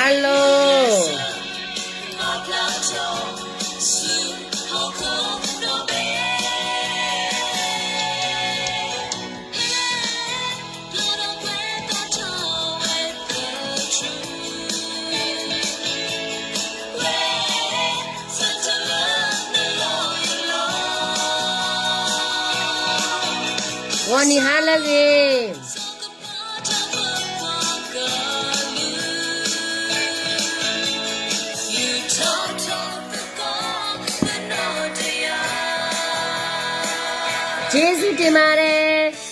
Hello. ဂီၤနံၤဟါလၢအဂ့ၤ ကျေးဇူးတင်ပါတယ်.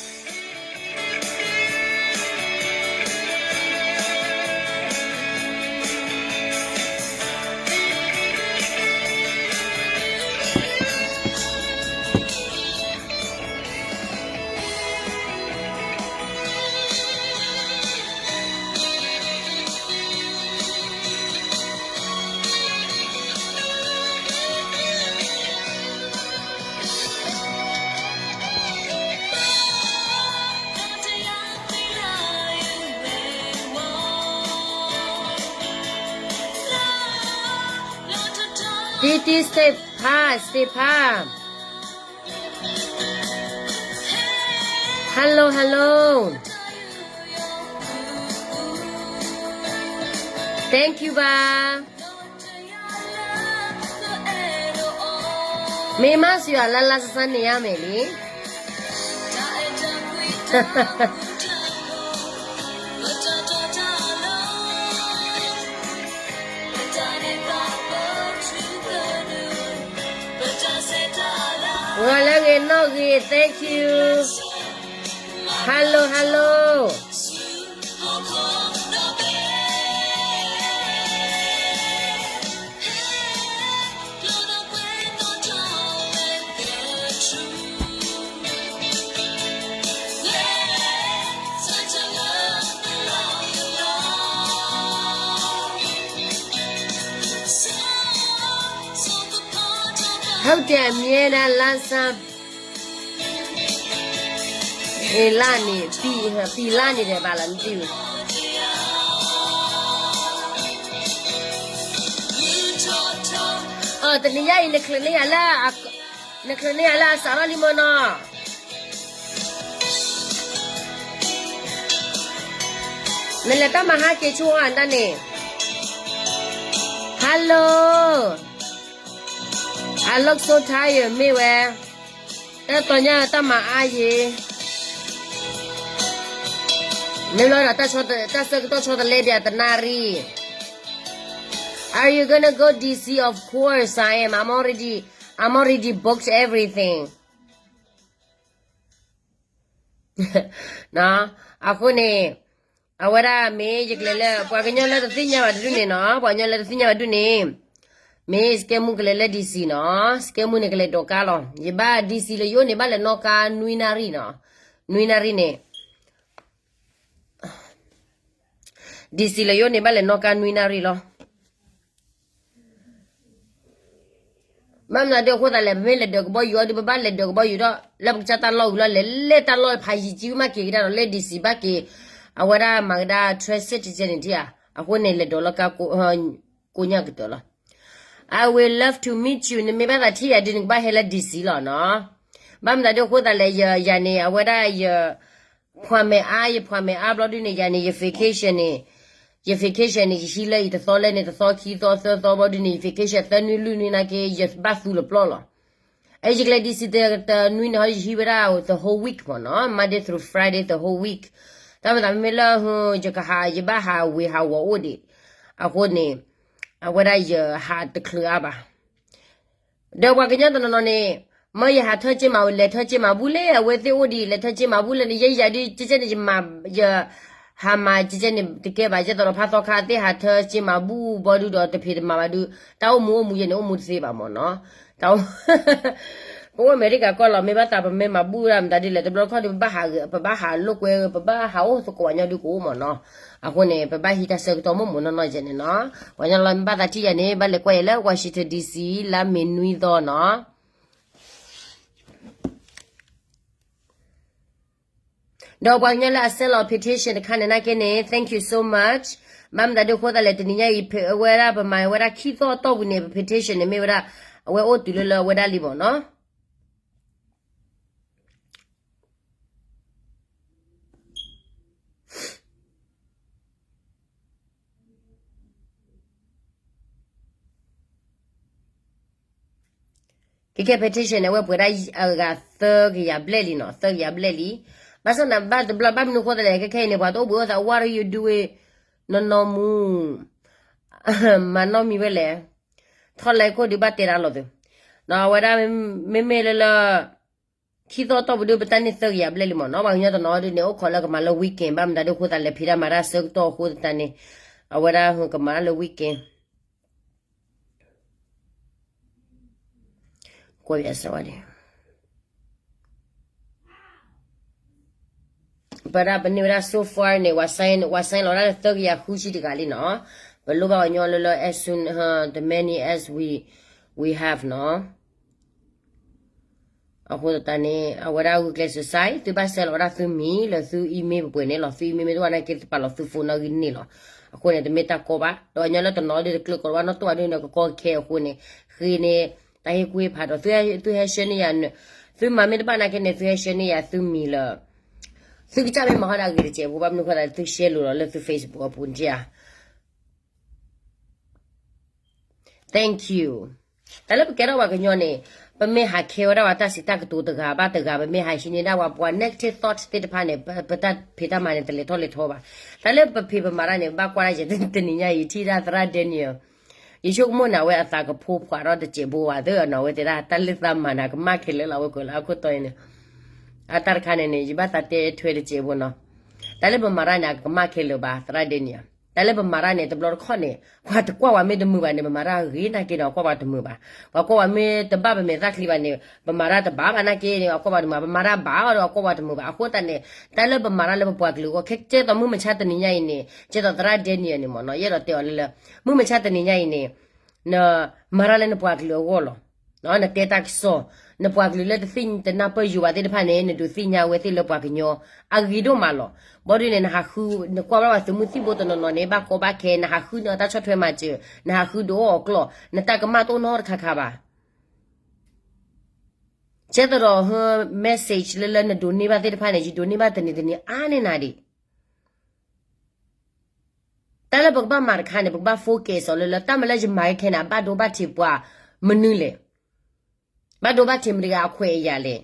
တီတီ stay ဖါ stay ဖါ Hello hello. Thank you ဘၣ်. မ့ၢ်မၤစၢၤအီၤလၢလါဆါဆါန့ၣ်ယါမဲာ်လံ. ဂီၤလၢအဂ့ၤ နီၣ်ဂ့ၤ thank you. Hello hello. ဟုတ်တယ် အမြဲတမ်း လါဆါ အ့လါန့ၣ် ပံလါန့ၣ်ဒီးဘၣ်လီၤ နတံၢ်ဝံၤ တနံၤညါအံၤ နချုးန့ၢ်ယၤလၢ နချုးန့ၢ်ယၤလၢအစးထီၣ်လံမ့ၢ်နီၤ နလဲၤတၢ်မၤဟါက့ၤဆိအီၤတၢ်န့ၣ် Hello. I look so tired မ့ၢ်ဝဲ တၢ်တီညါတၢ်မၤအါယ့ၤ မ့ၢ်လီၤဒီး တၢ်ဆၢကတီၢ်ဆီတလဲဘၣ်တနၣ်ရံၣ် Are you gonna go D C? Of course I am. I'm already, I'm already booked everything. အဃိန့ၣ် အဝဲဒၣ်မ့ၢ်ယကလဲၤလၢ ပှၤကညီလၢတသ့ၣ်ညါဘၣ်တဒူၣ်န့ၣ်နီၤ ပှၤကညီလၢတသ့ၣ်ညါဘၣ်ဒူၣ်န့ၣ် မ့ၢ်စကဲမူကလဲၤလၢ D C နီၤ စကဲမူန့ၣ်ကလဲၤဒိးကါလီၤ ယဘၣ် D C လၢယအိၣ်န့ၣ် ဘၣ်လဲၤနီၣ်ကါနွံနၣ်ရံၣ်နီၤ နွံနၣ်ရံၣ်န့ၣ် D C လၢယအိၣ်န့ၣ် ဘၣ်လဲၤနီၣ်ကါနွံနၣ်ရံၣ်လီၤ ဘၣ်မနုၤဒ်အဃိသတးလဲၣ် ပမ့ၢ်လဲၤဒၢးကဘီယူၤအီၤဒီး ပဘၣ်လဲၤဒၢးကဘီယူၤဒီး လၢပကစၢ်တၢ်လီၢ်ဝံၤလီၤ လဲၤလဲၤတၢ်လီၢ်ဖးယံၤကံမးက့ၤကဒါဒီး လၢ D C ဘၣ်က့ၤ အဝဲဒၣ်မၤကဒါ transit တကဲန့ၣ်ထံၣ်ဧါ အဃိန့ၣ် လဲၤဒိးလီၤကါကိညၣ်ကတၢၢ်လီၤ I would love to meet you နမ့ၢ်ဘၣ်သးထံၣ်ယၤဒုး နကဘၣ်ဟဲလၢ D C လီၤနီၤ ဘၣ်မနုၤဒ်အဃိသတးလဲၣ် ယၤန့ၣ် အဝဲဒၣ်ယ ဖှၢ်မဲာ်အါ ယဖှၢ်မဲာ်အါဘျီဒုန့ၣ် ယၤန့ၣ် ယ vacation န့ၣ် ယ vacation န့ၣ် ယဟံးလၢအံၤတသီလၢန့ၣ် တသီခံသီသၢသီဘျီဒုန့ၣ် ယ vacation သၢနွံလွံၢ်နွံနာ်က့ ယဘၣ်သူလီၤပျီလီၤ အဲ ယကလဲၤ D C တနွံန့ၣ်ဟီ ယဟံးဝဲဒၣ် the whole week မ့ၢ်နီၤ Monday through Friday the whole week တၢ်မၤသးမ့မ့ၢ်လၢ ယကဟး ယဘၣ်ဟးဝ့ၤဟးဝီၤအိၣ်ဒံး အဃိန့ၣ် အဝဲဒၣ်ယဟးတချုးအါဘၣ် ဒီးပှၤကညီတနီၤနီၤန့ၣ် မၢယဟးထၢက့မး လဲၤထၢက့မးဘူၣ်လဲၣ် အဝဲသ့ၣ်အိၣ်ဒံး လဲၤထၢက့မးဘူၣ်လဲၣ်န့ၣ် ယဲယၤဒုး ကဲကဲန့ၣ် ယမၤ ယဟးမၤကဲကဲန့ၣ် တကဲဘၣ် ယဲသိးဒီးဖါသီခါသ့ၣ် ဟးထၢက့မးဘူၣ်ဘီဒုဒီး တဖံးတမၤဘၣ်ဒုး တၢ်အိၣ်မူအိၣ်မူယဲန့ၣ် အိၣ်မူတသ့ဘၣ်မ့ၢ်နီၤ တၢ်အိၣ် ပအိၣ်အမဲရကၤကီၢ်လီၤ မ့ၢ်ဘၣ်သးပမ့ၢ်မၤဘူၣ်ဒၣ်မတၤဒ်လဲၣ် တဘျီတခီၣ်ဒုး ပဘၣ်ဟး ပဘၣ်ဟးလိာ်ကွဲ ပဘၣ်ဟးအိၣ်သကိးပှၤညီဒုးကအိၣ်မ့ၢ်နီၤ အဃိန့ၣ် ပဘၣ်ဟံးတၢ်ဆၢကတီၢ်မိၢ်မိၢ်နီၢ်နီၢ်ယဲန့ၣ်နီၤ ပှၤညီလီၤမ့ၢ်ဘၣ်သးထံၣ်ယၤန့ၣ် ဘၣ်လဲၤကွၢ်ယၤလၢ Washington D C လါမ့ၤနွံသီနီၤ ဒီးပှၤကညီလၢအ send လီၤ petition တခါန့ၣ်နာ်က့န့ၣ် thank you so much ဘၣ်မတၤဒုးအဃိသတးလဲၣ် တနံၤညါအံၤ အဝဲဒၣ်ပမၤဝဲဒၣ်ခံသီအတီၢ်ပူၤန့ၣ် ပ petition န့ၣ်မ့ၢ်ဝဲဒၣ် အဝဲအိၣ်တုၤလၢလၢအဝဲဒၣ်လံမ့ၢ်နီၤ. ခဲခဲ petition န့ၣ် အဝဲပှဲၤဒၣ်အဂၤသၢကယၤဘျဲၣ်လံနီၤ, သၢကယၤဘျဲၣ်လံ. ဘၣ်ဆၣ်သနာ်ဘၣ်တဘျီ ဘၣ်မနုၤအဃိသတးလဲၣ် ခဲခဲအံၤန့ၣ် ပှၤတအိၣ်ဘှံးအိၣ်သး what are you doing နီၢ်နီၢ်မူ မၤနီၢ်မံၤဝဲလဲၣ်, ထီၣ်လဲခိၣ်ဒုးဘၣ်တဲတၢ်လီၤသု, ဒီးအဝဲဒၣ် မ့မ့ၢ်လၢလၢ ခံသီတီၢ်ပူၤဒုး ပတၢ်န့ၢ်သၢကယၤဘျဲၣ်လံမ့ၢ်နီၤ. ပှၤကညီတနီၤဒုးန့ၣ် အိၣ်ခိးလၢကမၤလၢ weekend ဘၣ်မတၤဒုးအဃိသတးလဲၣ် ဖံးတၢ်မၤတၢ်ဆၢကတီၢ်အဃိသတးန့ၣ် အဝဲဒၣ်ကမၤတၢ်လၢ weekend ကွၢ် ပဒၣ်ပန့ၢ်ဝဲဒၣ် so far န့ၣ် ပှၤ sign လီၤဒၣ်လၢသၢကယၤဃုဆံတဂၤလံနီၤ. ပလိၣ်ဘၣ်ပှၤကညီလၢလၢ as soon the many as we we have နီၤ. အဃိသတးန့ၣ် အဝဲဒၣ်ဂုာ်ကျဲးစၢး sign သုဘၣ်ဆဲးလီၤဝဲဒၣ်သုမံၤလၢသု email ပှဲၤပှဲၤန့ၣ်လီၤ. သု email မ့ၢ်တအိၣ်နာ်က့ သုပာ်လီၤသု phone နီၣ်ဂံၢ်န့ၣ်လီၤ. အဃိန့ၣ် တမ့ၢ်တၢ်ကီဘၣ်. ဒီးပှၤကညီလၢတနီၤဒုးတကျၢၤကီးဘၣ်နီတတီၢ်ဒုးန့ၣ် ကကီခဲအဃိန့ၣ် ဃ့န့ၣ် တၢ်ဟ့ၣ်ကူၣ်ဟ့ၣ်ဖးဒီး သုဟဲဆှၢန့ၢ်ယၤ, သုမၤမ့ၢ်တဘၣ်နာ်က့န့ၣ် သုဟဲဆှၢန့ၢ်ယၤသုမံၤလၢ သုကစၢ်မ့ၢ်မၤဟီဒၣ်ဂ့ၤတစဲးဖိ ဘၣ်မနုၤဃိသတး သု share လိာ်လီၤလၢသု Facebook အပူၤန့ၣ်ဧါ. Thank you. တၢ်လၢပကဲထီၣ်ပှၤကညီန့ၣ် ပမ့ၢ်ဟးခဲဝဲဒၣ်ပှၤတၢ်စံးတၢ်ကတိၤတဂၤဘၣ်တဂၤ ပမ့ၢ်ဟးဟံးန့ၢ်ဒၣ်ပှၤ ပှၤ negative thought သ့ၣ်တဖၣ်န့ၣ် ပတၢ်ဖံးတၢ်မၤန့ၣ် တလဲၤထီၣ်လဲၤထီဘၣ်. တၢ်လၢပဖံးပမၤတၢ်န့ၣ် ဘၣ်ကွၢ်ဒၣ်ယဲ တနံၤညါအံၤ ထံၣ်ဒၣ်သရၣ် Daniel ယဆိကမိၣ်န့ၣ် အဝဲအသးကဖိခွါထီၣ်တစဲးဖိဘၣ်သ့ၣ်နီၤ အဝဲတဲဒၣ် တၢ်လၢသးမၤန့ၣ် အကမၣ်ခဲလၢာ်လီၤ အဝဲကွဲးလၢအခိၣ်တီအံၤန့ၣ် အတၢ်တခါန့ၣ်န့ၣ် ယဘၣ်သးတဲထွဲတစဲးဖိနီၤ. တၢ်လၢပမၤတၢ်န့ၣ် အကမၣ်ခဲလၢာ်ဘၣ် သရၣ် Daniel. တၢ်လၢပမၤတၢ်န့ၣ် တဘျီတခီၣ်န့ၣ် ပှၤတကွၢ်ဝဲမ့ၢ်တမုာ်ဘၣ်န့ၣ် ပမၤတၢ်ဂ့ၤနာ်က့ဒီး အကွၢ်ပှၤတမုာ်ဘၣ်. ပှၤကွၢ်ဝဲမ့ၢ်တဘၣ်ပမဲာ်သၣ်ချံဘၣ်န့ၣ် ပမၤတၢ်တဘၣ်ဘၣ်နာ်က့န့ၣ် အကွၢ်ပှၤတမုာ်ဘၣ်. ပမၤတၢ်ဘၣ်အီၤဒီး အကွၢ်ပှၤတမုာ်ဘၣ်. အဃိသတးန့ၣ် တၢ်လၢပမၤတၢ်လၢပပှၤကလုာ်အဂီၢ် ခဲကဲသိးမုၢ်မဆါတနံၤညါအံၤန့ၣ် ကဲသိးသရၣ် Daniel န့ၣ်မ့ၢ်နီၤ ယအဲၣ်ဒိးတဲအီၤလၢလၢ မုၢ်မဆါတနံၤညါအံၤန့ၣ် နမၤတၢ်လၢနပှၤကလုာ်အဂီၢ်လီၤ. နတဲတၢ်ကစီၣ်, နပှၤကလုာ်လၢတသ့ၣ်ညါတနၢ်ပၢၢ်ယိၤဘၣ်သ့ၣ်တဖၣ်န့ၣ် နဒုးသ့ၣ်ညါဝဲသ့ၣ်လၢပှၤကညီ အဂ့ၤဒိၣ်မးလီၤ. ဘီဒုန့ၣ် နဟးဃု နကွၢ်ဘၣ်ပှၤသုးမုၢ်သံၣ်ဘိတနီၤနီၤန့ၣ် ဘၣ်ကီဘၣ်ခဲ နဟးဃုန့ၢ်အတၢ်ဆီၣ်ထွဲမၤစၢၤ နဟးဃုဒုးအီၣ်အီၤကျီၢ် နတၢ်ကမၣ်တအိၣ်နီတခါခါဘၣ်. ကဲသိးဒီး message လၢလၢနဒိးန့ၢ်ဘၣ်သ့ၣ်တဖၣ်န့ၣ် ယဒိးန့ၢ်ဘၣ်တနံၤတနံၤအါန့ၢ်နၤဒံး တၢ်လၢပကဘၣ်မၤတခါန့ၣ် ပကဘၣ် focus အီၤလၢလၢ တၢ်မၤလၢယမၤကဲခဲန့ၣ် အဘၣ်ဒိဘၣ်ထံးပှၤမနုၤလဲၣ်. ဘၣ်ဒိဘၣ်ထံးမတၤတဂၤအခွဲးအယာ်လဲၣ်.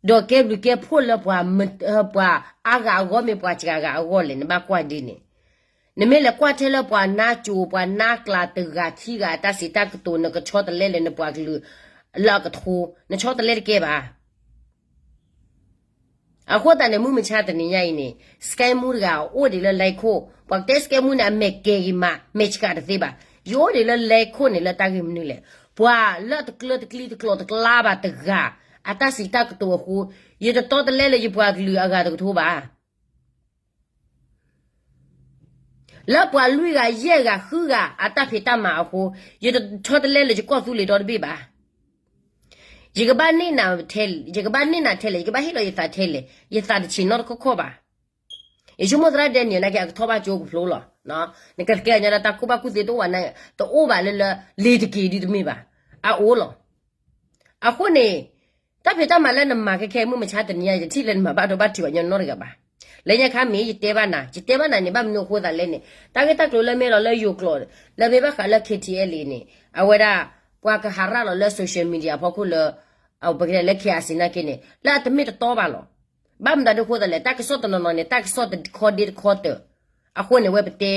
ဒီးကဲဘျုးကဲဖှိၣ်လၢပှၤ ပှၤအါဂၤအဂီၢ်မ့ၢ်ပှၤစှၤဂၤအဂီၢ်လဲၣ် နဘၣ်ကွၢ်ဒ်န့ၣ်. နမ့ၢ်လဲၤကွၢ်ထဲလၢပှၤနါစိၤ ပှၤနါကျးတဂၤခံဂၤအတၢ်စံးတၢ်ကတိၤ နကဆီတလဲလၢနပှၤကလုာ်လၢအကထိ နဆီတလဲတကဲဘၣ်. အဃိသတးန့ၣ် မုၢ်မဆါတနံၤညါအံၤန့ၣ် စကဲမူတဂၤအိၣ်ဒံးလၢလဲခိၣ်, ပှၤကတဲစကဲမူန့ၣ် အမဲာ်ကဲၤဂ့ၤမး မဲာ်ဆှးတသ့ဘၣ်. ယအိၣ်ဒံးလၢလဲခိၣ်န့ၣ် လၢတၢ်ဂ့ၢ်မနုၤလဲၣ်. ပှၤလၢအတကျၢတကျံတကျိးတကျါဘၣ်တဂၤ အတၢ်စံးတၢ်ကတိၤအဃိ ယတတီတလဲလၢယပှၤကလုာ်အဂၤတကထိဘၣ်. လၢပှၤလွံၢ်ဂၤယဲၢ်ဂၤဃုဂၤအတၢ်ဖံးတၢ်မၤအဃိ ယတဆီတလဲလၢယကီၢ်သူလ့ၤဒီတဘ့ၣ်ဘၣ်. ယကဘၣ်န့ၢ်နၤထဲလဲၣ်, ယကဘၣ်န့ၢ်နၤထဲလဲၣ်, ယကဘၣ်ဟ့ၣ်လီၤယသးထဲလဲၣ်, ယသးတဆံးနီတခီၣ်ခီၣ်ဘၣ်. ယဆိကမိၣ်သရၣ်ဒဲနံၣ်နာ်က့ အကထီၣ်ဘၣ်ကၠိကဖျိလီၤ. နကသကဲအီၤညါလၢတၢ်ကူၣ်ဘၣ်ကူၣ်သ့တအိၣ်ဘၣ်, တအိၣ်ဘၣ်လၢလၢ လ့ၤတက့ၤဒုတမ့ၢ်ဘၣ်, အအိၣ်လီၤ. အဃိန့ၣ် တၢ်ဖံးတၢ်မၤလၢနမၤခဲခဲ မုၢ်မဆါတနံၤညါ ယထံၣ်လၢနမၤဘၣ်ဒိဘၣ်ထံးပှၤကညီနီတဂၤဘၣ်. လၢညါခါမ့ၢ် ယတဲဘၣ်နၤ, ယတဲဘၣ်နၤန့ၣ် ဘၣ်မနုၤအဃိသးလဲၣ်န့ၣ် တၢ်ဂ့ၢ်တၢ်ကျိၤလၢမ့ၢ်လီၤလၢယိၤကျိာ် လၢမ့ၢ်ဘၣ်ဃးလၢ K T L A န့ၣ် အဝဲဒၣ် ပှၤကဟးရၣ်လီၤလၢ social media အဖီခိၣ်လၢ ပကတဲလၢ K I C နာ်က့န့ၣ် လၢအတမ့ၢ်တတီဘၣ်လီၤ. ဘၣ်မတၤဒုးအဃိသးလဲၣ် တၢ်ကစီၣ်တနီၤနီၤန့ၣ် တၢ်ကစီၣ်တခီဒ့တခီတၢၢ် အဃိန့ၣ် ဝဲပတဲ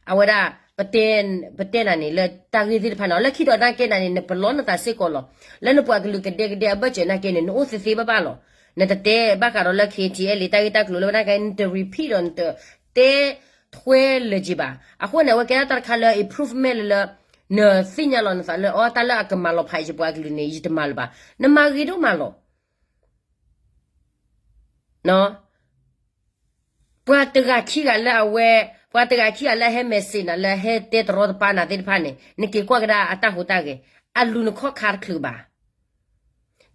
အဝဲဒၣ် ပတဲ ပတဲနၤန့ၣ် လၢတၢ်ဂ့ၢ်သ့ၣ်တဖၣ်န့ၣ် လၢခံဒီးနာ်က့နၤန့ၣ် နပလီၢ်နသးစ့ၢ်ကီးလီၤ. လၢနပှၤကလုာ်ကဒဲကဒဲအဘၢၣ်စၢၤနာ်က့န့ၣ် နအိၣ်သ့သ့ဘၣ်ဘၣ်လီၤ. နတတဲဘၣ်ဃးဒီးလၢ K T L A တၢ်ဂ့ၢ်တၢ်ကျိၤလၢဝဲနာ်က့ နတ repeat ဒီး နတတဲထွဲလၢၤက့ၤဘၣ်. အဃိန့ၣ် အဝဲကဲဒၣ်တၢ်တခါလၢ improvement လၢလၢ နသ့ၣ်ညါလီၤနသးလၢ အီ တၢ်လၢအကမၤလီၤဖးယပှၤကလုာ်န့ၣ် ယတမၤလၢၤဘၣ်. နမၤဂ့ၤဒိၣ်မးလီၤ. ပှၤတဂၤခံဂၤလၢအဝဲ ပှၤတဂၤခံဂၤလၢအဟဲ message နၤ လၢအဟဲတဲတရီတပါနၤသ့ၣ်တဖၣ်န့ၣ် နက့ၤကွၢ်ကဒါအတၢ်ဟူးတၢ်ဂဲၤ အလူၤနခီၣ်ခါတချုးဘၣ်.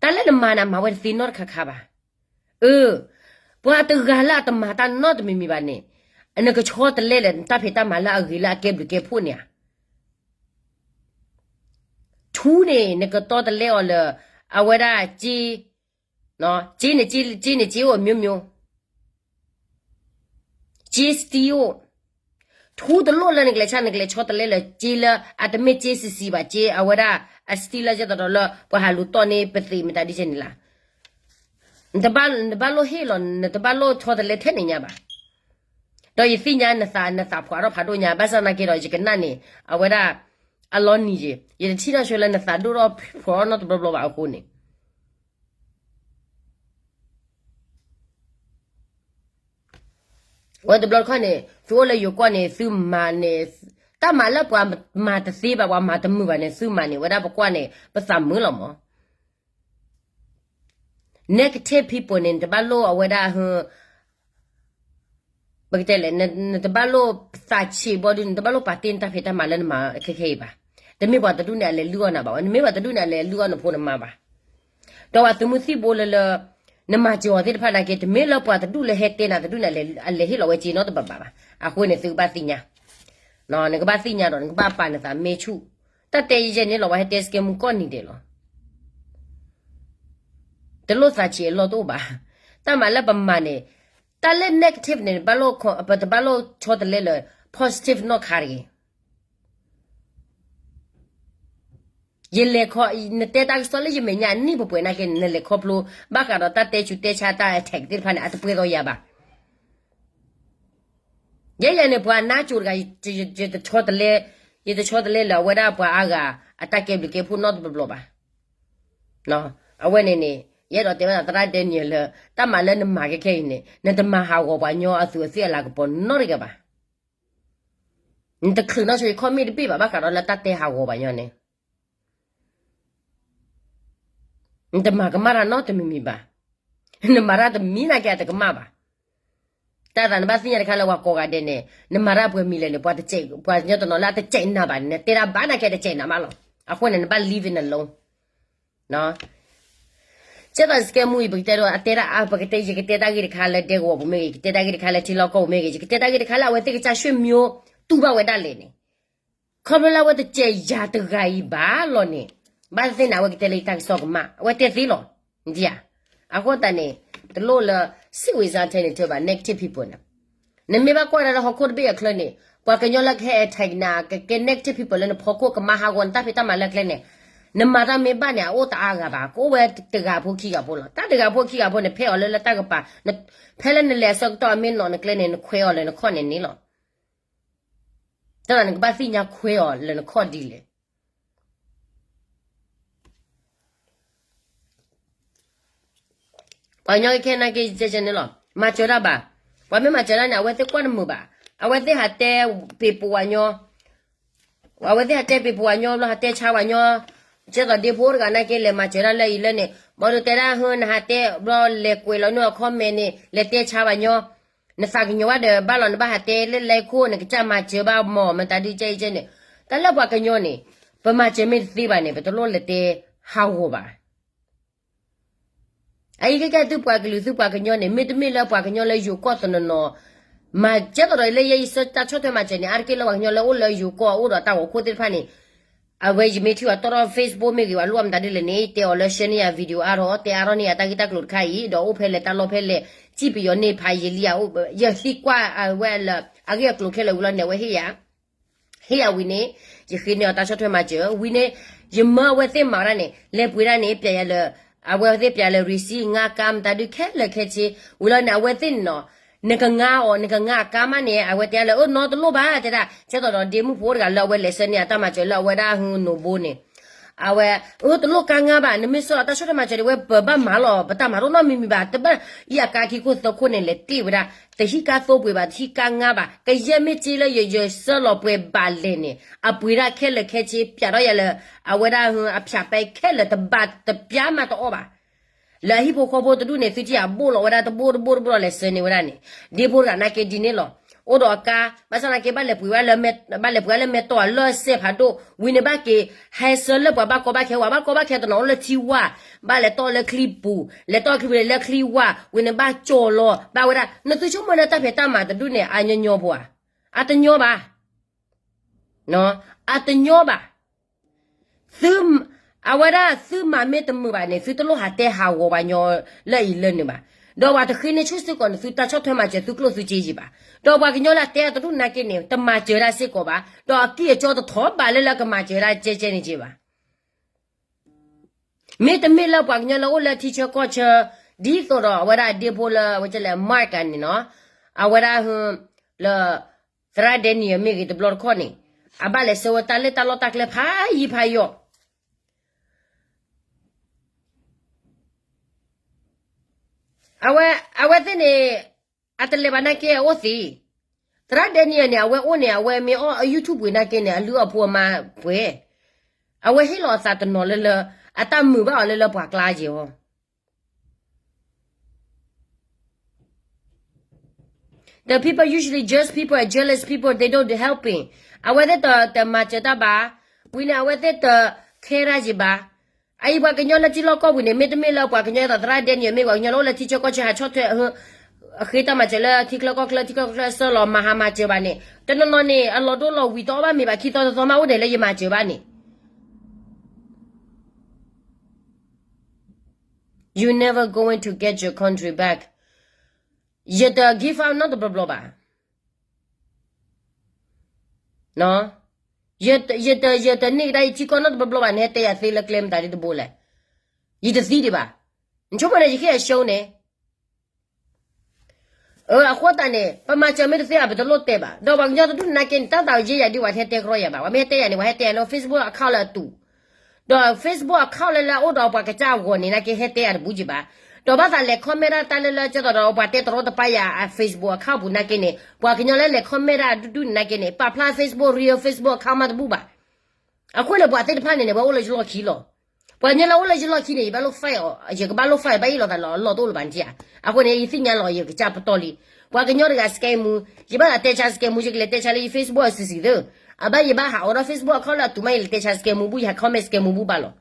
တၢ်လၢနမၤန့ၣ် မၤဝဲတသ့နီတခါခါဘၣ်. အၢ ပှၤတဂၤလၢအတမၤတၢ်နီတမံၤမံၤဘၣ်န့ၣ် နကဆီတလဲလၢနတၢ်ဖံးတၢ်မၤလၢအဂ့ၤလၢအကဲဘျုးကဲဖှိၣ်န့ၣ်ဧါ. ထူန့ၣ် နကတီတလဲအီၤလၢ အဝဲဒၣ်စ့, စ့န့ၣ် စ့န့ၣ် စ့အိၣ်မျိုးမျိုး, စ့ steel အိၣ်, ထူတလိၣ်လၢနကလဲၤဆါ နကလဲၤဆီတလဲလၢ စ့လၢအတမ့ၢ်စ့ဆံးဆံးဘၣ်, စ့အဝဲဒၣ် အ steel လၢကဲသိးဒီးလၢ ပှၤဟးလူၤတီၢ်န့ၢ်ပသံးမတၤဒ်ကဲန့ၣ်လီၤ. နတဘၣ်လိၣ်ဟ့ၣ်လီၤ, နတဘၣ်လိၣ်ဆီတလဲထဲန့ၣ်ညါဘၣ်. ဒီးယသ့ၣ်ညါနသး, နသးဖှိၣ်ထီၣ်ဖးဒိၣ်ညါ, ဘၣ်ဆၣ်သနာ်က့ဒီး ယကနၣ်န့ၣ် အဝဲဒၣ်အလီၤနံၤယဲ, ယတထံၣ်နီၢ်ဆိလၢနသးဒိၣ်ထီၣ်ဖှိၣ်ထီၣ်နီတဘျီဘျီဘၣ်အဃိန့ၣ် ဝဲတဘျီတခီၣ်န့ၣ် သုအိၣ်လၢယိၤကီၢ်န့ၣ် သုမၤန့ၣ်, တၢ်မၤလၢပှၤမၤတသ့ဘၣ်, ပှၤမၤတမုာ်ဘၣ်န့ၣ် သုမၤန့ၣ် ဝဲဒၣ်ပကွၢ်န့ၣ် ပသးမုာ်လီၤမး. Negative people န့ၣ် နတဘၣ်လိၣ်အဝဲဒၣ် ပကတဲလဲၣ်, နတဘၣ်လိၣ်သးဆံးဘီဒု, နတဘၣ်လိၣ်ပာ်တ့ၢ်နတၢ်ဖံးတၢ်မၤလၢနမၤခဲခဲအံၤဘၣ်. တမ့ၢ်ပှၤတဒူၣ်န့ၣ် အလဲၤလုၢ်အီၣ်နၤဘၣ်ဝဲ, နမ့ၢ်ပှၤတဒူၣ်န့ၣ် အလဲၤလုၢ်အီၣ်နဖိနမါဘၣ်. ဒီးပှၤသုးမုၢ်သံၣ်ဘိလၢလၢ နမၤစၢၤအီၤသ့ၣ်တဖၣ်နာ်က့ တမ့ၢ်လၢပှၤတဒူၣ်လၢဟဲတဲနၤတဒူၣ်န့ၣ် အလဲၤဟ့ၣ်လီၤဝဲစ့နီတဘၣ်ဘၣ်. အဃိန့ၣ် သုကဘၣ်သ့ၣ်ညါ, နကဘၣ်သ့ၣ်ညါဒီး နကဘၣ်ပာ်နသးမ့ၢ်ဆူၣ်, တၢ်တဲယဲၢ်န့ၣ်လီၤ, ပှၤဟဲတဲစကဲမူကီၢ်နံၤဒဲးလီၤ. တလိၣ်သးဆံးအလီၢ်တအိၣ်ဘၣ်. တၢ်မၤလၢပမၤန့ၣ်, တၢ်လၢ negative န့ၣ် ပတဘၣ်လိၣ်ဆီတလဲလၢ positive နီတခါတဂ့ၤ. ယလဲၤခီ, နတဲတၢ်ကစီၣ်လၢယမဲာ်ညါအနံၣ်ပှဲၤပှဲၤနာ်က့န့ၣ် နလဲၤခီဖျိ, ဘၣ်ဃးဒီးတၢ်တဲဆူးတဲဆါတၢ် attack သ့ၣ်တဖၣ်န့ၣ် အတပှဲၤဒီးယၤဘၣ်. ယဲယၤန့ၣ် ပှၤနါစိၤတဂၤ, ယတဆီတလဲ, ယတဆီတလဲလၢအဝဲဒၣ်ပှၤအါဂၤ အတၢ်ကဲဘျုးကဲဖှိၣ်နီတဘျီဘျီဘၣ်. အဝဲန့ၣ်န့ၣ် ယအဲၣ်ဒိးတဲဘၣ်သရၣ်ဒဲနံၣ်လၢ တၢ်မၤလၢနမၤခဲခဲအံၤန့ၣ် နတမၤဟးဂီၤပှၤညီအသူးအသ့ၣ်အလၤကပီၤနီတဂၤဘၣ်. နတချုးနီၢ်ဆိ comment တဘ့ၣ်ဘၣ် ဘၣ်ဃးဒီးလၢတၢ်တဲဟးဂီၤပှၤညီန့ၣ် နတမၤကမၣ်တၢ်နီတမံၤမံၤဘၣ်. နမၤတၢ်တမံၤနာ်က့အတကမၣ်ဘၣ်. တၢ်သးနဘၣ်သ့ၣ်ညါတခါလၢပှၤကိးဂၤဒဲးန့ၣ် နမၤတၢ်ပှဲၤမံၤလဲၣ်န့ၣ် ပှၤတစဲး, ပှၤကညီတနီၤလၢအတစဲးနၤဘၣ်န့ၣ် နတဲတၢ်ဘၣ်နာ်က့တစဲးနၤမးလီၤ. အဃိန့ၣ် နဘၣ် leave it alone. ကဲသိးစကဲမူအံၤ ပကတဲဒီး အတဲတၢ်အါ ပကတဲ ယကတဲတၢ်ဂ့ၢ်တခါလၢဒဲကဝီၤပူၤမ့ၢ်ဂ့ၤ, ယကတဲတၢ်ဂ့ၢ်တခါလၢထံလီၢ်ကီၢ်ပူၤမ့ၢ်ဂ့ၤ, ယကတဲတၢ်ဂ့ၢ်တခါလၢအဝဲသ့ၣ်ကစၢ်ရွှေ့မျိုးတူၢ်ဘၣ်ဝဲဒၣ်လဲာ်န့ၣ် ခီဖျိလၢအဝဲတစဲးယၤတဂၤအံၤဘၣ်လီၤန့ၣ်, ဘၣ်သ့ၣ်သ့ၣ်န့ၣ် အဝဲကတဲလၢယတၢ်ကစီၣ်ကမၣ်, အဝဲတဲသ့လီၤ. အဃိသတးန့ၣ် တလိၣ်လၢ စိတ်ဝင်စားထဲန့ၣ် ထဲဘၣ် negative people န့ၣ်, နမ့ၢ်ဘၣ်ကွၢ်ဒၣ်လၢဟီၣ်ခိၣ်တဘ့ၣ်အချၢန့ၣ် ပှၤကညီလၢကဟဲ attack နၤ ကကဲ negative people လၢနဖီခိၣ် ကမၤဟးဂီၤနတၢ်ဖံးတၢ်မၤလၢအကျဲန့ၣ်, နမၤတၢ်မ့ၢ်ဘၣ်န့ၣ် အအိၣ်တအါဂၤဘၣ်, ကအိၣ်ဝဲတဂၤဖိခံဂၤဖိလီၤ. တၢ်တဂၤဖိခံဂၤဖိန့ၣ် ဖဲအီၤလၢလၢတၢ်ကပၤ, ဖဲလၢနလဲၤအဆၢကတီၢ်အမ့ၢ်နီၢ်နကျဲန့ၣ် နခွဲးအီၤလၢနခီၣ်န့ၣ်န့ၣ်လီၤ. တၢ်နကဘၣ်သ့ၣ်ညါခွဲးအီၤလၢနခီၣ်ဒ်လဲၣ်. ပှၤကညီကခဲနာ်က့ ကဲကဲန့ၣ်လီၤ, မၤစၢၤတၢ်ဘၣ်. ပှၤမ့ၢ်မၤစၢၤတၢ်န့ၣ် အဝဲသ့ၣ်ကွၢ်တမုာ်ဘၣ်. အဝဲသ့ၣ်ဟးတဲပ့ၤပဝးညီ, အဝဲသ့ၣ်ဟးတဲပ့ၤပဝးညီဘျီ ဟးတဲဆါဝဲညီ, ကဲသိးဒ့ဖိတဂၤနာ်က့ လဲၤမၤစၢၤတၢ်လၢအံၤလၢန့ၣ်, ဘၣ်ဒိတဲဒၣ်ဟၢ နဟးတဲဘျီ လဲၤကွဲးလီၤန့ၢ်အ comment န့ၣ် လဲၤတဲဆါဝဲညီ, နသးကညီၤဘၣ်ဒီးဘၣ်လီၤ နဘၣ်ဟးတဲလၢလဲၤခိၣ် နကစၢ်မၤစၢၤဘၣ်မီၢ် မတၤဒုကဲအံၤကဲန့ၣ်, တၢ်လၢပှၤကညီန့ၣ် ပမၤစၢၤမ့ၢ်တသ့ဘၣ်န့ၣ် ပတလိၣ်လဲၤတဲဟးဂီၤဘၣ်. အအံၤကဲကဲသုပှၤကလုာ်သုပှၤကညီန့ၣ် မ့တမ့ၢ်လၢပှၤကညီလၢယိၤကီၢ်တနီၤနီၤ, မၤကဲသိးဒီးလၢယဲယဆၢတၢ်ဆီၣ်ထွဲမၤစၢၤန့ၣ် အါတက့ၢ်လၢပှၤကညီလၢအိၣ်လၢယိၤကီၢ်အိၣ်ဒီးတၢ်ဂီၤခိၣ်သ့ၣ်တဖၣ်န့ၣ်, အဝဲယမ့ၢ်ထံၣ်အီၤတီၢ်ထီၣ် Facebook မ့ၢ်ဂ့ၤ ပှၤလိၣ်အမတၤဒ်လဲၣ်န့ၣ် တဲအီၤလၢ share န့ၢ်ယၤ video အါထီၣ် တဲအါထီၣ်န့ၢ်ယၤတၢ်ဂ့ၢ်တၢ်ကျိၤတခါအံၤ ဒီးအိၣ်ဖဲလဲၣ်တၢ်လီၢ်ဖဲလဲၣ် စံၣ်ပယီၤန့ၢ်ဖးယံာ်လံဧါ, ယသံကွၢ်အဝဲလၢ အဂ့ၢ်အကျိၤခဲလၢာ်ဝံၤလီၤန့ၣ် အဝဲဟ့ၣ်ယၤ ဟ့ၣ်ယၤဝံၤန့ၣ်, ယဃ့န့ၢ်အီၤတၢ်ဆီၣ်ထွဲမၤစၢၤဝံၤန့ၣ်, ယမၢအဝဲသ့ၣ်မၤဝဲဒၣ်န့ၣ် လဲၤပှ့ၤဒၣ်န့ၣ် ပျဲယၤလၢ, အဝဲသ့ၣ်ပျဲလၢ receipt ငါကါမတၤဒုခဲလၢာ်ခဲဆ့, ဝံၤလီၤန့ၣ် အဝဲသ့ၣ်န့ၣ်နီၤ, နကငါအီၤ နကငါအကါမးန့ၣ် အဝဲတဲလၢ အၢ နီတလိၣ်ဘၣ် တဲဒၣ်, ကဲသိးဒီးဒ့မုၣ်ဖိတဂၤလၢအဝဲလဲၤဆှၢန့ၢ်အတၢ်မၤစၢၤလၢအဝဲဒၣ် ဟူ နိၣ်ဘိန့ၣ် အဝဲ, အၢ တလိၣ်ကါငါဘၣ်, နမ့ၢ်ဆှၢအီၤတၢ်ဆီၣ်ထွဲမၤစၢၤဒ်ဝဲ ပဘၣ်မၤလီၤ, ပတၢ်မၤတအိၣ်နီတမံၤမံၤဘၣ်, တဘၣ်, ယအကါခံခိၣ်သၢခိၣ်န့ၣ် လဲၤတ့ၢ်ဝဲဒၣ်, တဟံးကါသိပှ့ၤဘၣ်, တဟံးကါငါဘၣ်, ကယဲၢ်မ့ၢ်စ့လၢယဆှၢလီၤပှဲၤဘၣ်လဲၣ်န့ၣ် အပှ့ၤဒၣ်ခဲလၢာ်ခဲဆ့ ပျဲထီၣ်ယၤလၢ အဝဲဒၣ်အဖၠးပဲခဲလၢာ် တဘၣ်တပျၢ်မးတအီၣ်ဘၣ်. လၢအဟံၣ်ဖိဃီဖိတဒူၣ်န့ၣ် သုထံၣ်အဘိၣ်လီၤဝဲဒၣ်တဘိၣ်တဘိၣ်တဘိၣ်လီၤ လဲၤဆှၢန့ၢ်ဝဲဒၣ်န့ၣ် ဒ့ဖိတဂၤနာ်က့ဒ်န့ၣ်လီၤ. အိၣ်ဒီးအကါ ဘၣ်ဆၣ်နာ်က့ ဘၣ်လဲၤပှ့ၤဝဲလၢ ဘၣ်လဲၤပှ့ၤဝဲလၢမဲာ်တီၢ်အလၢၢ်စဲၣ်ဖးဒိၣ် ဝံၤန့ၣ်ဘၣ်က့ၤ ဟဲဆှၢလၢပှၤဘၣ်ကီဘၣ်ခဲ ပှၤဘၣ်ကီဘၣ်ခဲတနီၤအိၣ်လၢထံဝၢ် ဘၣ်လဲၤတီၢ်လၢချံပူၤ လဲၤတီၢ်ချံပူၤလၢချံဝၢ် ဝံၤန့ၣ်ဘၣ်ကၠီၣ်လီၤ ဘၣ်ဝဲဒၣ် နသုဆိကမိၣ်လၢတၢ်ဖံးတၢ်မၤတဒူၣ်န့ၣ် အညီညီဖိဧါ. အတညီဘၣ် အတညီဘၣ်. သု, အဝဲဒၣ်သုမၤမ့ၢ်တမုာ်ဘၣ်န့ၣ် သုတလိၣ်ဟးတဲဟးဂီၤပှၤကညီလၢအံၤလၢနုၤဘၣ်. ဒီးပှၤတဃ့န့ၢ်ဆူၣ်စ့ၢ်ကီးန့ၣ် သုတၢ်ဆီၣ်ထွဲမၤစၢၤ သုကျိၣ်သုစ့ယံၤဘၣ်. ဒီးပှၤကညီလၢအတဲအတဒူၣ်နာ်က့န့ၣ် တမၤစၢၤဒၣ်စ့ၢ်ကီးဘၣ်. ဒီးအကံၢ်အကၠီတထီၣ်ဘၣ်လၢလၢကမၤစၢၤဒၣ်ကဲကဲန့ၣ်က့ဘၣ်. မ့တမ့ၢ်လၢပှၤကညီလၢအိၣ်လၢထံဆၢကီၢ်ဆၢ ဒ်သိးဒီးအဝဲဒၣ်ဒ့ဖိလၢ ဝဲကလဲၣ် Mark န့ၣ်နီၤ, အဝဲဒၣ် လၢ သရၣ် Daniel မ့ၢ်ဂ့ၤတဘျီတခီၣ်န့ၣ် အဘၣ်လဲၤဆှၢဝဲတၢ်လၢတၢ်လီၢ်တၢ်ကျဲဖးယံၤဖးယီၤ အဝဲသ့ၣ်န့ၣ် အတလဲၤဘၣ်နာ်က့အအိၣ်သ့, သရၣ် Daniel န့ၣ် အဝဲအိၣ်န့ၣ် အဝဲမ့ၢ်အီၣ်အ YouTube ပှ့ၤနာ်က့န့ၣ် အလုၢ်အီၣ်ဖိအမါပှဲၤ, အဝဲဟ့ၣ်လီၤအသးတနီၤလၢလၢ အတၢ်မုာ်ဘၣ်အီၤလၢလၢပှၤကျါယဲၤအီၤ The people usually judge people and jealous people, they don't helping. အဝဲသ့ၣ်တမၤစၢၤတၢ်ဘၣ်, ဝံၤန့ၣ် အဝဲသ့ၣ်တ care တၢ်ယံၤဘၣ်. အအံၤပှၤကညီလၢထံလီၢ်ကီၢ်ပူၤန့ၣ် မ့တမ့ၢ်လၢပှၤကညီအသိးသရၣ် Daniel မ့ၢ်ပှၤကညီလၢအိၣ်လၢထံဆၢကီၢ်ဆၢဟးဆီၣ်ထွဲ အဃ့တၢ်မၤစၢၤလၢထံချၢကီၢ်ချၢ ထံချၢကီၢ်ချၢအဆၢလီၤ မၤဟးမၤစၢၤဘၣ်န့ၣ် တနီၤနီၤန့ၣ် အလီၤဒိၣ်လီၤဝံၤတအီၣ်ဘၣ်မ့ၤဘၣ် ခံသီတသီမးအိၣ်ဒဲးလၢယမၤစၢၤဘၣ်န့ၣ် You never going to get your country back. ယတ give up နီတဘျီဘျီဘၣ်. ယတ ယတန့ၢ်ကဒါယထံကီၢ်နီတဘျီဘျီဘၣ် နဟဲတဲယၤသ့လၢကျဲမတၤဒ်တဘိလဲၣ်. ယတသံဒံးဘၣ်. နဆိကမိၣ်န့ၣ် ယဃ့အရှုံးန့ၣ် အဃိသတးန့ၣ် ပမၤစၢၤမ့ၢ်တသ့ဘၣ် ပတလိၣ်တဲဘၣ်. ဒီးပှၤကညီတဒူၣ်နာ်က့န့ၣ် တၢ်သးအိၣ်ယဲယၤဒ်ဝဲတဟဲတဲကရီယၤဘၣ်. ပှၤမ့ၢ်ဟဲတဲယၤန့ၣ် ပှၤဟဲတဲယၤလၢ Facebook account လၢအတူး ဒီး Facebook account လၢလၢအအိၣ်ဒီးပှၤကစၢ်အဂီၢ်န့ၣ် နာ်က့ဟဲတဲယၤတဘူးကံဘၣ်. ဒီးဘၣ်သးလဲၤ comment ဒၣ်တၢ်လၢလၢကဲသိးဒီးပှၤတဲတရီတပါယၤအ Facebook account ပူၤနာ်က့န့ၣ် ပှၤကညီလၢလဲၤ comment ဒၣ်ဒူၣ်ဒူၣ်န့ၣ်နာ်က့န့ၣ် ပာ်ဖျါ Facebook real Facebook account မးတဘူးဘၣ်. အဃိန့ၣ် ပှၤသ့ၣ်တဖၣ်န့ၣ်န့ၣ် ပှၤအိၣ်လၢယလီၢ်ခံလီၤ. ပှၤကညီလၢအိၣ်လၢယလီၢ်ခံန့ၣ် ယဘၣ်လိၣ် fight အီၤ ယကဘၣ်လိၣ် fight ဘၣ်အံၤလီၤသးလီၤ အလီၢ်တအိၣ်လၢၤဘၣ်န့ၣ်ဧါ. အဃိန့ၣ် ယသ့ၣ်ညါလီၤ ယကစၢ်ပတီၢ်လံ. ပှၤကညီတဂၤ scam မူ ယဘၣ်သးတဲဆါ scam မူ ယကလဲၤတဲဆါလၢယ Facebook အစုဆံးသ့. အဘၣ်ယဘၣ်ဟးအိးထီၣ် Facebook account လၢအတူးမး ယလဲၤတဲဆါ scam မူ ဘူး ယဟး comment scam မူ ဘူးဘၣ်လီၤ.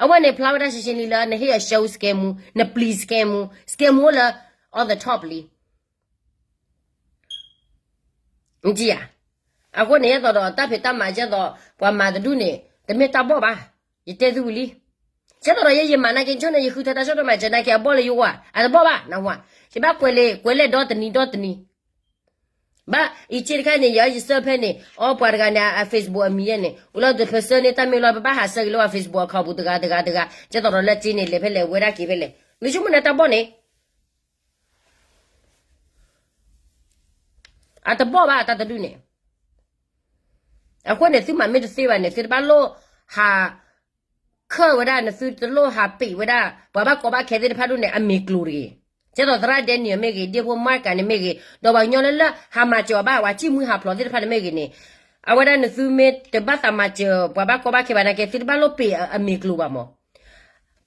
အဝဲန့ၣ် ဖျါဝဲဒၣ်ရှဲရှဲလံလၢ နဟ့ၣ်အ show scam မူ န please scam မူ scam မူအိၣ်လၢ on the top လံ နထံၣ်ဧါ. အဃိန့ၣ် ယဲသိးဒီးတၢ်ဖံးတၢ်မၤ ယဲသိး ပှၤမၤတဒူၣ်န့ၣ် တမ့ၢ်တၢ်ဘီၣ်ဘၣ်. ယတဲသုဝံၤလံ. ယဲသိးဒီးယဲယမၤနာ်က့ ဆိန့ၣ်ယဃုထၢတၢ်ဆီၣ်ထွဲမၤစၢၤနာ်က့ အဘီၣ်လၢယဂီၢ်ဧါ. အတဘီၣ်ဘၣ် နဝၤ. ယဘၣ်ကွဲးလံာ် ကွဲးလဲၣ်ဒီတနံၤဒီတနံၤ ဘၣ်အံၤက့တခါန့ၣ် ယအီယဆၢဖဲန့ၣ် အီပှၤတဂၤန့ၣ် အ Facebook အမံၤယဲန့ၣ် အိၣ်လၢတဖၢၣ်ဆၢန့ၣ် တၢ်မ့ၢ်လီၤ ပဘၣ်ဟးဆၢက့ၤလၢပှၤ Facebook account ပူၤတဂၤတဂၤတဂၤ ကဲသိးဒီးလၢက့န့ၣ် လဲၤဖဲလဲၣ်ဝဲဒၣ်က့ၤဖဲလဲၣ် နဆိကမိၣ်န့ၣ်တၢ်ဘီၣ်န့ၣ် အတဘီၣ်ဘၣ်တၢ်တဒူၣ်န့ၣ် အဃိန့ၣ် သုမၤမ့ၢ်တသ့ဘၣ်န့ၣ် သုတဘၣ်လိၣ်ဟး ခၢၣ်ဝဲဒၣ် နသုတလိၣ်ဟးပံးဝဲဒၣ် ပှၤဘၣ်ကီဘၣ်ခဲသ့ၣ်တဖၣ်ဒ်န့ၣ် အမ့ၢ်ကျိၤတဂ့ၤ. ကဲသိးသရၣ် Daniel မ့ၢ်ဂ့ၤ ဒ့ဖိ Mark န့ၣ်မ့ၢ်ဂ့ၤ ဒီးပှၤကညီလၢလၢဟးမၤစၢၤအီၤဘၣ် ပှၤစံၣ်မှံဟးဖျိးသ့ၣ်တဖၣ်န့ၣ်မ့ၢ်ဂ့ၤန့ၣ် အဝဲဒၣ်နသုမ့ၢ်တဘၣ်သးမၤစၢၤ ပှၤဘၣ်ကီဘၣ်ခဲဘၣ်နာ်က့ သုတဘၣ်လိၣ်ပံးအမ့ၢ်ကျိၤဘၣ်မး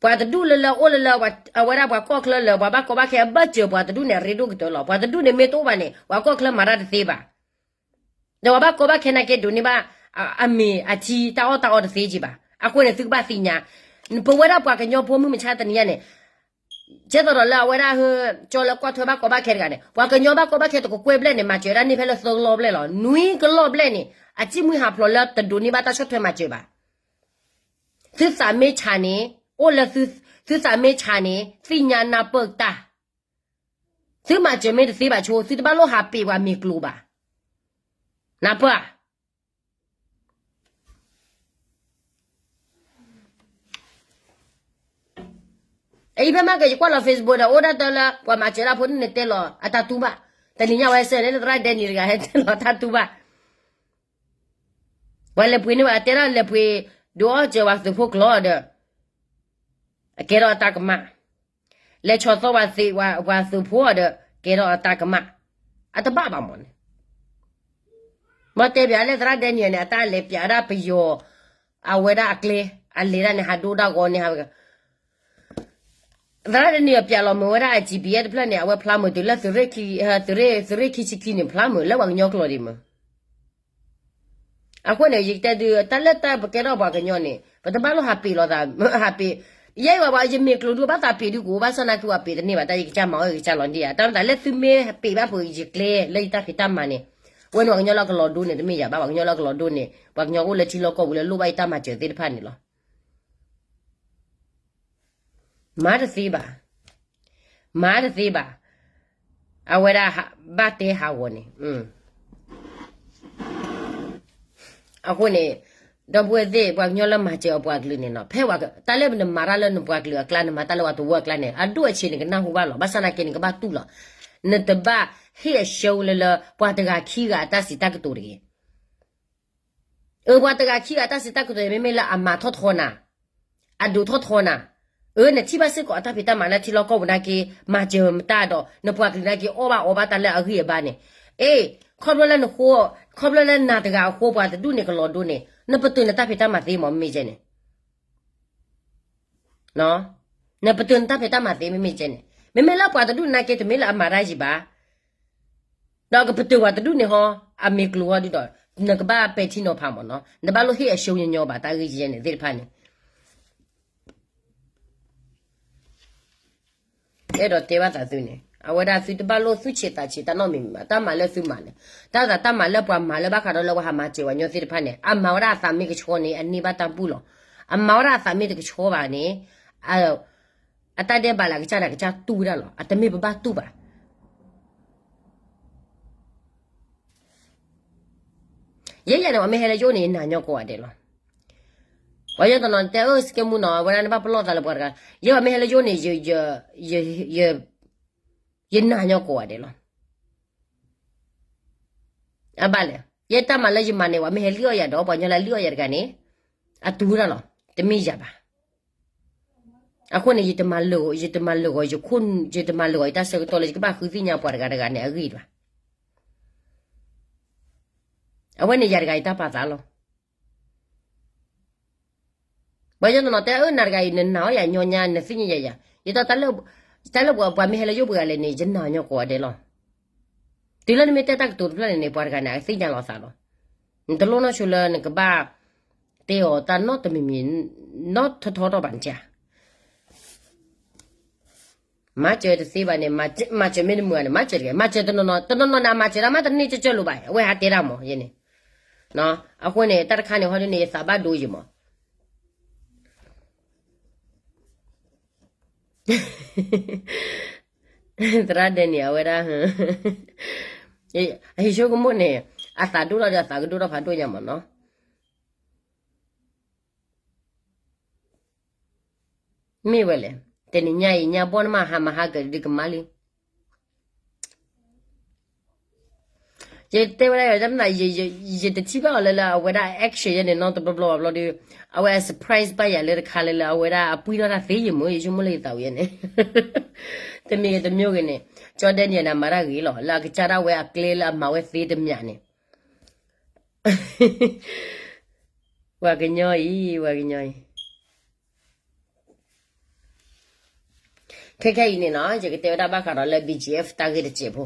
ပှၤတဒူၣ်လၢလၢအိၣ်လၢလၢ အဝဲဒၣ်ပှၤကီၢ်ချၢလၢ ပှၤဘၣ်ကီဘၣ်ခဲအဘၢၣ်စၢၤပှၤတဒူၣ်န့ၣ် အရ့ဒိၣ်ကတၢၢ်လီၤ. ပှၤတဒူၣ်န့ၣ်မ့ၢ်တအိၣ်ဘၣ်န့ၣ် ပှၤကီၢ်ချၢမၤတၢ်တသ့ဘၣ်. ဒီးပှၤဘၣ်ကီဘၣ်ခဲနာ်က့ဒိးန့ၢ်ဘၣ် အမ့ၢ်အထံတၢ်အီၣ်တၢ်အီတသ့က့ဘၣ်. အဃိန့ၣ် သုကဘၣ်သ့ၣ်ညါ ပဝဲဒၣ်ပှၤကညီဖိမုၢ်မဆါတနံၤညါန့ၣ် ကဲသိးဒီးလၢအဝဲဒၣ် ကၠီလၢကွၢ်ထွဲဘၣ်ကီဘၣ်ခဲတဂၤန့ၣ် ပှၤကညီဘၣ်ကီဘၣ်ခဲတကကွဲၢ်ဘျဲၣ်န့ၣ် မၤစၢၤဒၣ်န့ၢ်ဖဲလၢသၢကလီၢ်ဘျဲၣ်လီၤ. နွံကလီၢ်ဘျဲၣ်န့ၣ် အစံၣ်မှံဟးဖျိးလၢတဒိးန့ၢ်ဘၣ်တၢ်ဆီၣ်ထွဲမၤစၢၤဘၣ်. သုသးမ့ၢ်ဆးန့ၣ် အိၣ်လၢ သုသးမ့ၢ်ဆးန့ၣ် သ့ၣ်ညါနၢ်ပၢၢ်တၢ် သုမၤစၢၤမ့ၢ်တသ့ဘၣ်ဆိ သုတဘၣ်လိၣ်ဟးပံးပှၤမ့ၢ်ကျိၤဘၣ်. နၢ်ပၢၢ်ဧါ. အအံၤဖဲမ့ၢ်က့ၤယကွၢ်လီၤ Facebook ဒီး အိၣ်ဒၣ်တၢ်လၢ ပှၤမၤစၢၤတၢ်ဖိန့ၣ်တဲလီၤ အတၢ်တူၢ်ဘၣ်. တနံၤညါဝဲစဲးန့ၣ် သရၣ် Daniel တဂၤဟဲတဲလီၤတၢ်တူၢ်ဘၣ်. ပှၤလဲၤပှ့ၤန့ၢ်ဘၣ် တဲဒၣ်လဲၤပှ့ၤ ဒုးအီၣ်စၢၤပှၤသုးဖိကျိာ်ဒီး အကဲထီၣ်အတၢ်ကမၣ် လဲၤဆီၣ်သီပှၤသ့ၣ်ပှၤသုးဖိဒီး ကဲထီၣ်အတၢ်ကမၣ် အတဘၣ်ဘၣ်မးန့ၣ်. မ့ၢ်တဲပၠးလၢသရၣ် Daniel န့ၣ် အတၢ်လဲၤပၠးဒၣ်ပယီၤ အဝဲဒၣ်အကျဲ အလဲၤဒၣ်န့ၣ် ဟးဒိဒၣ်ဂီၤန့ၣ် ဟးဝဲက သရၣ်တနံၤအပျးလီၤမုာ်ဝဲဒၣ် အ G B S တဖျၢၣ်န့ၣ် အဝဲဖျါမုာ်တုၤလၢသုးရ့ၣ်ခံ, သုးရ့ၣ်, သုးရ့ၣ်ခံဆံခံန့ၣ် ဖျါမုာ်လၢပှၤကညီကျိာ်ဒံးမုာ်. အဃိန့ၣ် ယကတဲဒုး တၢ်လၢတၢ်ပကဲထီၣ်ပှၤကညီန့ၣ် ပတဘၣ်လိၣ်ဟးပ့းလီၤသး, ဟးပ့း, ယဲယွၤပှၤ ယမ့ၢ်ကျိာ်ဒုးဘၣ်သးပ့းဒုးကအိၣ်ဘၣ်ဆၣ်နာ်က့ ပှၤပ့းတန့ၢ်ဘၣ် တၢ်ယကစၢ်မၤအီၣ်ယကစၢ်လီၤဒံးဧါ. တၢ်မတၤလၢသုမ့ၢ်ပ့းဘၣ်ဖိ ယကျဲလၢယတၢ်ဖံးတၢ်မၤန့ၣ်, ဝဲန့ၣ်ပှၤကညီလၢအကလီၤဒိန့ၣ် တမ့ၢ်ယၤဘၣ်, ပှၤကညီလၢအကလီၤဒိန့ၣ် ပှၤကညီအိၣ်လၢထံလီၢ်ကီၢ်ပူၤလၢလိၣ်ဘၣ်ယတၢ်မၤစၢၤသ့ၣ်တဖၣ်န့ၣ်လီၤ. မၤတသ့ဘၣ်, မၤတသ့ဘၣ်, အဝဲဒၣ်ဘၣ်တဲဟးဂီၤန့ၣ်, အဃိန့ၣ် ဒီပုၢ်ဝဲၢ်သ့ၣ် ပှၤကညီလၢမၤစၢၤအပှၤကလုာ်န့ၣ်နီၤ, ဖဲတၢ်လၢနမၤတၢ်လၢနပှၤကလုာ်အကျါ နမၤတၢ်လၢပှၤတဝၢအကျါန့ၣ် အဒိၣ်အဆံးနကနၢ်ဟူဘၣ်လီၤ. ဘၣ်ဆၣ်နာ်က့ နကဘၣ်တူၢ်လီၤ. နတဘၣ်ဟ့ၣ်အရှုံးလၢလၢ ပှၤတဂၤခံဂၤအတၢ်စံးတၢ်ကတိၤတဂ့ၤ. အၢ ပှၤတဂၤခံဂၤအတၢ်စံးတၢ်ကတိၤ မ့မ့ၢ်လၢအမၤထီၣ်ထီနၤ, အဒိးထီၣ်ထီနၤ, အၢ နထံၣ်ဘၣ်စ့ၢ်ကီးအတၢ်ဖံးတၢ်မၤလၢထံလီၢ်ကီၢ်ပူၤနာ်က့ မၤစၢၤမတၢ်ဒီး နပှၤကလုာ်နာ်က့ အီၣ်ဘၣ်အီဘၣ်တၢ်လၢအဂံၢ်အဘါန့ၣ်, အ့ ခီဖျိလၢနဃိ, ခီဖျိလၢနၤတဂၤအဃိ ပှၤတဒူၣ်န့ၣ်ကလီၤဒိန့ၣ် နပတုာ်နတၢ်ဖံးတၢ်မၤသ့မ့ၢ်မ့ၢ်ကဲန့ၣ် နပတုာ်နတၢ်ဖံးတၢ်မၤသ့မ့ၢ်မ့ၢ်ကဲန့ၣ်, မ့မ့ၢ်လၢပှၤတဒူၣ်နာ်က့ တမ့ၢ်လၢအမၤတၢ်ယံၤဘၣ်, ဒီးကပတုာ်ပှၤတဒူၣ်န့ၣ်ဟီ, အမ့ၢ်ကျိၤဟီဒုဒီး နကဘၣ်ပဲာ်ထံနီၤဖးမ့ၢ်နီၤ, နဘၣ်လိၣ်ဟ့ၣ်အရှုံးညီညီဘၣ် တၢ်ဂ့ၢ်ယဲန့ၣ်သ့ၣ်တဖၣ်န့ၣ် အဲၣ်ဒိးတဲဘၣ်သးသုန့ၣ် အဝဲဒၣ်သုတဘၣ်လိၣ်သူၣ်ဆံးသးဆံးတၢ်နီတမံၤမံၤဘၣ်, တၢ်မၤလၢသုမၤန့ၣ်, တၢ်သးတၢ်မၤလၢပှၤမၤလၢဘၣ်ဃးဒီးလၢပှၤဟးမၤစၢၤပှၤကညီသ့ၣ်တဖၣ်န့ၣ် အမၤဝဲဒၣ်အသးမ့ၢ်ကဆှီန့ၣ် အန့ၢ်ဘၣ်တၢ်ဘူၣ်လီၤ. အမၤဝဲဒၣ်အသးမ့ၢ်တကဆှီဘၣ်န့ၣ် အတၢ်ဒဲးဘးလၢအကစၢ်န့ၣ် အကစၢ်တူၢ်ဝဲဒၣ်လီၤ. အတမ့ၢ်ပဘၣ်တူၢ်ဘၣ်. ယဲယၤန့ၣ် ပှၤမ့ၢ်ဟဲလၢယအိၣ်န့ၣ် ယနာ်ညီကိးဂၤဒဲးလီၤ. ပှၤယဲတနီၤတဲ အၢ စကဲမူနီၤ အဝဲဒၣ်နဘၣ်ပလီၢ်သးလၢပှၤတဂၤ, ယဲပှၤမ့ၢ်ဟဲလၢယအိၣ်န့ၣ် ယနာ်ညီကိးဂၤဒဲးလီၤ. အဘၣ်လဲၣ်, ယဲတၢ်မၤလၢယမၤန့ၣ် ပှၤမ့ၢ်ဟဲလံၣ်အီၣ်ယၤဒီး ပှၤညီလၢလံၣ်အီၣ်ယၤတဂၤန့ၣ် အတူၢ်ဝဲဒၣ်လီၤ. တမ့ၢ်ယၤဘၣ်. အဃိန့ၣ် ယတမၤလၢာ်ဂီၤ, ယတမၤလၢာ်ဂီၤ, ယတမၤလၢာ်ဂီၤယတၢ်ဆၢကတီၢ်လၢယကဘၣ်ဃုသ့ၣ်ညါပှၤတဂၤတဂၤန့ၣ် အဂ့ၢ်ဘၣ်. အဝဲန့ၣ်ယၤတဂၤယတၢ်ပာ်သးလီၤ. ပှၤယဲတနီၤတဲ အၢ နၤတဂၤအံၤ နနာ်အီၣ်ယၤညီညါ နသ့ၣ်ညါယၤယၤ, ယတၢ်တၢ်လၢပှၤမ့ၢ်ဟဲလၢယအိၣ်ပှၤဂၤလဲၣ်န့ၣ် ယနာ်ညီကိးဂၤဒဲးလီၤ. တုၤလၢနမ့ၢ်တဲတၢ်ကတိၤတဖျၢၣ်န့ၣ်န့ၣ် ပှၤတဂၤန့ၣ် အသ့ၣ်ညါလီၤသးလီၤ. နတလိၣ်နီၢ်ဆိလၢနကဘၣ်တဲအီၤတၢ်နီတမံၤမံၤ နီထီထီထီၣ်ဘၣ်န့ၣ်ဧါ. မၤစၢၤတသ့ဘၣ်န့ၣ် မၤစၢၤမ့ၢ်တမုာ်န့ၣ် မၤစၢၤတဂ့ၤ, မၤစၢၤတနီၤနီၤ တနီၤနီၤန့ၣ် အမၤစၢၤတၢ်မးတန့ၢ်ကၢၢ်ကၢၢ်လိၤဘၣ် အဝဲဟးတဲတၢ်မး ယဲန့ၣ်. အဃိန့ၣ် တၢ်တခါန့ၣ် ဟီဒ်န့ၣ် ယသးဘၣ်ဒိယံာ်မး သရၣ်ဒဲန့ၣ် အဝဲဒၣ် ယဆိကမိၣ်န့ၣ် အသးဒိၣ်ထီၣ်ဒီးအသးကဒိၣ်ထီၣ်ဖးဒိၣ်ညါမးနီၤ. မ့ၢ်ဝဲလဲၣ်, တနံၤညါအံၤ ညါဘီၣ်နမၤဟါမၤဟါကဒုကမါလံ. ယတဲဝဲဒၣ် ယတမနုၤ ယတထံၣ်ဘၣ်အီၤလၢလၢအဝဲဒၣ် action ယဲန့ၣ် နီတဘျီဘျီဘၣ်ဘျီဒီး အဝဲအ surprise ဘၣ်ယၤလၢတခါလၢလၢအဝဲဒၣ်အပှံၢ်ထီၣ်တၢ်သ့ယံာ်မး ယဆိကမိၣ်လၢယသးဝံၤယဲန့ၣ် တမံၤဂ့ၤတမံၤဂ့ၤန့ၣ် ကၠီဒဲနံယၤန့ၣ် အမၤတၢ်ဂ့ၤလီၤ လၢအကစၢ်ဒၣ်ဝဲအကျဲလၢအမၤဝဲသ့တမံၤန့ၣ် ပှၤကညီအံၤ ပှၤကညီအံၤ ခဲခဲအံၤန့ၣ်နီၤ ယကတဲဝဲဒၣ်ဘၣ်ဃးဒီးလၢ BGF တၢ်ဂ့ၢ်တစဲးဖိ,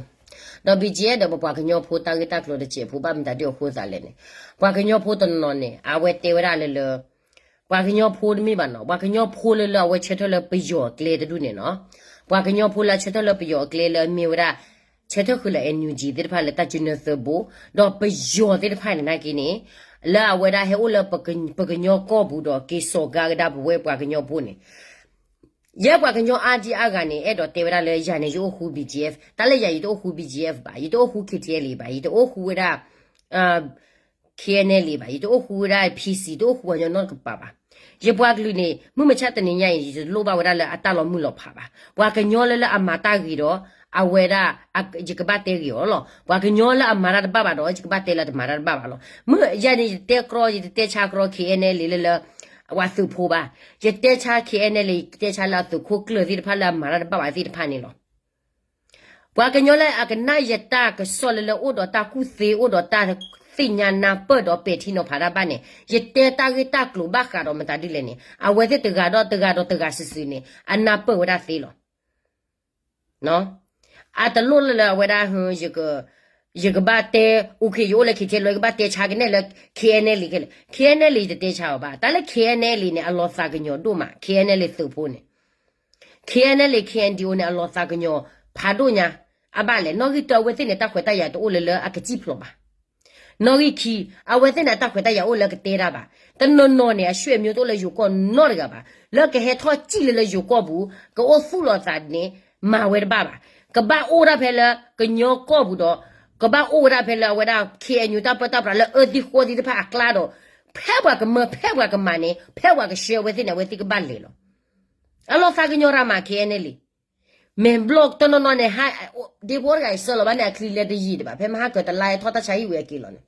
ဒီး BGF ဒီးပပှၤကညီဖိတၢ်ဂ့ၢ်တၢ်ကျိၤတစဲးဖိ ဘၣ်မတၤဒ်အဃိသးလဲၣ်န့ၣ်, ပှၤကညီဖိတနီၤနီၤန့ၣ် အဝဲတဲဝဲဒၣ်လၢလၢ ပှၤကညီဖိတမ့ၢ်ဘၣ်နီၤ, ပှၤကညီဖိလၢလၢအဝဲဆၢထၢၣ်လၢပယီၤအကျဲတဒူၣ်န့ၣ်နီၤ, ပှၤကညီဖိလၢအဆၢထၢၣ်လၢပယီၤအကျဲလၢအမ့ၢ်ဝဲဒၣ် ဆၢထၢၣ်ဃုာ်လၢ NUG သ့ၣ်တဖၣ်လၢတၢ်စုနၢသၢဘိ, ဒီးပယီၤသ့ၣ်တဖၣ်န့ၣ်နာ်က့န့ၣ် လၢအဝဲဒၣ်ဟဲအိၣ်လၢ ပကညီကီၢ်ပူၤဒီးက့ၤစိာ်ကါကဒါပဝဲပှၤကညီဖိန့ၣ်, ယဲပှၤကညီအါဒံအါဂၤန့ၣ် အဲၣ်ဒိးတဲဝဲဒၣ်လၢယၤန့ၣ် ယအိၣ်ဃူ BGF, တၢ်လၢယၤယတအိၣ်ဃူ BGF ဘၣ်, ယတအိၣ်ဃူ KTLA ဘၣ်, ယတအိၣ်ဃူဝဲဒၣ် KNLA ဘၣ်, ယတအိၣ်ဃူဝဲဒၣ် PC, တအိၣ်ဃူပှၤကညီနီတကပၤဘၣ်. ယပှၤကလုာ်န့ၣ် မုၢ်မဆါတနံၤညါအံၤ ယတလိၣ်ဘၣ်ဝဲဒၣ်လၢအတၢ်လီၤမုၢ်လီၤဖးဘၣ်. ပှၤကညီလၢလၢအမၤတၢ်ဂ့ၤဒီး အဝဲဒၣ် ယကဘၣ်တဲဂ့ၤအီၤလီၤ. ပှၤကညီလၢအမၤတၢ်တဘၣ်ဘၣ်ဒီး ယကဘၣ်တဲလၢတမၤတၢ်တဘၣ်ဘၣ်လီၤ. မုၢ်ယၤန့ၣ် ယတတဲကြီ ယတတဲဆါကြီ KNLA လၢလၢ ပှၤသုးဖိဘၣ်. ယတဲဆါ KNLA ယတဲဆါလၢအသုးခိၣ်ကျၢၢ်သ့ၣ်တဖၣ်လၢအမၤတၢ်တဘၣ်ဘၣ်သ့ၣ်တဖၣ်န့ၣ်လီၤ. ပှၤကညီလၢအကနၣ်ယတၢ်ကစီၣ်လၢလၢအိၣ်ဒီးတၢ်ကူၣ်သ့ အိၣ်ဒီးတၢ် သ့ၣ်ညါနၢ်ပၢၢ်ဒီးပဲာ်ထံနီၤဖးတၢ်ဘၣ်န့ၣ် ယတဲတၢ်ဂ့ၢ်တၢ်ကျိၤဘၣ်ဃးဒီးမတၤဒ်လဲၣ်န့ၣ် အဝဲသ့ၣ်တဂၤဒီးတဂၤဒီးတဂၤစုာ်စုာ်န့ၣ် အနၢ်ပၢၢ်ဝဲဒၣ်သ့လီၤ. အတလိၣ်လၢလၢအဝဲဒၣ် ယကဘၣ်တဲ အိၣ်ခ့ ယအိၣ်လၢ ခ့ထ့လီၤ ယကဘၣ်တဲဆါကနဲၣ်လၢ ခ့အဲနဲလံ ခဲလၢာ် ခ့အဲနဲလံ ယတတဲဆါအီၤဘၣ် တၢ်လၢ ခ့အဲနဲလံ န့ၣ် အလီၤသးကညီၤဒိၣ်မး ခ့အဲနဲလံ သုးဖိန့ၣ် ခ့အဲနဲလံ ခ့အဲဒံအိၣ်န့ၣ် အလီၤသးကညီၤဖးဒိၣ်ညါ အဘၣ်လဲၣ် နီၣ်ဂံၢ်တၢအဝဲသ့ၣ်န့ၣ် တၢ်ခွဲးတၢ်ယာ်တအိၣ်လၢလၢအကစံၣ်ဖျိးဘၣ် နီၣ်ဂံၢ်ခံ အဝဲသ့ၣ်န့ၣ် အတၢ်ခွဲးတၢ်ယာ်အိၣ်လၢကတဲတၢ်ဘၣ် တနီၤနီၤန့ၣ် အဆွေမျိုးတအိၣ်လၢယိၤကီၢ်နီတဂၤဘၣ် လၢကဟဲထီၣ်စံၣ်လၢလၢယိၤကီၢ်ပူၤ ကအိၣ်သူၣ်လီၤသးန့ၣ် မၤဝဲတဘၣ်ဘၣ် ကဘၣ်အိၣ်ဒၣ်ဖဲလၢကညီကီၢ်ပူၤဒီး ကဘၣ်အိၣ်ဝဲဒၣ်ဖဲလၢအဝဲဒၣ် ခ့အဲညူ တၢ်ပၢတၢ်ပြးလၢအၢသံဃီသံတဖၣ်အကျါဒီး ဖဲပှၤကမၢ ဖဲပှၤကမၤန့ၣ် ဖဲပှၤကဆှၢအဝဲသ့ၣ်န့ၣ် အဝဲသ့ၣ်ကဘၣ်လဲၤလီၤ အလီၤသးကညီၤရၢ်မး ခ့အဲနဲလံ မ့ၢ်ဘျီၣ်တနီၤနီၤန့ၣ် ဟး ဒ့ဖိတဂၤအံၤဆှၢလီၤဘၣ်န့ၣ် အချံလဲတယံာ်ဒံးဘၣ် ဖဲမဟါကတလါဟဲထီၣ်တၢ်ဆါဟံၣ်ဝံၤအက့ၤလီၤန့ၣ်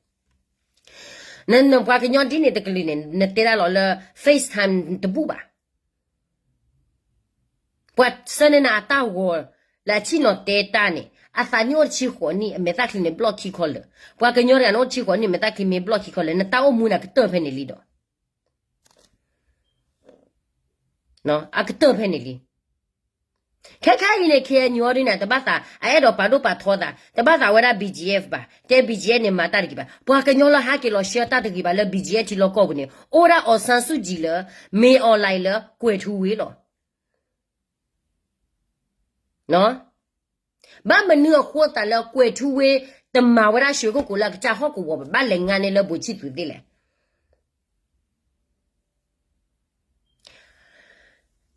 နနပှၤကညီဒ်န့ၣ်တကလုာ်န့ၣ် နတဲဒၣ်လီၤလၢ FaceTime တဘူၣ်ဘၣ် ပှၤဆှၢန့ၢ်နၤအတၢ်ဂီၤ လၢအဆ့ၣ်နီၤတဲတၢ်န့ၣ် အသးနံၣ်အိၣ်တဆံဃိးနံၣ် အမဲာ်သၣ်ချံန့ၣ်ဘျီၣ်ခံခီလၢာ် ပှၤကညီတဂၤန့ၣ်အိၣ်တဆံဃိးနံၣ် အမဲာ်သၣ်ချံမ့ၢ်ဘျီၣ်ခံခီလၢာ် နတၢ်အိၣ်မူန့ၣ်ကတၢၢ်ဖဲန့ၣ်လံဒီး အကတၢၢ်ဖဲန့ၣ်လံ ခဲခါအံၤန့ၣ် ခ့အဲညူ အီၤဒ်န့ၣ် တဘၣ်သး အအဲၣ်ဒိးပာ်ဒိၣ်ပာ်ထီသး တဘၣ်သးဝဲဒၣ် BGF ဘၣ် တဲ BGF န့ၣ်မၤတၢ်တဂ့ၤဘၣ် ပှၤကညီလၢဟးက့ၤလီၤဆှၢတၢ်တဂ့ၤဘၣ်လၢ BGF ထံလီၢ်ကီၢ်ပူၤန့ၣ် အိၣ်ဝဲဒၣ် အောင်ဆန်းစုကြည် လၢ မင်းအောင်လှိုင် လၢ ကွယ်ထူးဝင်း လီၤ ဘၣ်မနုၤအဃိသတးလၢ ကွယ်ထူးဝင်း တမၤဝဲဒၣ် ရွှေကုက္ကို လၢအကစၢ်ဟီၣ်ကဝီၤဘၣ် ဘၣ်လဲၤငါန့ၢ်လၢ ဗိုလ်ချစ်သူ သ့လဲ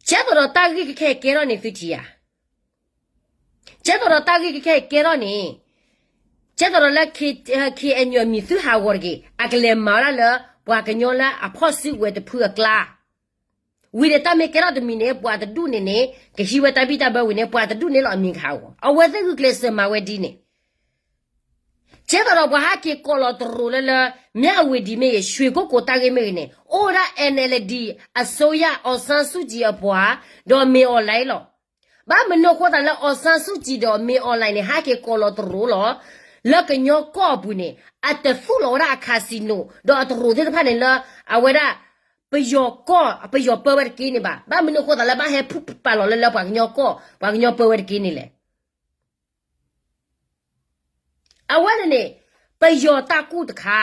ၣ် ကဲသိးဒီးတၢ်ဂ့ၢ်ကခဲအံၤကဲထီၣ်န့ၣ်သုထံၣ်ဧါ ကဲသိးဒီးတၢ်ဂ့ၢ်ကခဲအံၤကဲထီၣ်န့ၣ် ကဲသိးဒီးလၢ ခ့အဲညူ အမံၤသုဟးဂီၤတက့ၢ် အကလဲၤမၤဝဲဒၣ်လၢ ပှၤကညီလၢအဖီၣ်စုကဝဲၤတဖုအကျါ ဝံၤဒီးတၢ်မ့ၢ်ကဲထီၣ်တမံၤန့ၣ် ပှၤတဒူၣ်န့ၣ်န့ၣ် ကဟံးဝဲတၢ်ဘံၣ်တၢ်ဘၢဝံၤန့ၣ် ပှၤတဒူၣ်န့ၣ်လီၤအမံၤကဟးဂီၤ အဝဲသ့ၣ်ဂုာ်ကျဲးစၢးမၤဝဲဒ်န့ၣ် ကဲသိးဒီးပှၤဟးက့ၤကိးလီၤတရိးလၢလၢ မ့ၢ်အဝ့ၢ်ဒံးမ့ၢ်ဂ့ၤ ရွှေကုက္ကို တၢ်ဂ့ၢ်မ့ၢ်ဂ့ၤန့ၣ် အိၣ်ဝဲဒၣ် NLD အစိုးရ အောင်ဆန်းစုကြည် အပှၤ ဒီး မင်းအောင်လှိုင် လီၤ ဘၣ်မနုၤအဃိသတးလၢ အောင်ဆန်းစုကြည် ဒီး မင်းအောင်လှိုင် န့ၣ် ဟးက့ၤကိးလီၤတရိးလီၤ လၢကညီကီၢ်အပူၤန့ၣ် အတသူၣ်လီၤဝဲဒၣ်အ casino ဒီးအတရိးသ့ၣ်တဖၣ်န့ၣ်လၢ အဝဲဒၣ် ပယီၤကီၢ် ပယီၤပၢဝဲတက့ၢ်န့ၣ်ဘၣ် ဘၣ်မနုၤအဃိသတးလၢဘၣ်ဟဲဖုၣ်ပာ်လီၤလၢလၢပှၤကညီကီၢ် ပှၤကညီပၢဝဲတက့ၢ်န့ၣ်လဲၣ် အဝဲန့ၣ်န့ၣ် ပယီၤတၢ်ကူၣ်တခါ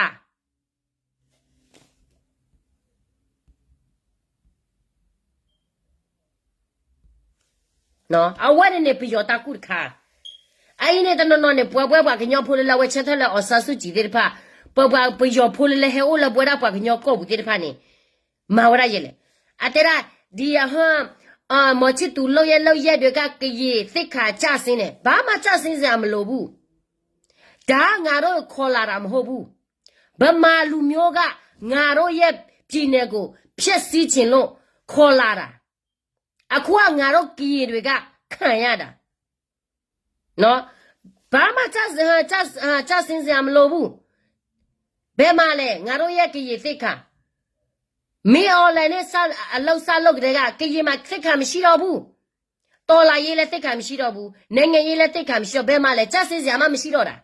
အဝဲန့ၣ်န့ၣ် ပယီၤတၢ်ကူၣ်တခါ အအံၤန့ၣ်တနီၤနီၤန့ၣ် ပှၤပှၤပှၤကညီဖိလၢလၢအဝဲဆၢထၢၣ်လၢ အောင်ဆန်းစုကြည် သ့ၣ်တဖၣ် ပပှၤပယီၤဖိလၢလၢဟဲအိၣ်လၢပဝဲဒၣ်ပှၤကညီကီၢ်ပူၤသ့ၣ်တဖၣ်န့ၣ် မၤဝဲဒၣ်ယဲလဲၣ် အတဲဒၣ် ဒီး မောင်ချစ်သူ လုပ်ရပ်လုပ်ရပ်တွေက ကရင်သိက္ခာကျဆင်းတယ် ဘာမှကျဆင်းစရာမလိုဘူး ဒါငါတို့ခေါ်လာတာမဟုတ်ဘူး ဗမာလူမျိုးက ငါတို့ရဲ့ပြည်နယ်ကို ဖျက်ဆီးချင်လို့ ခေါ်လာတာ အခုက ငါတို့ကရင်တွေက ခံရတာ ဘာမှကျဆင်းစရာမလိုဘူး ဘယ်မှာလဲ ငါတို့ရဲ့ကရင်သိက္ခာ မင်းအောင်လှိုင်နဲ့ အလုပ်စလုပ်ကတည်းက ကရင်မှာ သိက္ခာမရှိတော့ဘူး တော်လှန်ရေးလည်း သိက္ခာမရှိတော့ဘူး နိုင်ငံရေးလည်း သိက္ခာမရှိတော့ ဘယ်မှာလဲ ကျဆင်းစရာမှ မရှိတော့တာ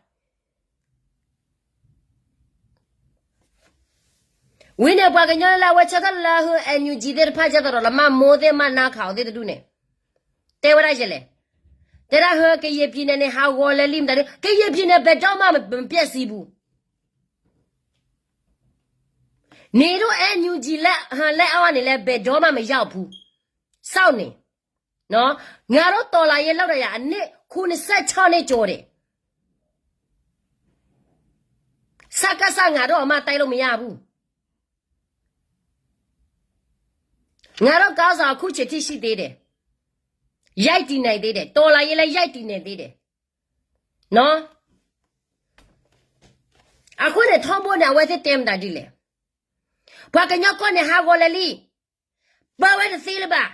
ဝံၤန့ၣ် ပှၤကညီလၢအဝဲဆၢထၢၣ်လၢ NUG သ့ၣ်တဖၣ် ကဲသိးဒီးလၢမၤမိၢ်သ့ၣ်မၤနါခးအီၤသ့ၣ်တဒူၣ်န့ၣ် တဲဝဲဒၣ်ယဲလဲၣ် တဲဒၣ်ဟၢ ကရင်ပြည်နယ်န့ၣ် ဟးဂီၤလၢာ်လံမတၤဒု ကရင်ပြည်နယ် ဘယ်တော့မှ မပျက်စီးဘူး နေတို့ NUG လက်အောက်ကနေလည်း ဘယ်တော့မှ မရောက်ဘူး စောင့်နေ ငါတို့ တော်လှန်ရေး လုပ်တာရာ အနှစ် ခုနစ်ဆယ့်ခြောက်နှစ် ကျော်တယ် စကစ ငါတို့ အမှတ် တိုက်လို့ မရဘူး ငါတို့ ခေါင်းဆောင် အခုချိန်ထိ ရှိသေးတယ် ရပ်တည်နိုင်သေးတယ် တော်လှန်ရေးလည်း ရပ်တည်နိုင်သေးတယ် အဃိန့ၣ် ထီဘိန့ၣ် အဝဲသ့ၣ်တဲမတၤဒ်လဲၣ် ပှၤကညီကီၢ်န့ၣ် ဟးဂီၤလၢာ်လံ ပၢဝဲတသ့လၢၤဘၣ်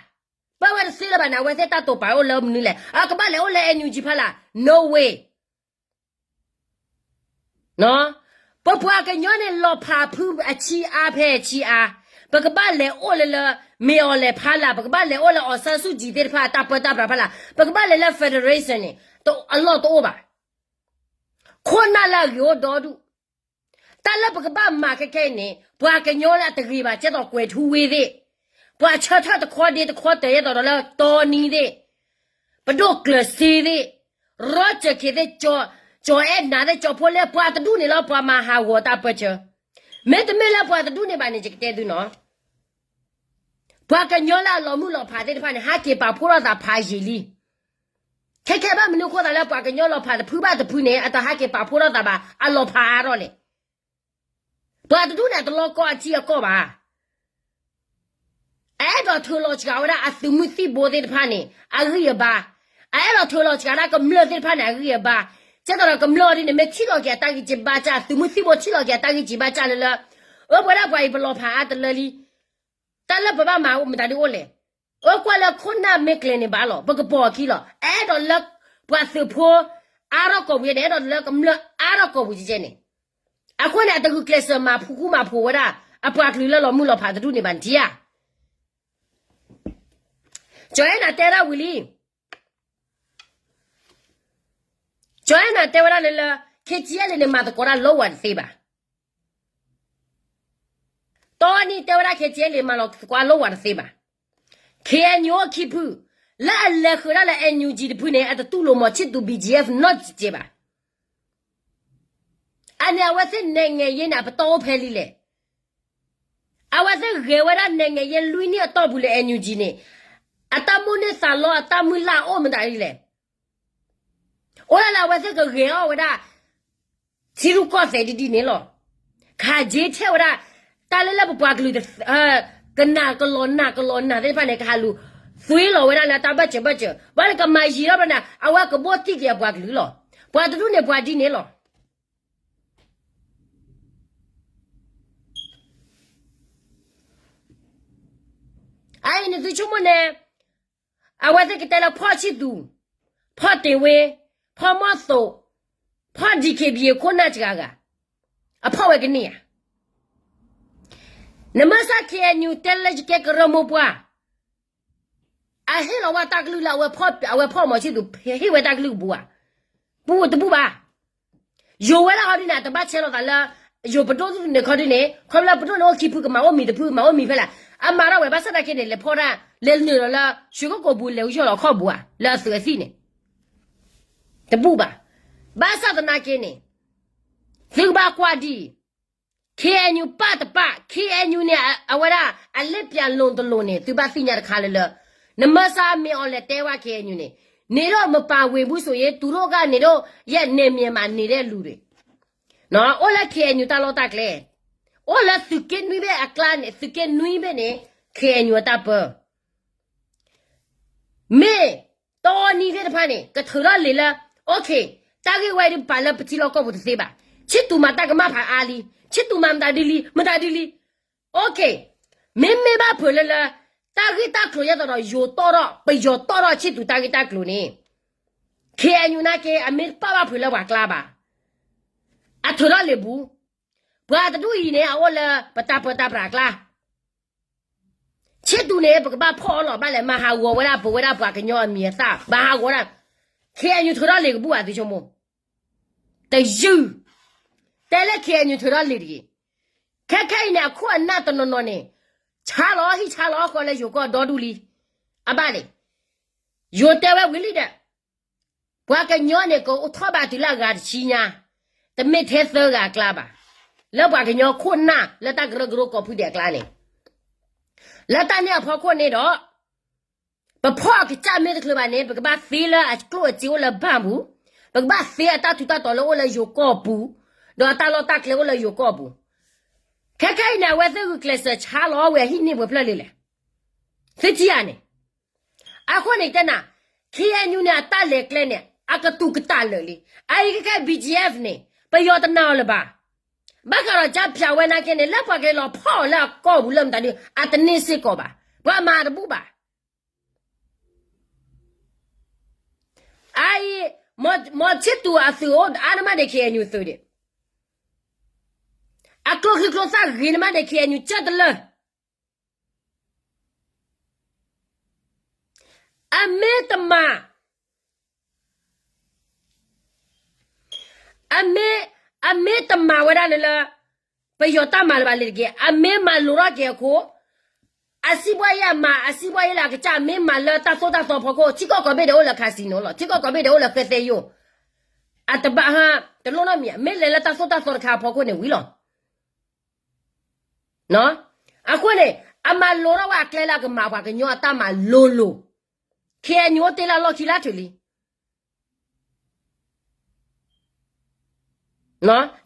ပၢဝဲတသ့လၢၤဘၣ်န့ၣ် အဝဲသ့ၣ်တၢ်တိာ်ပာ်အိၣ်လၢမနုၤလဲၣ် အကဘၣ်လဲၤအိၣ်လၢ NUG ဖီလာ် no way ပပှၤကညီန့ၣ် လီၤဖးဖုအဆံးအါဖဲအဆံးအါ ပကဘၣ်လဲၤအိၣ်လၢလၢ မင်းအောင်လှိုင် ဖီလာ် ပကဘၣ်လဲၤအိၣ်လၢ အောင်ဆန်းစုကြည် သ့ၣ်တဖၣ် တၢ်ပၢတၢ်ပြးဖီလာ် ပကဘၣ်လဲၤလၢ federation န့ၣ် အလီၢ်တအိၣ်ဘၣ် ခိၣ်နၢ်လၢအဂ့ၤအိၣ်ဒီဒူၣ် တၢ်လၢပကဘၣ်မၤခဲခဲအံၤန့ၣ် ပှၤကညီလၢအတဂ့ၤဘၣ် ကဲသိးကွဲၤထူဝ့သ့ၣ်, ပှၤဆၢထၢၣ်တခီဒ့တခီတၢၤ ယဲသိးဒီးလၢတီနံသ့ၣ်, ပဒိၣ်ကျၢၤစ့သ့ၣ်, ရီစၢၢ်ခ့သ့ၣ်, ကၠီၤအဲၣ်နၤသ့ၣ်, ကၠီၤဖိလဲၣ်, ပှၤတဒူၣ်န့ၣ်လီၤ ပှၤမၤဟးဂီၤတၢ်ပၢၢ်ဆၢ. မ့တမ့ၢ်လၢပှၤတဒူၣ်န့ၣ်ဘၣ်န့ၣ် ယကတဲသုနီၤ, ပှၤကညီလၢအလီၤမုၢ်လီၤဖးသ့ၣ်တဖၣ်န့ၣ် ဟးက့ၤပာ်ဖှိၣ်ထီၣ်သးဖးယံာ်လံ. ခဲခဲဘၣ်မနုၤအဃိသးလၢပှၤကညီလီၤဖးတဖုဘၣ်တဖုန့ၣ် အတဟးက့ၤပာ်ဖှိၣ်ထီၣ်သးဘၣ် အလီၤဖးအါထီၣ်လဲၣ်. ပှၤတဒူၣ်န့ၣ် အတလီၤကီအထံအကီၢ်ဘၣ်. အအဲၣ်ဒိးထုးလီၤစှၤဝဲဒၣ်အသုးမုၢ်သံၣ်ဘိသ့ၣ်တဖၣ်န့ၣ် အဂံၢ်အဘါ, အအဲၣ်ဒိးထုးလီၤစှၤဒၣ်ကမျၢၢ်သ့ၣ်တဖၣ်န့ၣ် အဂံၢ်အဘါ, ကဲသိးဒီးကမျၢၢ်ဒ်န့ၣ် မ့ၢ်ထံၣ်လီၤက့ၤအတၢ်ဂံၢ်စၢ်ဘါစၢ် သုးမုၢ်သံၣ်ဘိထံၣ်လီၤက့ၤအတၢ်ဂံၢ်စၢ်ဘါစၢ်လၢလၢ, အၢ ပဝဲဒၣ်ပှၤအံၤပလီၤဖးအါတလၢလံ, တၢ်လၢပဘၣ်မၤမတၤဒ်အိၣ်လဲၣ်. အၢ ကွၢ်လၢခိၣ်နၢ်မ့ၢ်ကျဲၤန့ၣ်ဘၣ်လီၤ ပကပိာ်အခံလီၤ. အအဲၣ်ဒိးလၢပှၤသုးဖိအါထီၣ်ကိာ်ပူၤန့ၣ် အဲၣ်ဒိးလၢကမျၢၢ်အါထီၣ်ကိာ်ပူၤကဲကဲန့ၣ်, အဃိန့ၣ် အတဂုာ်ကျဲးစၢးမၤဖူဃူမၤဖိးဝဲဒၣ် အပှၤကလုာ်လၢလီၤမုၢ်လီၤဖးတဒူၣ်န့ၣ်ဘၣ် နထံၣ်ဧါ. ကၠီၤအဲၣ်နၤတဲဒၣ်ဝံၤလံ, ကၠီၤအဲၣ်နၤတဲဝဲဒၣ်လၢလၢ ခ့ကၠံအဲလ့ၣ်န့ၣ် မၤသကိးတၢ်လီဝၤတသ့ဘၣ်. တီနံတဲဝဲဒၣ် ခ့ကၠံအဲလ့ၣ် မၤလီၤသကိးလီဝၤတသ့ဘၣ်. ခ့ၣ်အဲၣ်ယူၣ်အိၣ်ခံဖု, လၢအလဲၤဃုာ်ဒၣ်လၢ NUG တဖုန့ၣ် အတတူၢ်လိာ်မီၤဆံၣ်သူ ဘံၣ်ကၠံအဲၣ် နီတစဲးဘၣ်. အန့ၣ် အဝဲသ့ၣ်နဲၣ်ငဲၤယဲန့ၣ် အပတီၢ်အိၣ်ဖဲလံလဲၣ်. အဝဲသ့ၣ်ဂဲၤဝဲဒၣ်နဲၣ်ငဲၤယဲလွံၢ်နံၣ်အတီၢ်ပူၤလၢ NUG န့ၣ်, အတၢ်မိၣ်န့ၢ်သးလီအတၢ်မုၢ်လၢ်အိၣ်မတၤဒ်လဲၣ်. အိၣ်ဒၣ်လၢအဝဲသ့ၣ်ကဂဲၤအီၣ်ဝဲဒၣ် ထံရူၢ်ကီၢ်သဲးဒ်ဒ်န့ၣ်လီၤ. ခးက့ထဲဝဲဒၣ် တၢ်လၢလၢပပှၤကလုာ် ကနၣ်ကလီၤနၢ်ကလီၤနၢ်သ့ၣ်တဖၣ်န့ၣ် ကဟးလူၤသွ့လီၤဝဲဒၣ်လၢတၢ်ဘၢၣ်စၢၤဘၢၣ်စၢၤ, ဘၣ်လၢကမၤယံၤထီၣ်ဘၣ်န့ၣ် အဝဲကဘီၣ်တံၢ်က့ၤအပှၤကလုာ်လီၤ. ပှၤတဒူၣ်န့ၣ်ပှၤဒ်န့ၣ်လီၤ. အအံၤန့ၣ်သုဆိကမိၣ်န့ၣ်, အဝဲသ့ၣ်ကတဲလၢဖီၣ်ဆံၣ်သူ, ဖီၣ်တ့ၢ်ဝ့, ဖီၣ်မီၢ်သိး, ဖီၣ် DKBA ခိၣ်နၢ်စှၤဂၤ, အဖီၣ်ဝဲကန့ၢ်ဧါ. နမ့ၢ်စၢ် KNU တဲလၢယကဲကရၢမိၢ်ပှၢ် အဟ့ၣ်လီၤဝဲတၢ်ကလုၢ်လၢအဝဲဖီၣ်မီၤဆံၣ်သူ ဟ့ၣ်ဝဲတၢ်ကလုၢ်ကပူၤဧါ. ပူၤတဘူၣ်ဘၣ်. ယိၤဝဲလၢဟီဒ်န့ၣ် တဘၣ်ဆဲးလီၤသးလၢ ယိၤပဒိၣ်န့ၣ်ခီဒ်န့ၣ် ခီဖျိလၢပဒိၣ်န့ၣ်အိၣ်ခံဖုကမၤအိၣ်မံၤတဖု ကမၤအိၣ်မံၤဖဲလဲၣ်. အမၤထီၣ်ဝဲဘၣ်ဆၣ်သနာ်က့န့ၣ် လဲၤဖီၣ်ဒၣ် လဲၤနုာ်လီၤလၢ ရွှေကုက္ကိုပူၤ လဲၤကဆှီလီၤခီၣ်ပူၤဧါ လၢအသုးအသံၣ်န့ၣ် တဘူၣ်ဘၣ်. ဘၣ်ဆၣ်သနာ်က့န့ၣ် သုကဘၣ်ကွၢ်ဒ်အံၤ, KNU ပၢ်တပၢ် KNU န့ၣ် အဝဲဒၣ် အလ့ပျၢၤလိၤတလိၤန့ၣ် သုဘၣ်သ့ၣ်ညါတခါလၢလၢ, နမ့ၢ်စၢ်မ့ၢ်အီၤလဲၤတဲဝဲ KNU န့ၣ်, န့ၣ်ဒီးမပာ်ဝ့ၢ်ဘူၣ်စိၤယ့ တူၢ်ရိၣ်ဂၢ်န့ၣ်ဒီး ယဲၢ်နဲၣ်မံၤမးန့ၣ်ဒဲးလူၤဒံး, အိၣ်လၢ KNU တၢ်လီၢ်တၢ်ကျဲ, အိၣ်လၢသုးက့နွံဘ့ၣ်အကျါန့ၣ် သုးက့နွံဘ့ၣ်န့ၣ် KNU အတၢ်ပၢ မ့ၢ်တီနံသ့ၣ်တဖၣ်န့ၣ် ကထုးထီၣ်လံာ်လၢ OK, တၢ်ဂ့ၢ်ဝဲဒၣ်ပာ်လၢပထံလီၢ်ကီၢ်ပူၤတသ့ဘၣ်. ဆံၣ်သူမၤတၢ်ကမၣ်ဖးအါလံ, ဆံၣ်သူမၤမတၤဒ်လံ မတၤဒ်လံ. OK, မ့မ့ၢ်ဘၣ်ဖုးလၢလၢ တၢ်ဂ့ၢ်တၢ်ကျိၤယဲသိးဒီးယိၤတီၢ်ထီၣ် ပယီၤတီၢ်ထီၣ်ဆံၣ်သူတၢ်ဂ့ၢ်တၢ်ကျိၤန့ၣ် KNU နာ်က့ အမ့ၢ်တပာ်ဘၣ်ဖုးလၢပှၤကျါဘၣ်. အထုးထီၣ်လံာ်ပူၤ, ပှၤတဒူၣ်အံၤန့ၣ် အအိၣ်လၢပတၢ်ပၢတၢ်ပြးအကျါ ဆံၣ်သူန့ၣ် ပကဘၣ်ဖီၣ်အီၤလီၤ ဘၣ်လဲၣ် မၤဟးဂီၤဝဲဒၣ် ပဝဲဒၣ်ပှၤကညီအမံၤအသၣ် ဘၣ်ဟးဂီၤဒၣ်, KNU ထုးထီၣ်လံာ်ကဘူၣ်ဧါ သုဆိကမိၣ်, တယုၢ်, တဲလၢ KNU ထုးထီၣ်လံာ်တဂ့ၤ, ခဲခဲအံၤန့ၣ် အခိၣ်အနၢ်တနီၤနီၤန့ၣ် ဆါလီၤဟံၣ်ဆါလီၤဃီလၢယိၤကီၢ်ဒီဒူၣ်လံ, အဘၣ်န့ၣ်, ယိၤတဲဝဲဝံၤလံဒီး ပှၤကညီန့ၣ် ကအိၣ်ထီၣ်ဘၣ်တုၤလၢအဂၤတဆံညါ, တမ့ၢ်ထဲသၢဂၤအကျါဘၣ်, လၢပှၤကညီခိၣ်နၢ်လၢတၢ်ကရၢကရိကိးဖုဒဲးအကျါန့ၣ်, လၢတၢ်န့ၣ်အဖီခိၣ်န့ၣ်ဒီး ပဖီၣ်အကစၢ်မ့ၢ်တချုးဘၣ်န့ၣ် ပကဘၣ်သ့လၢအကျိၣ်အစ့အိၣ်လၢဘၣ်ပူၤ, ပကဘၣ်သ့အတၢ်ထူးတၢ်တီၤလၢအိၣ်လၢယိၤကီၢ်ပူၤ, ဒီးအတၢ်လီၢ်တၢ်ကျဲအိၣ်လၢယိၤကီၢ်ပူၤ, ခဲခဲအံၤန့ၣ် အဝဲသ့ၣ်ဂုာ်ကျဲးစၢးဆါလီၤဝဲအဟံၣ်န့ၢ်ပှဲၤဖျၢၣ်လံလဲၣ်, သုထံၣ်ဧါန့ၣ် အဃိန့ၣ်တဲနၤ, KNU န့ၣ် အတၢ်လဲၤကျဲန့ၣ် အကတူၢ်ကတၢ်လၢာ်လံ, အအံၤခဲခဲ BGF န့ၣ် ပယီၤတနာ်အီၤလၢၤဘၣ်, ဘၣ်ဃးဒီးကၠၢ်ဖၠးဝဲနာ်က့န့ၣ် လၢပှၤက့ၤလီၤဖီၣ်အီၤလၢအကီၢ်ပူၤလၢမတၤဒု အတန့ၢ်စ့ၢ်ကီးဘၣ်, ပှၤမၤတဘူၣ်ဘၣ်. အအံၤ မီၤဆံၣ်သူအသုးအိၣ်အါန့ၢ်မးန့ၣ် KNU သုးဒံး, အကျိချံကျိသၣ်ဂ့ၤန့ၢ်မးန့ၣ် KNU ကၢ်တလၢာ် အမ့ၢ်တမၤ, အမ့ၢ်, အမ့ၢ်တမၤဝဲဒၣ်လၢလၢ ပယီၤတၢ်မၤလၢၤဘၣ်လဲၣ်တက့ၢ်. အမ့ၢ်မၤလိၤထီၣ်က့ၤအခိၣ်, အစံးဘှါယဲအမၤ, အစံးဘှါယဲလၢအကစၢ်မ့ၢ်မၤလၢတၢ်သိၣ်တၢ်သီဖီခိၣ်, ထံကီၢ်ကိးဘ့ၣ်ဒီးအိၣ်လၢ casino လီၤ. ထံကီၢ်ကိးဘ့ၣ်ဒီးအိၣ်လၢဃဲသဲယိာ်, အတဘၣ်ဟါ, တလိၣ်နီတမံၤ, မ့ၢ်လဲၤလၢတၢ်သိၣ်တၢ်သီတခါအဖီခိၣ်န့ၣ်ဝံၤလီၤ. အဃိန့ၣ် အမၤလိၤထီၣ်ဝဲအကျဲလၢအကမၤပှၤကညီအတၢ်မၤလိၤလိၤ, KNU အိၣ်တ့ၢ်လၢအလီၢ်ခံလၢအထုးလံ.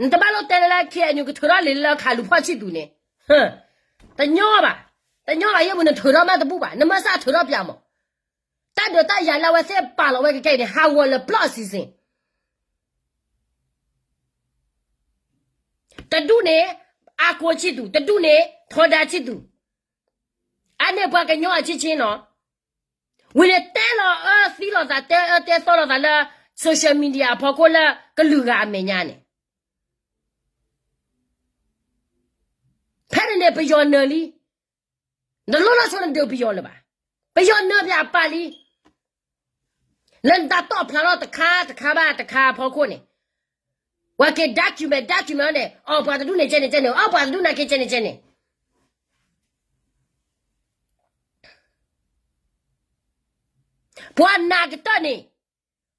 နတဘၣ်လိၣ်တဲလၢ KNU ကထုးထီၣ်လံလၢခးလူၤဖီၣ်ဆံၣ်သူးန့ၣ်, တညီဘၣ်, တညီဘၣ် ယဲၢ်ပူၤ နထုးထီၣ်မးတဘူၣ်ဘၣ်, နမ့ၢ်စးထုးထီၣ်ပၠးမး, တၢ်ဒုးတၢ်ယၤလၢအဝဲသ့ၣ်ပာ်လီၤဝဲခဲအံၤန့ၣ် ဟးဂီၤလၢပျီၢ်အစီအစဉ် တဒူၣ်န့ၣ် အါကိဆံၣ်သူး, တဒူၣ်န့ၣ် ထီဒါဆံၣ်သူး, အန့ၢ်ပှၤကညီအဆံဆ့နီၤ, ဝံၤန့ၣ်တဲလီၤအၢသံလိာ်သး တဲအၢတဲသီလိာ်သးလၢ social media အဖီခိၣ်လၢကလုာ်ဂၤအမဲာ်ညါန့ၣ်, ဖဲန့ၣ်န့ၣ် ပယီၤနၢၤလံ, နတလိၣ်လီၤဆိနဒုးပယီၤလၢၤဘၣ်, ပယီၤနၢၤပၠးပာ်လံ လၢနတၢ်တီၣ်ဖျါထီၣ်တခါတခါဘၣ်တခါအဖီခိၣ်န့ၣ်, ပှၤက့ၤ document document န့ၣ် အီၤပှၤတဒူၣ်န့ၣ်ကဲန့ၣ်ကဲန့ၣ် အီၤပှၤတဒူၣ်န့ၣ်က့ၤကဲန့ၣ်ကဲန့ၣ်, ပှၤနာ်ကတၢၢ်န့ၣ်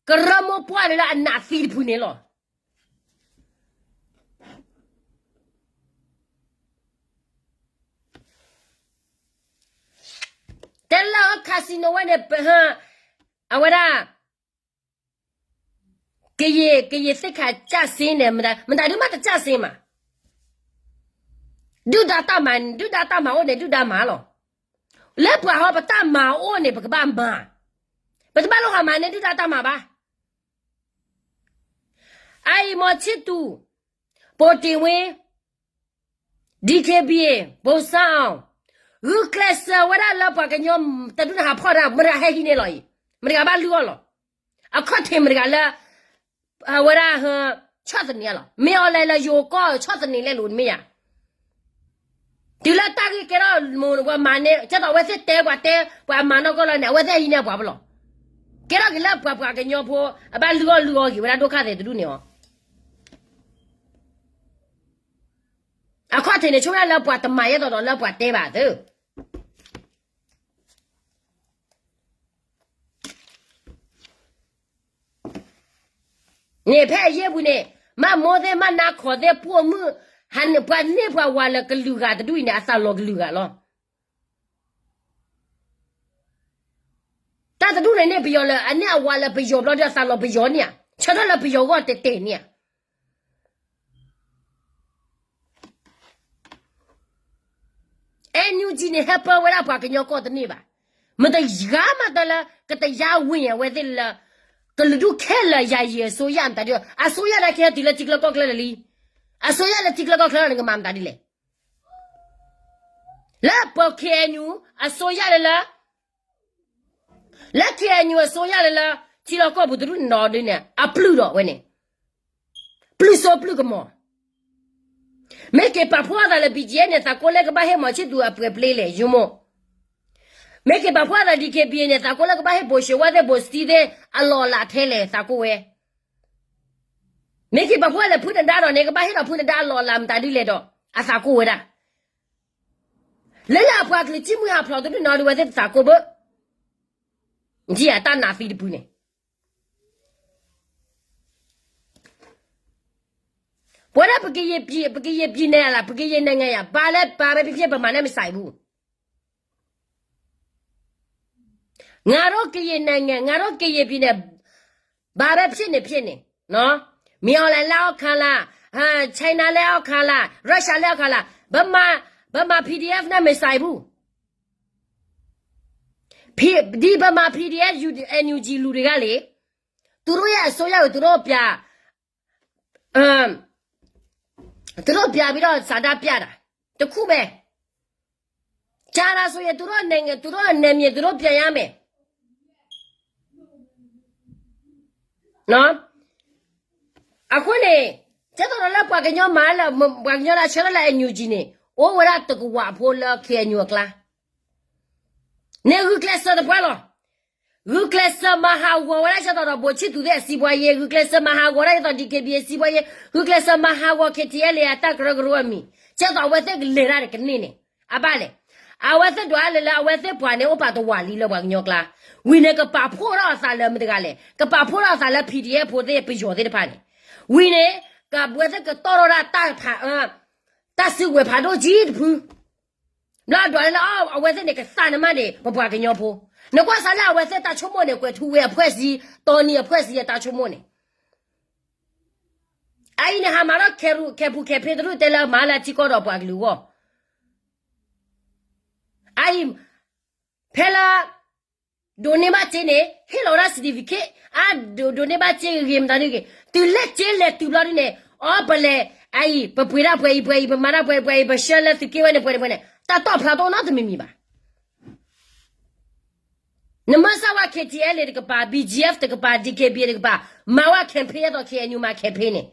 ကရၢမိၢ်ပှၢ်န့ၣ်လၢအနာ်သံတဖုန့ၣ်လီၤ. တဲလၢ casino ဝဲန့ၣ် အဝဲဒၣ် ကယံာ် ကယံာ်သ့ၣ်ခါကၢ်စ့န့ၣ် မတၤဒုးမးတကၢ်စ့မး, ဒုၣ်ဒါတၢ်မၤ ဒုၣ်ဒါတၢ်မၤအိၣ်န့ၣ် ဒုၣ်ဒါမၤလီၤ. လၢပှၤဟီပတၢ်မၤအိၣ်န့ၣ် ပကဘၣ်မၤ, ပတဘၣ်လိၣ်ဟးမၤန့ၢ်ဒုၣ်ဒါတၢ်မၤဘၣ်. အအံၤမီၤဆံၣ်သူး, ပိာ်တ့ၢ်ဝ့ DKBA ဘိစၣ်အီၤ, ဂုာ်ကျဲးစၢးဝဲဒၣ်လၢပှၤကညီတဒူၣ်န့ၣ်ဟးဖီၣ်တၢ် မတၤဟဲဟံးန့ၢ်လီၤအံၤ, မတၤဘၣ်လုၢ်အီၣ်လီၤ. အခီၣ်ထံးမတၤတဂၤလၢ အဝဲဒၣ် ဆီၣ်သနံးလီၤ. မ့ၢ်အီၤလဲၤလၢယိၤကီၢ်ဆီၣ်သနံးလဲၤလိာ်မ့ၢ်ယၤ, တုၤလၢတၢ်ဂ့ၢ်ကဲထီၣ်မ့ၢ်ပှၤမၤန့ၢ် ကဲသိးအဝဲသ့ၣ်တဲပှၤတဲ ပှၤမၤနီၢ်ကီၢ်လီၤန့ၣ် အဝဲသ့ၣ်ဟံးန့ၢ်ပှၤပလီၢ်, ကဲထီၣ်က့ၤလၢပှၤပှၤကညီဖိ အဘၣ်လုၢ်အီၣ်လုၢ်အီက့ၤဝဲဒၣ်ဒိၣ်ခါသဲးတဒူၣ်န့ၣ်အီၤ အခီၣ်ထံးန့ၣ် ဆိကမိၣ်လၢပှၤတမၤယဲသိးဒီးလၢပှၤတဲဘၣ်သ့ န့ၣ်ဖဲအယဲၢ်ပူၤန့ၣ် မၤမိၢ်သ့ၣ် မၤနါခီၣ်သ့ၣ် ပိာ်မုၣ် ဟးန့ၢ်ပှၤန့ၢ်ပှၤဝၤလၢကလုာ်ဂၤတဒူၣ်အံၤန့ၣ် အသးလီၤကလုာ်ဂၤလီၤ. တၢ်တဒူၣ်န့ၣ်န့ၢ်ပယီၤလၢ အန့ၢ်အဝၤလၢပယီၤဘျီဒီး အသးလီၤပယီၤန့ၣ်ဧါ, ဆၢထၢၣ်လၢပယီၤဂီၢ်တဲာ်တဲာ်န့ၣ်ဧါ. NUG န့ၣ် ဟဲပၢဝဲဒၣ်ပှၤကညီကီၢ်တန့ၢ်ဘၣ်. မတၤတဂၤမးတၢ်လၢ ကတရားဝင် အဝဲသ့ၣ်လၢ ကလုာ်ဒူၣ်ခဲလၢာ် ယာယီအစိုးရ မတၤဒ် အစိုးရ ဒၣ်ကဟဲတုၤလၢထံချၢကီၢ်ချၢလၢာ်လံ. အစိုးရ လၢထံချၢကီၢ်ချၢလီၤ နကမၤမတၤဒ်လဲၣ်. လၢပ KNU အစိုးရလၢလၢ လၢ KNU အစိုးရလၢလၢ ထံလီၢ်ကီၢ်ပူၤတဒူၣ်န့ၣ်ဒီးဒ်န့ၣ် အပျုၢ်ဒီးဝဲန့ၣ် ပျုၢ်စိပျုၢ်ကမီၤ. မ့ၢ်က့ၤပာ်ဖှိၣ်အသးလၢ BGF န့ၣ် သးကိးလၢကဘၣ်ဟ့ၣ်မီၤဆံၣ်သူးအပှဲၤပျ့လဲၣ် ယိမိၢ်. မ့ၢ်က့ၤပာ်ဖှိၣ်အသး DKBA န့ၣ် သးကိးလၢကဘၣ်ဟ့ၣ်ဘိၣ်ၡ့ဝါသ့ၣ် ဘိၣ်စတံသ့ၣ် အလီၢ်အလၤထဲလဲၣ် သးကိးဝဲ. မ့ၢ်က့ၤပာ်ဖှိၣ်လၢဖုနဒါဒီးန့ၣ် ကဘၣ်ဟ့ၣ်ဒီးဖုနဒါအလီၢ်အလၤမတၤဒ်လဲၣ်ဒီး အသးကိးဝဲဒၣ်. လၢလၢအပှၤကလုာ်စံၣ်မှံဟးဖျိးတဒူၣ်န့ၣ်ဒီး ဝဲသ့ၣ်သးကိးဘၣ် ယတၢ်နာ်သံတပူၤန့ၣ် ပဝဲဒၣ် ပကယံာ်ပံၤန့ၣ်လၢ ပကယံာ်နံၣ်ငဲၤယၤ ဘၣ်လၢပာ်ဝဲဖံးဖံး ပမၤန့ၢ်မစၢ်အံၤပူၤ ငါတို့ကရင်နိုင်ငံ ငါတို့ကရင်ပြည်နယ် ဘာပဲဖြစ်နေဖြစ်နေ နော် မင်းအောင်လှိုင်လက်အောက်ခံလား ဟမ် China လက်အောက်ခံလား Russia လက်အောက်ခံလား ဗမာ ဗမာ PDF နဲ့ မဆိုင်ဘူး ဒီဗမာ PDF NUG လူတွေကလေ သူတို့ရဲ့အစိုးရကို သူတို့ပြ အမ် သူတို့ပြပြီးတော့ ဆန္ဒပြတာ တစ်ခုပဲ ကြာတာဆိုရင် သူတို့နိုင်ငံ သူတို့နယ်မြေ သူတို့ပြန်ရမယ် နော် အဃိန့ၣ် ကဲသိးဒီးလၢပှၤကညီမၤလၢ ပှၤကညီလၢအဆၢထၢၣ်လၢ NUG န့ၣ် အိၣ်ဝဲဒၣ်တကဝၢ်ဖိလၢ KNU အကျါ န့ၣ်ဂုာ်ကျဲးစၢးတပှၢ်လီၤ. ဂုာ်ကျဲးစၢးမၤဟးဂီၤဝဲဒၣ် ဆၢထၢၣ်ဒီး ဗိုလ်ချစ်သူ သ့ၣ်အစီးပွားရေး ဂုာ်ကျဲးစၢးမၤဟးဂီၤဒၣ် ဒ်သိး DKBA စီးပွားရေး ဂုာ်ကျဲးစၢးမၤဟးဂီၤ KTLA အတၢ်ကရၢကရိအမံၤ ကဲသိးအဝဲသ့ၣ်ကလဲၤတၢ်န့ၣ်ကန့ၢ်န့ၣ် အဘၣ်လဲၣ်. အဝဲသ့ၣ်ဒွးလၢလၢအဝဲသ့ၣ်ပှၤန့ၣ်အိၣ်ပာ်တဝာ်လံလၢပှၤကညီကျါ, ဝံၤန့ၣ်ကပာ်ဖှိၣ်ထီၣ်အသးလၢမတၤတဂၤလဲၣ်, ကပာ်ဖှိၣ်ထီၣ်အသးလၢ PDF ဖိသ့ၣ်ပယီၤသ့ၣ်တဖၣ်န့ၣ်, ဝံၤန့ၣ် ကဝဲသ့ၣ်ကတီၢ်ထီၣ်ဒၣ်တၢ်ဖး တၢ်စုကဝဲၤဖးဒိၣ်ကံတဖု, ဘျီဒွးလၢအဝဲသ့ၣ်န့ၣ် ကသးနမၣ်ဒံးပပှၤကညီဖိ, နကွၢ်စးလၢအဝဲသ့ၣ်တၢ်ဆိကမိၣ်န့ၣ် ကွဲးထူဝ့အဖှဲၣ်စံ, တီနံၤအဖှဲၣ်စံအတၢ်ဆိကမိၣ်န့ၣ် အအံၤန့ၣ် ဟးမၤထီၣ်ခဲပူၤခဲဖ့တရူၢ် တဲလၢမၤလၢအထံကီၢ်ဒီးပှၤကလုာ်အဂီၢ်, အအံၤ ဖဲလၢ ဒိးန့ၢ်ဘၣ်စ့န့ၣ် ဟ့ၣ်လီၤဝဲဒၣ် certificate အါ, ဒိးန့ၢ်ဘၣ်စ့ဂ့ၤမတၤဒုဂ့ၤ တုၤလၢစ့လဲၤတုၤဘျီဒုန့ၣ် အီ ပလဲၤ အအံၤ ပပှ့ၤဒၣ်ပှဲၤအံၤပှဲၤအံၤ ပမၤဒၣ်ပှဲၤပှဲၤအံၤ ပဆှၢလၢသုးက့ဝဲန့ၣ် ပှဲၤန့ၣ်ပှဲၤန့ၣ် တၢ်တီၣ်ဖျါတအိၣ်နီတမံၤမံၤဘၣ်. နမ့ၢ်စၢ်ဝဲ K T L A တကပၤ B G F တကပၤ D K B A တကပၤ မၤဝဲ campaign အသိး K N U မၤ campaign န့ၣ်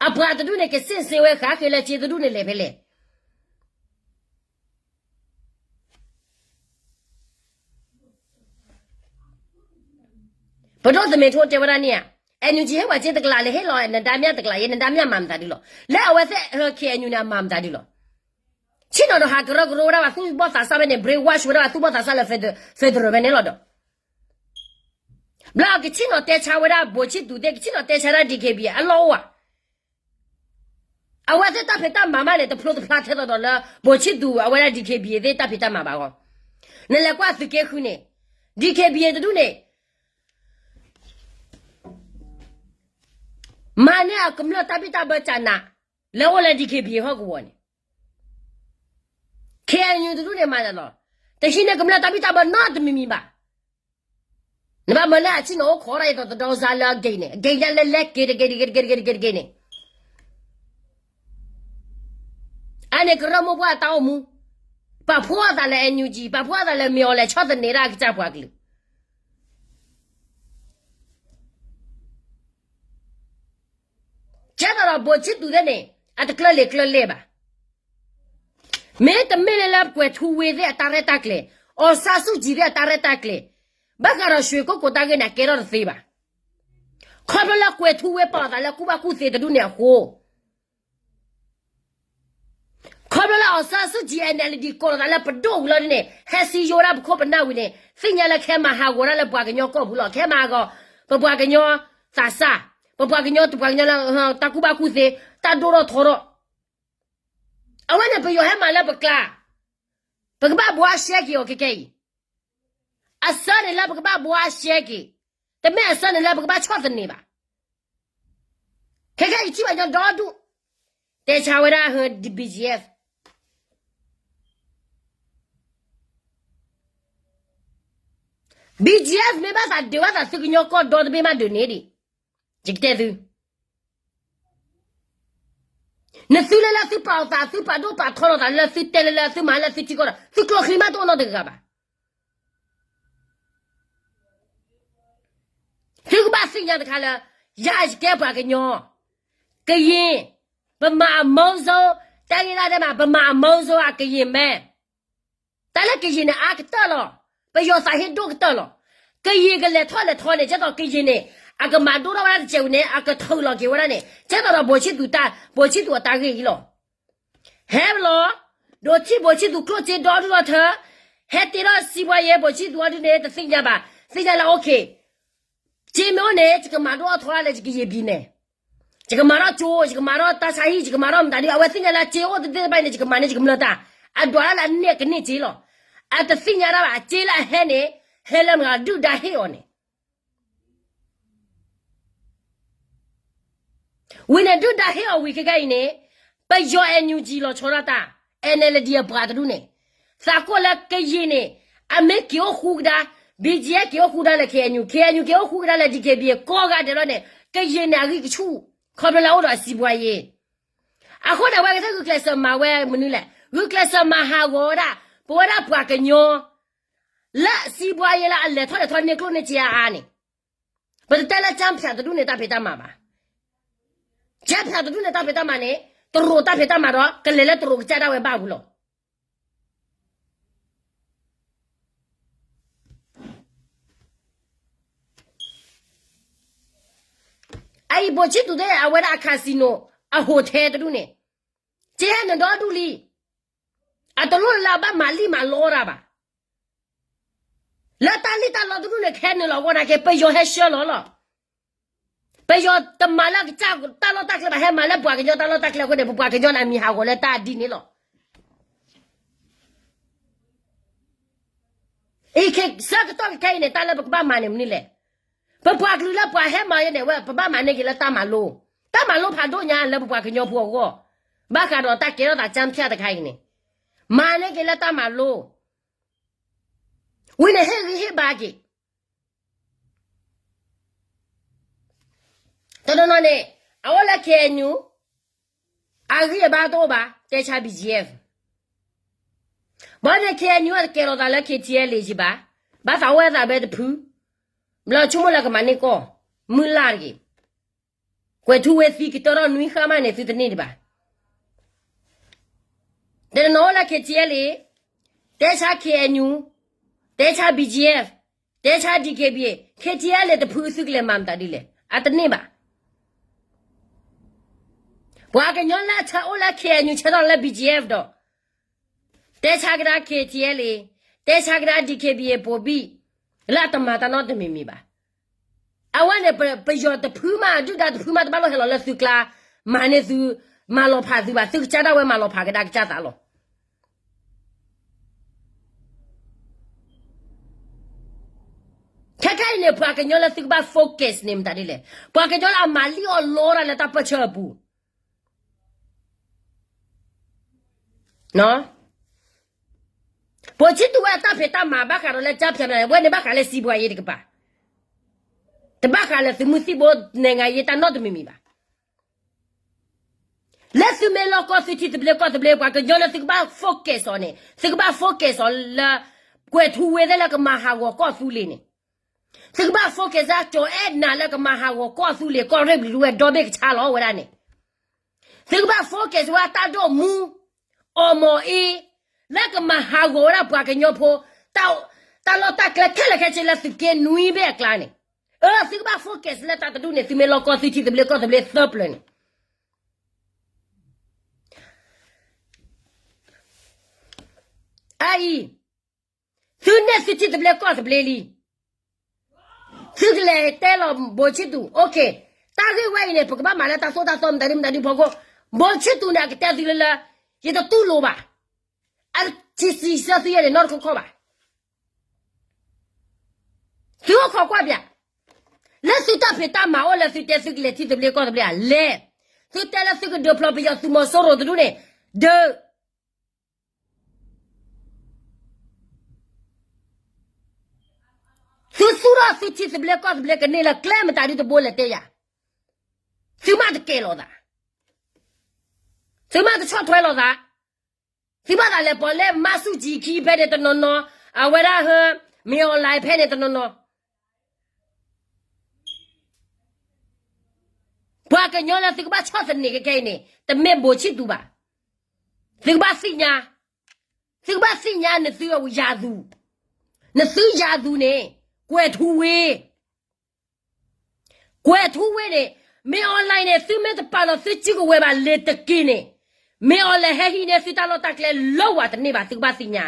အပှၤတဒူၣ်န့ၣ် ကစ့စ့ဝဲဃာ်ဃ့လၢစ့တဒူၣ်န့ၣ်လဲၤဖဲလဲၣ်. ပဒိၣ်သမ့ၢ်ထိတဲဝဲဒၣ်န့ၣ်ဧါ, NUG ဟ့ၣ်ပှၤစ့တကလးလဲၤဟ့ၣ်လီၤ နဒါမၠၣ်တကလးယဲ နဒါမၠၣ်မၤမတၤဒုလီၤ. လၢအဝဲသ့ၣ် K N U န့ၣ် အမၤမတၤဒုလီၤ. ဆ့ၣ်နီၤဒီးဟးကရၢကရိဝဲဒၣ်ဘၣ်သူၣ်ဘီၣ်သးစၢ်ဖဲန့ၣ် brainwash ဝဲဒၣ်ဘၣ်သူၣ်ဘီၣ်သးစၢ်လၢ federal ဖဲန့ၣ်လီၤဒီး ဘျီကဆ့ၣ်နီၤတဲဆါဝဲဒၣ် ဘိးဆံၣ်သူးသ့ၣ် ကဆ့ၣ်နီၤတဲဆါဒၣ် D K B A အလီၢ်အိၣ်ဧါ. အဝဲသ့ၣ်တၢ်ဖံးတၢ်မၤမးန့ၣ် တဖျိတဖျါထဲသိးဒီးလၢ ဘိးဆံၣ်သူးအဝဲဒၣ် D K B A သ့ၣ်တၢ်ဖံးတၢ်မၤဘၣ်ဂီၢ်. နလဲၤကွၢ်သုးက့ဃုန့ၣ် D K B A တဒူၣ်န့ၣ် မၤန့ၢ်အကမျၢၢ်တၢ်ဘံၣ်တၢ်ဘၢကနး လၢအိၣ်လၢ D K B A ဟီၣ်ကဝီၤန့ၣ် K N U တဒူၣ်န့ၣ်မၤတၢ်လီၤ. တဟံးန့ၢ်ကမျၢၢ်တၢ်ဘံၣ်တၢ်ဘၢနီတမံၤမံၤဘၣ်. နဘၣ်မၢလၢအဆ့ၣ်နီၤအိၣ်ခိးဒၣ်အံၤဒီးတဒီစါလၢအဂ့ၤန့ၣ် အဂ့ၤညါလၢလဲက့ၤတက့ၤတက့ၤတက့ၤတက့ၤတက့ၤန့ၣ် အန့ၣ်ကရၢမိၢ်ပှၢ်အတၢ်အိၣ်မူ, ပာ်ဖှိၣ်အသးလၢ NUG ပာ်ဖှိၣ်အသးလၢမ့ၢ်အီၤလဲၤဆီၣ်သနံးဒၣ်အကစၢ်ပှၤကလုာ် ကဲသိးဒီးဘိးဆံၣ်သူးသ့ၣ်န့ၣ် အတကျၢၢ်လံာ်ကျၢၢ်လဲၢ်ဘၣ်. မ့တမ့ၢ်လၢလၢကွဲၤထူဝ့သ့ၣ်အတၢ်ရဲၣ်တၢ်ကျဲၤ, အီၣ်ဆၣ်စူၣ်ကံၤသ့ၣ်အတၢ်ရဲၣ်တၢ်ကျဲၤ, ဘၣ်ဃးဒီးရွှေကုက္ကိုတၢ်ဂ့ၢ်န့ၣ် အကဲထီၣ်တသ့ဘၣ်. ခီဖျိလၢကွဲၤထူဝ့ပာ်အသးလၢကူၣ်ဘၣ်ကူၣ်သ့တဒူၣ်န့ၣ်အဃိ ခီဖျိလၢအီၣ်ဆၣ်စူၣ်ကံၤ N L D ကိးလီၤသးလၢပဒိၣ်ဝံၤလီၤဒ်န့ၣ် ဟဲစံယိဝဲဒၣ်ပခိၣ်ပနၢ်ဝံၤန့ၣ် သ့ၣ်ညါလၢခဲမၤဟးဂီၤဒၣ်လၢပှၤကညီကီၢ်ပူၤလီၤ. ခဲမၤဟးဂီၤ ပပှၤကညီသးစၢ်, ပပှၤကညီတပှၤကညီလၢ တၢ်ကူၣ်ဘၣ်ကူၣ်သ့, တၢ်ဒိၣ်ထီၣ်ထီထီၣ်, အဝဲန့ၣ်ပယီၤဟဲမၤလၢပကျါ, ပကဘၣ်ဘှါရှဲက့ၤအီၤခဲကဲအံၤ, အဆၢန့ၣ်လၢပကဘၣ်ဘှါရှဲက့ၤ, တမ့ၢ်အဆၢန့ၣ်လၢပကဘၣ်ဆီၣ်သနံးဘၣ်. ခဲကဲအံၤထံၣ်ဘၣ်ညီဒီဒူၣ်, တဲဆါဝဲဒၣ် B G F, B G F မ့ၢ်ဘၣ်သးဒုးဘၣ်သးသုကညီကီၢ်ဒီတဘ့ၣ်မးဒုးန့ၣ်ဒံး, ယကတဲသု, နသုလၢလၢသုပာ်အီၤသး သုပာ်ဒိၣ်ပာ်ထီလီၤသးလၢသုတဲလၢလၢသုမၤလၢသုထံကီၢ်ဒီး သုကျိချံမးတအိၣ်နီတဂၤဘၣ်. သုကဘၣ်သ့ၣ်ညါတခါလၢ ယၤယကဲပှၤကညီ, ကရင်, ပမၤအမုန်းဆုံး, တၢ်ဂ့ၢ်တၢ်ဒဲးမး ပမၤအမုန်းဆုံး အကရင်မဲ, တၢ်လၢကရင်န့ၣ်အါကတၢၢ်လီၤ, ပယီၤသးဟ့ဒိၣ်ကတၢၢ်လီၤ. ကရင်ကလဲၤထီၣ်လဲၤထီန့ၣ် ကဲသိးကရင်န့ၣ် အကမၤဒိၣ်ထီၣ်ဝဲဒၣ်တစဲးဝံၤန့ၣ် အကထုးလီၤက့ၤဝဲဒၣ်န့ၣ် ကဲသိးဒီးဘိးဆံၣ်သူးတၢ်, ဘိးဆံၣ်သူးအတၢ်ဂ့ၢ်အံၤလီၤ. ဟဲလီၤ, ဒိးထံၣ်ဘိးဆံၣ်သူးကျိၣ်စ့ဒီဒူၣ်လီၤထၢ, ဟဲတ့ထီၣ်စံးဘှါယဲ ဘိးဆံၣ်သူးအီၤဒုန့ၣ် တသ့ၣ်ညါဘၣ်, သ့ၣ်ညါလၢ okay, စ့မ့ၢ်အိၣ်န့ၣ် ယကမၤဒိၣ်အီၣ်ထီၣ်လၢယကယံာ်ဘံၤန့ၣ်, ယကမၤထီၣ်ကၠိ, ယကမၤထီၣ်တၢ်ဆါဟံၣ်, ယကမၤထီၣ်မတၤဒု, အဝဲသ့ၣ်ညါလၢစ့အိၣ်သ့ၣ်တဖၣ်န့ၣ် ယကမၤန့ၢ်ယကမျၢၢ်တၢ်, အဒွးတၢ်လၢအန့ၢ်ကန့ၢ်စ့လီၤ. အတသ့ၣ်ညါတၢ်ဘၣ် စ့လၢအဟဲန့ၣ်, ဟဲလၢမတၤဒုၣ်ဒါဟ့ၣ်အီၤန့ၣ် ဝံၤန့ၣ် ဒုၣ်ဒါဟ့ၣ်အီၤဝံၤခဲကဲအံၤန့ၣ်, ပယီၤ NUG လီၤဆီဒၣ်တၢ်, NLD အပှၤတဒူၣ်န့ၣ်, သးကိၢ်လၢကယံာ်န့ၣ်, အမ့ၢ်က့ၤအိၣ်ဃူကဒါ, BGF က့ၤအိၣ်ဃူကဒါလၢ KNU, KNU က့ၤအိၣ်ဃူကဒါလၢ DKBA ကိးဂၤဒဲးလီၤန့ၣ် ကယံာ်န့ၣ် အဂံၢ်ကဆူၣ်, ခီဖျိလၢအအိၣ်ဒီးအစံးပှၤယ့ၣ် အဃိန့ၣ် အဝဲကသ့ၣ်ဂုာ်ကျဲးစၢးမၤဝဲမနုၤလဲၣ်, ဂုာ်ကျဲးစၢးမၤဟးဂီၤဝဲဒၣ်, ပဝဲဒၣ်ပှၤကညီ လၢအစံးပှၤယ့ၣ်လၢအလဲၤထီၣ်လဲၤထီန့ၢ်ကျိၣ်န့ၢ်စ့အါအါန့ၣ်, ပတတဲလၢကၠၢဖၠးတဒူၣ်န့ၣ်တၢ်ဖံးတၢ်မၤဘၣ်. ကၠၢဖၠးတဒူၣ်န့ၣ်တၢ်ဖံးတၢ်မၤန့ၣ် တရူးတၢ်ဖံးတၢ်မၤဒီး ကလဲၤလၢတရူးကစၢ်ဒၣ်ဝဲဘၣ်ပူၤလီၤ. အအံၤ ဘိးဆံၣ်သူးသ့ၣ် အဝဲဒၣ်အ casino အ hotel တဒူၣ်န့ၣ်, က ကဟဲနုာ်ဒီဒူၣ်လံ. အတလိၣ်လၢအဘၣ်မၤလံၣ်မၤလီတၢ်ဘၣ်. လၢတၢ်လံၣ်တၢ်လီတဒူၣ်န့ၣ် ကဟဲနုာ်လီၤအဂီၢ်နာ်က့ ပယီၤဟဲဆှၢလီၤလီၤ. ပယီၤတမၤလၢကစၢ်တၢ်လီၢ်တၢ်ကျဲဘၣ်, ဟဲမၤလၢပှၤကညီတၢ်လီၢ်တၢ်ကျဲအဃိန့ၣ် ပပှၤကညီန့ၣ်အမံၤဟးဂီၤလၢတၢ်ဒ်န့ၣ်လီၤ. အံၤ ဆၢကတီၢ်ခဲအံၤန့ၣ် တၢ်လၢပကဘၣ်မၤန့ၣ်မနုၤလဲၣ်. ပပှၤကလုာ်လၢပှၤဟဲမၤယဲန့ၣ် ဝဲပဘၣ်မၤန့ၢ်က့ၤလၢတၢ်မၤလိ, တၢ်မၤလိဖးဒိၣ်ညါလၢပပှၤကညီဖိအဂီၢ်, ဘၣ်ဃးဒီးတၢ်ကဲထီၣ်သးကၠၢဖၠၣ်တခါအံၤန့ၣ်, မၤန့ၢ်က့ၤလၢတၢ်မၤလိ, ဝံၤန့ၣ်ဟ့ၣ်ဂံၢ်ဟ့ၣ်ဘါက့ၤ တနီၤနီၤန့ၣ် အအိၣ်လၢ K N U အဂံၢ်အဘါတအိၣ်ဘၣ်, တဲဆါ B G F. ဘၣ်န့ၣ် K N U အတကဲၤလီၤသးလၢ K T L A ယံၤဘၣ်, ဘၣ်သးအိၣ်ဝဲသးဘဲတဖု, ဘျီဆိကမိၣ်လၢကမၤန့ၢ်ကီၢ်, မုၢ်လၢ်တဂ့ၤ. ကွဲးထူဝ့သံကတၢၢ်ထီၣ်နွံဃၣ်မးန့ၣ် သုတန့ၢ်ဒံးဘၣ်. တနီၤအိၣ်လၢ K T L A, တဲဆါ K N U, တဲဆါ B G F, တဲဆါ D K B A, K T L A တဖုအသုကလဲၤမၤမတၤဒ်လဲၣ်, အတန့ၢ်ဘၣ်. ပှၤကညီလၢအဆၢအိၣ်လၢ K N U ဆၢထီၣ်လၢ B G F ဒီး တဲဆါကဒါ K T L A, တဲဆါကဒါ D K B A ပိာ်ဘံၣ်, လၢအတမၤတၢ်နီတမံၤမံၤဘၣ်. အဝဲန့ၣ် ပယီၤတဖုမး ဒုၣ်ဒါတဖုမး တဘၣ်လိၣ်ဟဲလီၤလၢသုကျါ, မၤန့ၢ်သု, မၤလီၤဖးသုဘၣ်, သုကစၢ်ဒၣ်ဝဲမၤလီၤဖးကဒါကစၢ်သးလီၤ. ခဲခဲအံၤန့ၣ် ပှၤကညီလၢသုကဘၣ် focus န့ၣ် မတၤဒ်လဲၣ်, ပှၤကညီလၢအမၤလံၣ်အီၣ်လီတၢ်လၢတၢ်ပၢၢ်ဆၢအပူၤ ပိာ်ခၠံးတူာ်ဝဲအတၢ်ဖံးတၢ်မၤဘၣ်ဃးဒီးလၢကၠၢဖၠၣ်မတၤန့ၣ် ဝဲန့ၣ်ဘၣ်ဃးလၢစံးဘှါယ့တကပၤ, တဘၣ်ဃးလၢသုးမုၢ်သံၣ်ဘိ နဲၣ်ငါယ့တၢ်နီတမံၤမံၤဘၣ်. လၢသုမ့ၢ်လီၢ်ကီၢ်သုထံသဘျ့ကီၢ်သဘျ့ ပှၤကညီလၢသုကဘၣ် focus အီၤန့ၣ် သုကဘၣ် focus အီၤလၢ ကွဲးထူဝ့သ့ၣ်လၢကမၤဟးဂီၤကီၢ်သူလ့ၤန့ၣ်, သုကဘၣ် focus လၢကၠီၤအဲၣ်နၤလၢကမၤဟးဂီၤကီၢ်သူလ့ၤ ကီၢ်ရ့ၣ်ဘျံၤဒဝဲၢ်ဒီဘ့ၣ်ကဆါလီၤဝဲဒၣ်န့ၣ်, သုကဘၣ် focus ဝဲတၢ်ဒိၣ်မူ အီၣ်မီၤအ့ လၢကမၤဟးဂီၤဝဲဒၣ်ပှၤကညီဖိ တၢ်လီၢ်တၢ်ကျဲခဲလၢာ်ခဲဆ့လၢသုးက့နွံဘ့ၣ်အကျါန့ၣ်, အၢ သုကဘၣ် focus လၢတၢ်တဒူၣ်န့ၣ် သုမ့ၢ်လီၢ်ကီၢ်သုထံသဘျ့ကီၢ်သဘျ့သၢပျၢၤန့ၣ် အအံၤ, သုန့ၢ်သုထံသဘျ့ကီၢ်သဘျ့လံ. သုကလဲၤတဲလီၤ ဘိးဆံၣ်သူး, OK, တၢ်ဂ့ၢ်ဝဲအံၤန့ၣ် ပကဘၣ်မၤလၢတၢ်သိၣ်တၢ်သီမတၤဒ်မတၤဒ်ဖီခိၣ်, ဘိးဆံၣ်သူးန့ၣ် အကတဲသုလၢလၢ ယတတူၢ်လိာ်ဘၣ်, အထံစံးဆၢသုယဲန့ၣ် နီတခီခီဘၣ်. သုအိၣ်ခိးကွၢ်ပၠး, လၢသုတၢ်ဖံးတၢ်မၤအိၣ်လၢသုတဲသုကလဲၤထံသဘျ့ကီၢ်သဘျ့ဧါ, လဲၤ, သုတဲလၢသုကဒုးဖျိးပယီၤသုးမီၤစိရိၤတဒူၣ်န့ၣ်, ဒုး သုသူၣ်ထီၣ်သုထံသဘျ့ကီၢ်သဘျ့ကန့ၢ်လၢကျဲမတၤဒ် တဘိလဲၤတဲယၤ, သုမ့ၢ်တကဲလီၤသး, သုမ့ၢ်တဆီၣ်ထွဲလီၤသး, သုဘၣ်သးလဲၤပိာ်လၢမၤဆူၣ်ကံခံဖဲန့ၣ်တနီၤနီၤ, အဝဲဒၣ်ဟၢ မ့ၢ်အီၣ်လဲၣ်ဖဲန့ၣ်တနီၤနီၤ ပှၤကညီလၢသုကဘၣ်ဆီၣ်သနံးခဲခဲအံၤန့ၣ် တမ့ၢ်ဘိးဆံၣ်သူးဘၣ်. သုကဘၣ်သ့ၣ်ညါ, သုကဘၣ်သ့ၣ်ညါနသုယၤသူ, နသုယၤသူန့ၣ် ကွဲးထူဝ့, ကွဲးထူဝ့န့ၣ်, မ့ၢ်အီၣ်လဲၣ်န့ၣ် သုမ့ၢ်တပာ်လီၤသုစုကဝဲၤဘၣ်လဲၤတက့ၢ်န့ၣ်, မ့ၢ်အီၣ်လဲၣ်ဟဲဟံးန့ၢ်သုတၢ်လီၢ်တၢ်ကျဲလၢဝဲတန့ၢ်ဘၣ် သုကဘၣ်သ့ၣ်ညါ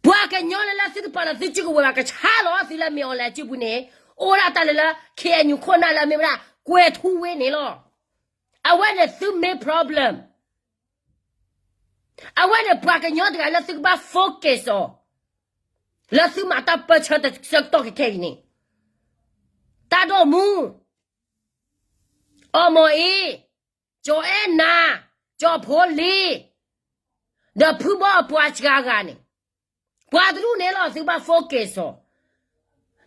ပှၤကညီလၢလၢသုတပာ်လီၤသုစုကဝဲၤဘၣ်ကဆါလီၤသုလၢမ့ၢ်အီၣ်လဲၣ်အစုပူၤန့ၣ်, အိၣ်ဒၣ်တၢ်လၢလၢ K N U ခိၣ်နၢ်လၢမ့ၢ်ဝဲဒၣ် ကွဲးထူဝ့န့ၣ်လီၤ. အဝဲန့ၣ်သုမ့ၢ် problem. အဝဲန့ၣ်ပှၤကညီတဂၤလၢသုကဘၣ် focus အီၤ, လၢသုမၤတၢ်ပၢၢ်ဆၢတဆၢကတီၢ်ခဲခဲအံၤန့ၣ်, တၢ်ဒိၣ်မူ, အီၣ်မီၤအ့, ကၠီၤအဲၣ်နၤ, ကၠီၤဖိလ့, ဒီးဖုဘီအပှၤစှၤဂၤန့ၣ်, ပှၤတဒူၣ်န့ၣ်လီၤ သုကဘၣ် focus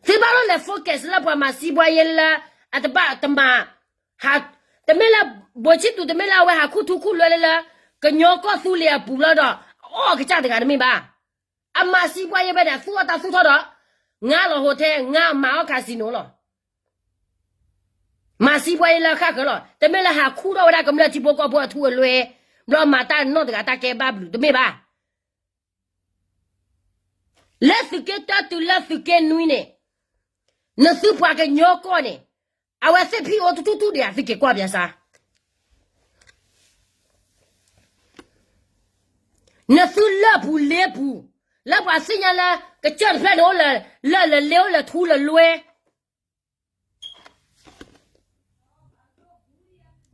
အီၤ, သုဘၣ်လီၤလဲၤ focus လၢပှၤမၤစံးပှၤယဲလၢ အတဘၣ်တမၤ, တမ့ၢ်လၢ ဘိးဆံၣ်သူးတမ့ၢ်လၢအဝဲဟးခူၣ်ထူခူၣ်လွဲလၢလၢ ကညီကီၢ်သူလ့ၤအပူၤလီၤဒီး အအီၣ်ကစၢ်တဂၤတမ့ၢ်ဘၣ်. အမၤစံးပှၤယဲဖဲန့ၣ် အသူၣ်အီၣ်တၢ်သူၣ်ထီၣ်ဒီး ငါလီၤ hotel ငါမၤအီၣ် casino လီၤ. မၤစံးပှၤယဲလၢဃၣ်ဃၢၤလီၤ. တမ့ၢ်လၢဟးခူၣ်ထီၣ်ဝဲဒၣ်ကမျၢၢ်ထံဖိကီၢ်ဖိအထူအလွဲ, ဘျီမၤတၢ်နီၢ်တဂၤတၢ်ကဲဘၣ်ဘျုး တမ့ၢ်ဘၣ်. လၢသုးက့တၢတုၤလၢသုးက့နွံန့ၣ်, နသုပှၤကညီကီၢ်န့ၣ်, အဝဲသ့ၣ်ဖံးအိၣ်ထူထူထူဒံးဧါ သုက့ၤကွၢ်ပၠးစါ. နသုလၢၢ်ပူၤလ့ပူၤ, လၢပှၤသ့ၣ်ညါလၢ ကစၢၢ်တဖျၢၣ်န့ၣ်အိၣ်လၢ လၢၢ်လၢလ့အိၣ်လၢထူလၢလွဲ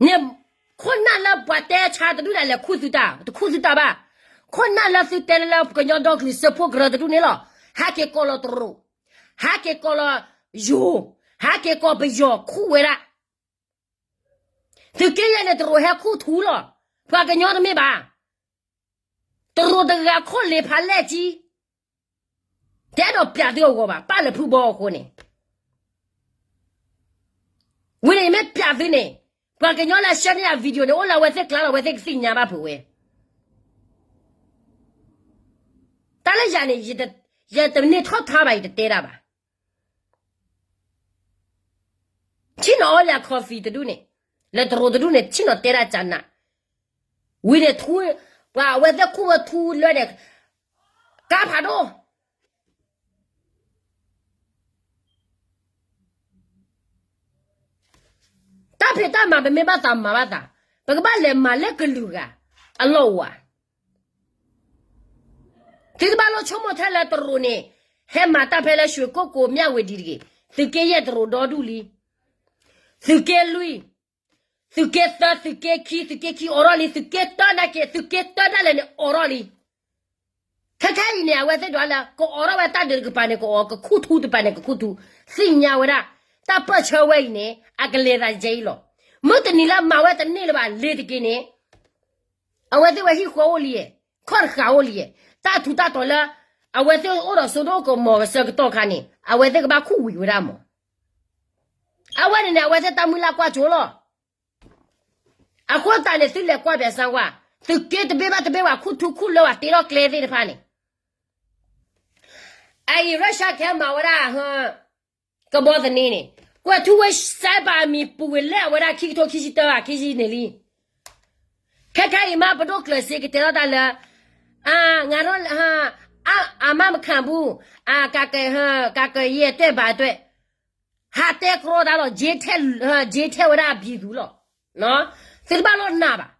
န့ၣ်, ခိၣ်နၢ်လၢပှၤတဲဆါတဒူၣ်န့ၣ် လဲၤခူၣ်သုတၢ်, တခူၣ်သုတၢ်ဘၣ်. ခိၣ်နၢ်လၢသုတဲလၢကညီဒီကလုာ်စၢဖှိၣ်ကရၢတဒူၣ်န့ၣ်လီၤ. ဟဲက့ၤကိးလီၤတရူး, ဟဲက့ၤကိးလီၤယိၤ, ဟဲက့ၤကိးပယီၤခူၣ်ဝဲဒၣ်. သုးက့ယဲၢ်န့ၣ်တရူးဟဲခူၣ်ထူလီၤ. ပှၤကညီတမ့ၢ်ဘၣ်. တရူးတဂၤခိၣ်လ့ၤဖးလဲၢ်ကံ တအဲၣ်ဒိးပျးသုအဂီၢ်ဘၣ်, ပၢ်လၢဖုဘီအဃိန့ၣ်, ဝံၤန့ၣ်မ့ၢ်ပျးသုန့ၣ်, ပှၤကညီလၢဆှၢန့ၢ်ယၤ video န့ၣ် အိၣ်လၢအဝဲသ့ၣ်ကျါလီၤ, အဝဲသ့ၣ်ကသ့ၣ်ညါဘၣ်ဖုးဝဲ. တၢ်လၢယၤန့ၣ်, ယတန့ၢ်ထီၣ်ထါဘၣ်, ယတတဲတၢ်ဘၣ်. ဆ့ၣ်နီၤအီၣ်လၢ coffee တဒူၣ်န့ၣ်, လၢတရူးတဒူၣ်န့ၣ် ဆ့ၣ်နီၤတဲဒၣ်ကနး, ဝံၤန့ၣ်ထူ, ပှၤအဝဲသ့ၣ်ခူၣ်ဝဲထူလၢန့ၣ်, ကါဖးဒိၣ် တၢ်ဖံးတၢ်မၤပမ့ၢ်ဘၣ်သးမၤဘၣ်သး, ပကဘၣ်လဲၤမၤလၢကလုာ်ဂၤအလီၢ်အိၣ်ဧါ. သုတဘၣ်လိၣ်ဆိကမိၣ်ထဲလၢတရူးန့ၣ်, ဟဲမၤတၢ်ဖဲလၢရွှေကုက္ကို မြဝတီ တဂ့ၤ, သုးက့ယဲၢ်တရူးဒီဒူၣ်လံ, သုးက့လွံၢ်, သုးက့သၢ, သုးက့ခံ, သုးက့ခံအိးထီၣ်လံ, သုးက့တၢနာ်က့, သုးက့တၢဒၣ်လဲာ်န့ၣ် အိးထီၣ်လံ. ခဲခဲအံၤန့ၣ် အဝဲသ့ၣ်ဒွးလၢ ကအိးထီၣ်ဝဲတၢ်ဒုးတကပၤန့ၣ် ကအိး, ကခူၣ်ထူတပၤန့ၣ် ကခူၣ်ထူ, သ့ၣ်ညါဝဲဒၣ်, တၢ်ပၢၢ်ဆၢဝဲအံၤန့ၣ် အကလဲၤသးယဲအံၤလီၤ. မုၢ်တနံၤလၢမၤဝဲတန့ၢ်လၢၤဘၣ် လ့ၤတက့ၤန့ၣ်, အဝဲသ့ၣ်ဝဲဟံၣ်ဃီအိၣ်လံ, ခီၣ်တဃာ်အိၣ်လံ, တၢ်ထူးတၢ်တီၤလၢ အဝဲသ့ၣ်အိၣ်ဒီးစိဒိၣ်ကမီၤကစၢၢ်ကတီၢ်ခါန့ၣ် အဝဲသ့ၣ်ကဘၣ်ခူၣ်ဝံၤဝဲဒၣ်မး. အဝဲန့ၣ်န့ၣ် အဝဲသ့ၣ်တၢ်မုၢ်လၢ်ကွၢ်စိလီၤ. အဃိသတးန့ၣ် သုလဲၤကွၢ်ဘၣ်စၢ်ဝဲ, သုးက့တဘ့ၣ်ဘၣ်တဘ့ၣ်ဝဲ ခူၣ်ထူခူၣ်လၢဝဲတ့ထီၣ်ကျဲသ့ၣ်တဖၣ်န့ၣ်, အအံၤ Russia ကဟဲမၤဝဲဒၣ် ကဘီသန့န့ၣ်, ကွဲးထူဝ့ စဲးပာ်အမံၤ ပူၤဝ့ၤလဲၣ်အဝဲဒၣ်ခံကထိခံဆံတၢ ခံဆံန့ၣ်လံ. ခဲခဲအံၤမး ပဒိၣ်ကျၢၤစ့ကတဲထီၣ်တၢ်လၢ အါ, အမါမခၣ်ဘူၣ်, အါ, ကးကယဲၢ်တဲဘၣ်တွဲၣ်, ဟးတဲကြီတၢ်လီၤ, က့ထဲဝဲဒၣ်အဘံသူလီၤ. သုတဘၣ်လီၤနာ်ဘၣ်.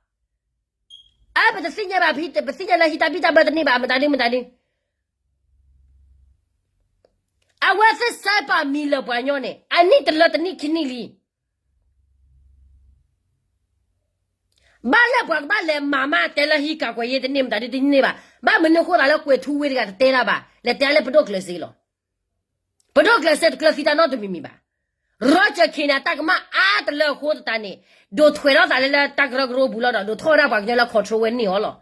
အါ ပတသ့ၣ်ညါဘၣ်ဖဲ ပသ့ၣ်ညါလၢဟံးတၢ်ဘံၣ်တၢ်ဘၢတန့ၢ်ဘၣ်, မတၤဒု မတၤဒု အဝဲသ့ၣ်စဲးပာ်မံၤလၢပှၤကညီန့ၣ် အနံၣ်တလၢတနံၣ်ခံနံၣ်လံ. ဘၣ်လၢပှၤကဘၣ်လဲၤမၤမးတဲလၢဟံးကးကွဲးယဲၢ်တန့ၢ် မတၤဒုတန့ၢ်ဘၣ်. ဘၣ်မနုၤဃိသးလၢကွဲးထူဝ့တဂၤတတဲတၢ်ဘၣ်, လဲၤတဲလၢပဒိၣ်ကျၢၤစ့လီၤ. ပဒိၣ်ကျၢၤစ့တကျၢၤသံတၢ်နီတမံၤမံၤဘၣ်. ရီကၠၢၣ်ခ့န့ၣ် အတၢ်ကမၣ်အါတလၢအဃိသတးန့ၣ်, ဒိးထွဲးထီၣ်သးလၢလၢတၢ်ကရၢကရိပူၤလီၤဒီး ဒိးထီၣ်ဝဲဒၣ်ပှၤကညီလၢ control ဝဲန့ၢ်အီၤလီၤ.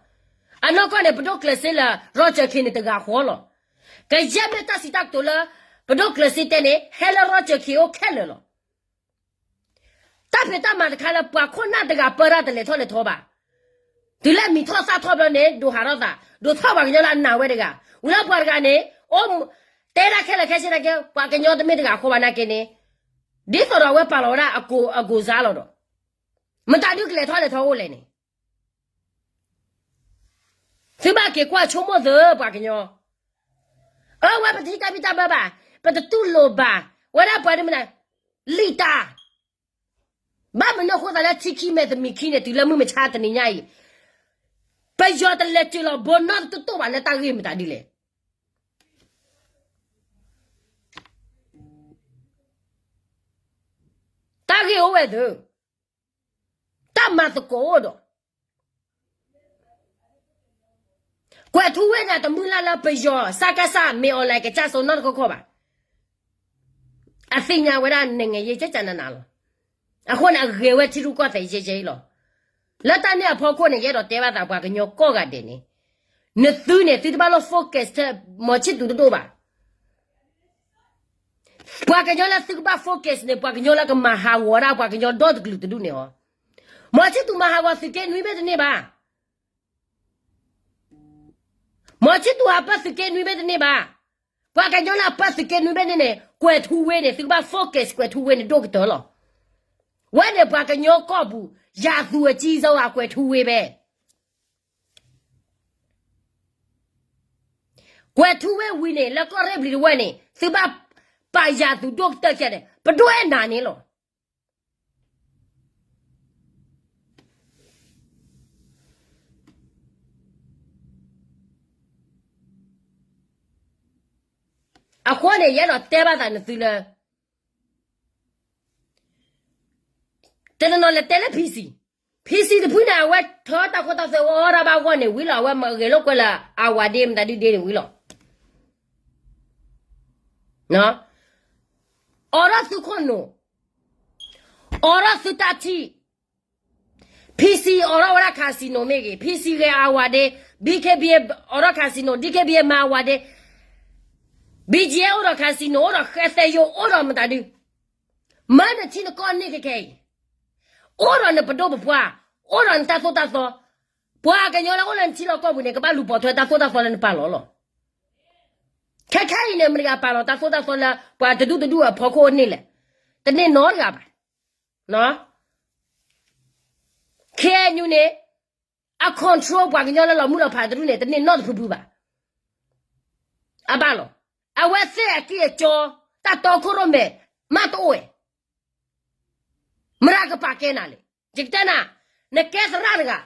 အနီၢ်ကီၢ်န့ၣ် ပဒိၣ်ကျၢၤစ့လၢ ရီကၠၢၣ်ခ့န့ၣ်တဂၤဃီလီၤ. ကယဲၢ်မ့ၢ်တၢ်စံးတၢ်ကတိၤလၢ ပဒိၣ်ကျၢၤစ့တဲန့ၣ် ဟဲလၢရီကၠၢၣ်ခ့အိၣ်ခဲလၢာ်လီၤ. တၢ်ဖံးတၢ်မၤတခါလၢပှၤခိၣ်နၢ်တဂၤပၢတၢ်တလဲၤထီၣ်လဲၤထီဘၣ်. တုၤလၢမံၤထီၣ်သၣ်ထီၣ်ဘျီန့ၣ် ဒိးဟးထီၣ်သး, ဒိးထီၣ်ပှၤကညီလၢအနာ်ဝဲတဂၤ, ဝံၤလၢပှၤတဂၤန့ၣ်, အိၣ်, တဲဒၣ်ခဲလၢာ်ခဲဆ့နာ်က့ ပှၤကညီတမ့ၢ်တဂၤဃီဘၣ်နာ်က့န့ၣ်, ဒ်သိးဒီးအဝဲပာ်လီၤဝဲဒၣ်အကိးစါလီၤဒီး, မတၤဒုကလဲၤထီၣ်လဲၤထီအိၣ်လဲၣ်န့ၣ် သုဘၣ်က့ၤကွၢ်ဆိကမိၣ်သုပှၤကညီ, အဝဲပတဟံးတၢ်ဘံၣ်တၢ်ဘၢဘၣ်, ပတတူၢ်လိာ်ဘၣ်, ဝဲဒၣ်ပှၤဒ်မနၤ, လံာ်တၢ်, ဘၣ်မနုၤအဃိသးလၢထံခံမဲာ်တမံၤခံန့ၣ် တုၤလၢမုၢ်မဆါတနံၤညါအံၤ, ပယီၤတလဲၤစၢၤလီၤဘိနီတတိၢ်ဘၣ်လၢတၢ်ဂ့ၢ်မတၤဒ်လဲၣ်. တၢ်ဂ့ၢ်အိၣ်ဝဲသ့, တၢ်မၤသကိးအိၣ်ဒီး ကွဲးထူဝ့န့ၣ် တမုၢ်လၢ်လၢပယီၤ စကစ မ့ၢ်အီၤလဲၣ် ကစၢ်စိနီတခီခီဘၣ်. အသ့ၣ်ညါဝဲဒၣ် နိုင်ငံရေး ကကနနလီၤ. အဃိန့ၣ် အဂ့ၤဝဲထံရူၢ်ကီၢ်သဲးယဲယဲအံၤလီၤ. လၢတၢ်န့ၣ်အဖီခိၣ်န့ၣ် ယအဲၣ်ဒိးတဲဘၣ်သးပှၤကညီကိးဂၤဒဲးန့ၣ်, နသုန့ၣ် သုတဘၣ်လိၣ် focus ထဲ မောင်ချစ်သူ တဒိၣ်ဘၣ်. ပှၤကညီလၢသုကဘၣ် focus န့ၣ် ပှၤကညီလၢကမၤဟးဂီၤဒၣ်ပှၤကညီဒီတကလုာ်တဒူၣ်န့ၣ်လီၤ. မောင်ချစ်သူ မၤဟးဂီၤသုးက့နွံဘ့ၣ်တန့ၢ်ဘၣ်. မောင်ချစ်သူ ဟးပၢသုးက့နွံဘ့ၣ်တန့ၢ်ဘၣ်. ပှၤကညီလၢအပၢသုးက့နွံဘ့ၣ်န့ၣ်န့ၣ် ကွဲးထူဝ့န့ၣ် သုကဘၣ် focus ကွဲးထူဝ့န့ၣ် ဒိၣ်ကတၢၢ်လီၤ. ဝဲန့ၣ်ပှၤကညီကီၢ်ပူၤ ယၤသူးအကံစီဝါ ကွဲးထူဝ့ဖဲ ကွဲးထူဝ့ဝံၤန့ၣ် လၢကီၢ်ရ့ၣ်ဘျံၤတဝဲၢ်န့ၣ် သုဘၣ်ပာ်ယၤသူးဒိၣ်ကတၢၢ်ခဲန့ၣ် ပဒိၣ်အဲၣ်နၤန့ၣ်လီၤ. အဃိန့ၣ် ယအဲၣ်ဒိးတဲဘၣ်သးနသုလၢ တနီၤနီၤလဲၤတဲလၢ PC, PC တဖုန့ၣ် အဝဲထၢတၢ်ခိတၢ်သွဲ အီၣ်ဒၣ်ဘၣ်ဂီၢ်န့ၣ်ဝံၤလီၤ. အဝဲမၤဂဲၤလိာ်ကွဲလၢ အဝၤဒ့ မတၤဒုဒ့န့ၣ်ဝံၤလီၤ. အိးထီၣ်သုခိၣ်နူာ်, အိးထီၣ်သုတၢ်ထံၣ်, PC အိးထီၣ်ဝဲဒၣ် casino မ့ၢ်ဂ့ၤ, PC ဂဲၤအဝၤဒ့, BKBA အိးထီၣ် casino, DKBA မၤအဝၤဒ့, BGF အိၣ်ဒီး casino, အိၣ်ဒီးဃဲသဲယိာ်, အိၣ်ဒီးမတၤဒု, မၢနထံနကီၢ်န့ၣ်ခဲခဲအံၤ, အိၣ်ဒီးနပဒိၣ်ပပှၢ်, အိၣ်ဒီးနတၢ်သိၣ်တၢ်သီ, ပှၤကညီလၢအိၣ်လၢနထံလီၢ်ကီၢ်ပူၤန့ၣ် ကဘၣ်လူၤပိာ်ထွဲတၢ်သိၣ်တၢ်သီလၢနပာ်လီၤလီၤ. ခဲခဲအံၤန့ၣ် မတၤတဂၤပာ်လီၤတၢ်သိၣ်တၢ်သီလၢ ပှၤတဒူၣ်တဒူၣ်အဖီခိၣ်န့ၣ်လဲၣ်, တန့ၢ်နီတဂၤဘၣ်. KNU န့ၣ် အ control ပှၤကညီလၢလီၤမုၢ်လီၤဖးတဒူၣ်န့ၣ် တန့ၢ်နီတဖုဖုဘၣ်. အဘၣ်လီၤ. အဝဲသ့ၣ်အကံၢ်အကီ တၢ်တီခိၣ်ရိၣ်မဲာ် မးတအိၣ်ဝဲ မတၤကပာ်ကဲနၤလဲၣ်. ယကတဲနၤ, နကဲသရၣ်တဂၤ,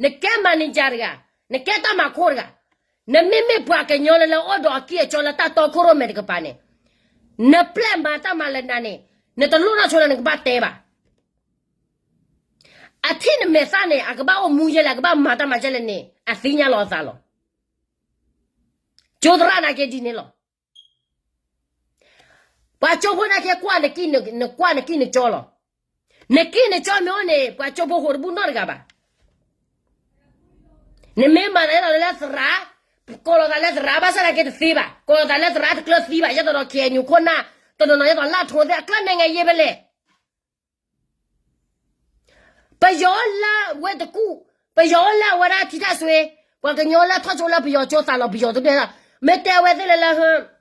နကဲ manager တဂၤ, နကဲတၢ်မၤခိၣ်တဂၤ, နမ့မ့ၢ်ပှၤကညီလၢလၢအိၣ်ဒီးအကံၢ်အကီလၢတၢ်တီခိၣ်ရိၣ်မဲာ်တကပၤန့ၣ်, နပျဲၢ်မၤတၢ်မၤလၢနၤန့ၣ်, နတလိၣ်နီၢ်ဆိလၢနကဘၣ်တဲဘၣ်. အထံၣ်နမဲာ်သၣ်န့ၣ် အကဘၣ်အိၣ်မူယဲလဲၣ်, အကဘၣ်မၤတၢ်မၤကဲလဲၣ်န့ၣ် အသ့ၣ်ညါလီၤအသးလီၤ. ကၠိသရၣ်နာ်က့ဒ်န့ၣ်လီၤ. ပှၤကၠိဖိနာ်က့ကွၢ်နကံၢ်နကီလီၤ. နကံၢ်နကီမ့ၢ်အိၣ်န့ၣ် ပှၤကၠိဖိဃိးတဘူၣ်နီတဂၤဘၣ်. နမ့ၢ်မၤသးဒ်သိးလၢသရၣ်, ကိးလီၤသးလၢသရၣ် ဘၣ်ဆၣ်နာ်က့တသ့ဘၣ်, ကိးလီၤသးလၢသရၣ်တကျၢၤသံဘၣ်, ဒ်သိးဒီး KNU ခိၣ်နၢ်, တနီၤနီၤဒ်သိးလၢထိသ့ၣ်အကျၢၤ နိုင်ငံရေးဖဲလဲၣ် ပယီၤလၢဝဲတကူၣ်, ပယီၤလၢအဝဲဒၣ်ထံထၣ်စွ့, ပှၤကညီလၢထီၣ်ကၠိလၢပယီၤကၠိသးလီၤပယီၤတဒူၣ်, မ့ၢ်တဲအဝဲသ့ၣ်လၢလၢ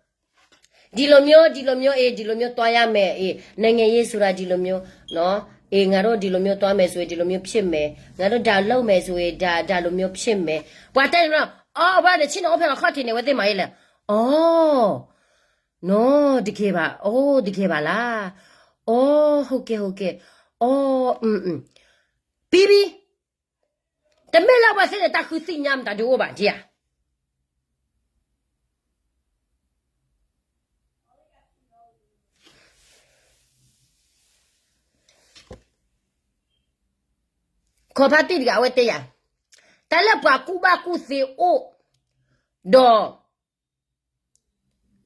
ဒီလိုမျိုး ဒီလိုမျိုး အေး ဒီလိုမျိုး သွားရမယ် အေး နိုင်ငံရေးဆိုတာ ဒီလိုမျိုး နော် အေး ငါတို့ ဒီလိုမျိုး သွားမယ်ဆိုရင် ဒီလိုမျိုး ဖြစ်မယ် ငါတို့ ဒါ လုပ်မယ်ဆိုရင် ဒါ ဒါလိုမျိုး ဖြစ်မယ် ပှၤတဲန့ၣ် အီ အဝဲန့ၣ် ဆ့ၣ်နီၤအိၣ်ဖဲလီၤခီၣ်ထံးန့ၣ် အဝဲသ့ၣ်မၤအံၤလဲၣ်, အီ နော် တကယ်ပါ အိ တကယ်ပါလား အိ ဟုတ်ကဲ့ ဟုတ်ကဲ့ အိ အင်း အင်း ပြီးပြီ တမ့ၢ်လၢအဝဲသ့ၣ်န့ၣ် တၢ်ဃုသ့ၣ်ညါမတၤဒုးအိၣ်ဘၣ်ဒ်ဧါ. ခီဖးတံၢ်တဂၤအဝဲတဲယၤ, တၢ်လၢပှၤကူၣ်ဘၣ်ကူၣ်သ့အိၣ်, ဒီး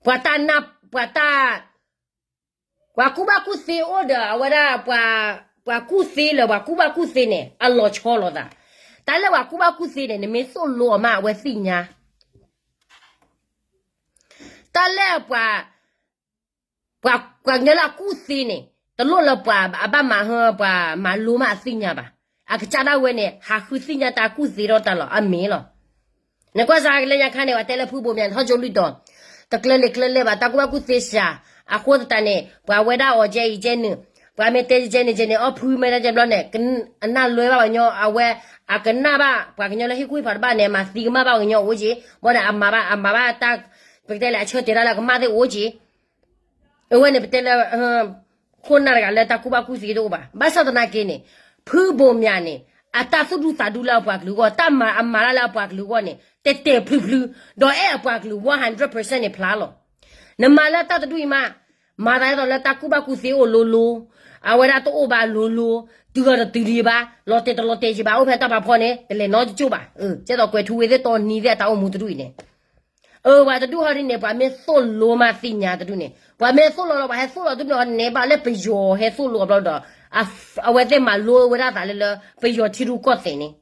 ပှၤတၢ်နၢ်, ပှၤတၢ်, ပှၤကူၣ်ဘၣ်ကူၣ်သ့အိၣ်ဒီး အဝဲဒၣ် ပှၤကူၣ်သ့လၢ ပှၤကူၣ်ဘၣ်ကူၣ်သ့န့ၣ် အလီၤဆီလိာ်သး, တၢ်လၢပှၤကူၣ်ဘၣ်ကူၣ်သ့န့ၣ် နမ့ၢ်သိၣ်လိအီၤမး အဝဲသ့ၣ်ညါ, တၢ်လၢပှၤ ပှၤကညီလၢအကူၣ်သ့န့ၣ် တလိၣ်လၢပှၤအဘၣ်မၤဟၢ ပှၤမၤလိမးအသ့ၣ်ညါဘၣ်, အကစၢ်ဒၣ်ဝဲန့ၣ် ဟးဃုသ့ၣ်ညါတၢ်ကူၣ်သ့ထီၣ်တၢ်လီၤ အမ့ၢ်လီၤ. နကွၢ်စးကလၢညါခါန့ၣ် ပှၤတဲလၢဖုဘိၣ်မၠးန့ၣ် ထီၣ်ကၠိလွံၢ်တီၤ, တကျၢၤလံာ်ကျၢၤလဲၢ်ဘၣ် တၢ်ကူၣ်ဘၣ်ကူၣ်သ့စှၤ, အဃိသတးန့ၣ် ပှၤဝဲဒၣ်အီၤကဲအံၤကဲနုာ်, ပှၤမ့ၢ်တဲကဲန့ၣ်ကဲန့ၣ် အီၣ်ဖုမ့ၢ်တဲကဲဘျီန့ၣ် အနၢ်လွဲဘၣ်ပှၤကညီ အဝဲ အကနၣ်ဘၣ် ပှၤကညီလၢဟ့ၣ်ကူၣ်ဟ့ၣ်ဖးတဘၣ်န့ၣ် အမၤသံကမၣ်ဘၣ်ပှၤကညီအိၣ်က့, ဘၣ်ဒီးအမၤဘၣ် အမၤဘၣ်တၢ် ပကတဲလၢအဆၢတဲာ်တၢ်လၢအကမၣ်သ့ၣ်အိၣ်က့ အဝဲန့ၣ်ပတဲလၢ ခိၣ်နၢ်တဂၤလၢတၢ်ကူၣ်ဘၣ်ကူၣ်သ့တအိၣ်ဘၣ်. ဘၣ်ဆၣ်သနာ်က့န့ၣ် ဖုဘိၣ်မၠးန့ၣ် အတၢ်သူၣ်ဒူသးဒူလၢအပှၤကလုာ်အဂီၢ်, တၢ်မၤအမၤတၢ်လၢအပှၤကလုာ်အဂီၢ်န့ၣ် တဲာ်တဲာ်ဖျုဖျု, ဒီးအဲၣ်အပှၤကလုာ် one hundred percent န့ၣ်ဖျါလီၤ. နမၤလၢတၢ်တဒူၣ်အံၤမး, မၤသးဒ်သိးလၢတၢ်ကူၣ်ဘၣ်ကူၣ်သ့အိၣ်လိၤလိၤ, အဝဲဒၣ်တအိၣ်ဘၣ်လိၤလိၤ, တုၤအီၤတတုၤဒံးဘၣ်, လီၤတဲာ်တလီၤတဲာ်ယံၤဘၣ်, အိၣ်ဖဲတၢ်ဖးဖီန့ၣ် တလဲၤနီတကၠိၢ်ဘၣ်. ကဲသိးကွဲးထူဝ့ၤသ့ၣ်တီနံၤသ့ၣ်အတၢ်အိၣ်မူတဒူၣ်အံၤန့ၣ် အၢ ပှၤတဒူၣ်ဟီဒ်န့ၣ် ပှၤမ့ၢ်သိၣ်လိမးသ့ၣ်ညါတဒူၣ်န့ၣ် ပှၤမ့ၢ်သိၣ်လိလီၤ ပှၤဟဲသိၣ်လိတဒူၣ်န့ၣ် ဘၣ်လၢပယီၤဟဲသိၣ်လိအဘျီဒီး အဝဲသ့ၣ်မၤလိဝဲဒၣ်သးလၢလၢ ပယီၤထံရူၢ်ကီၢ်သဲးန့ၣ်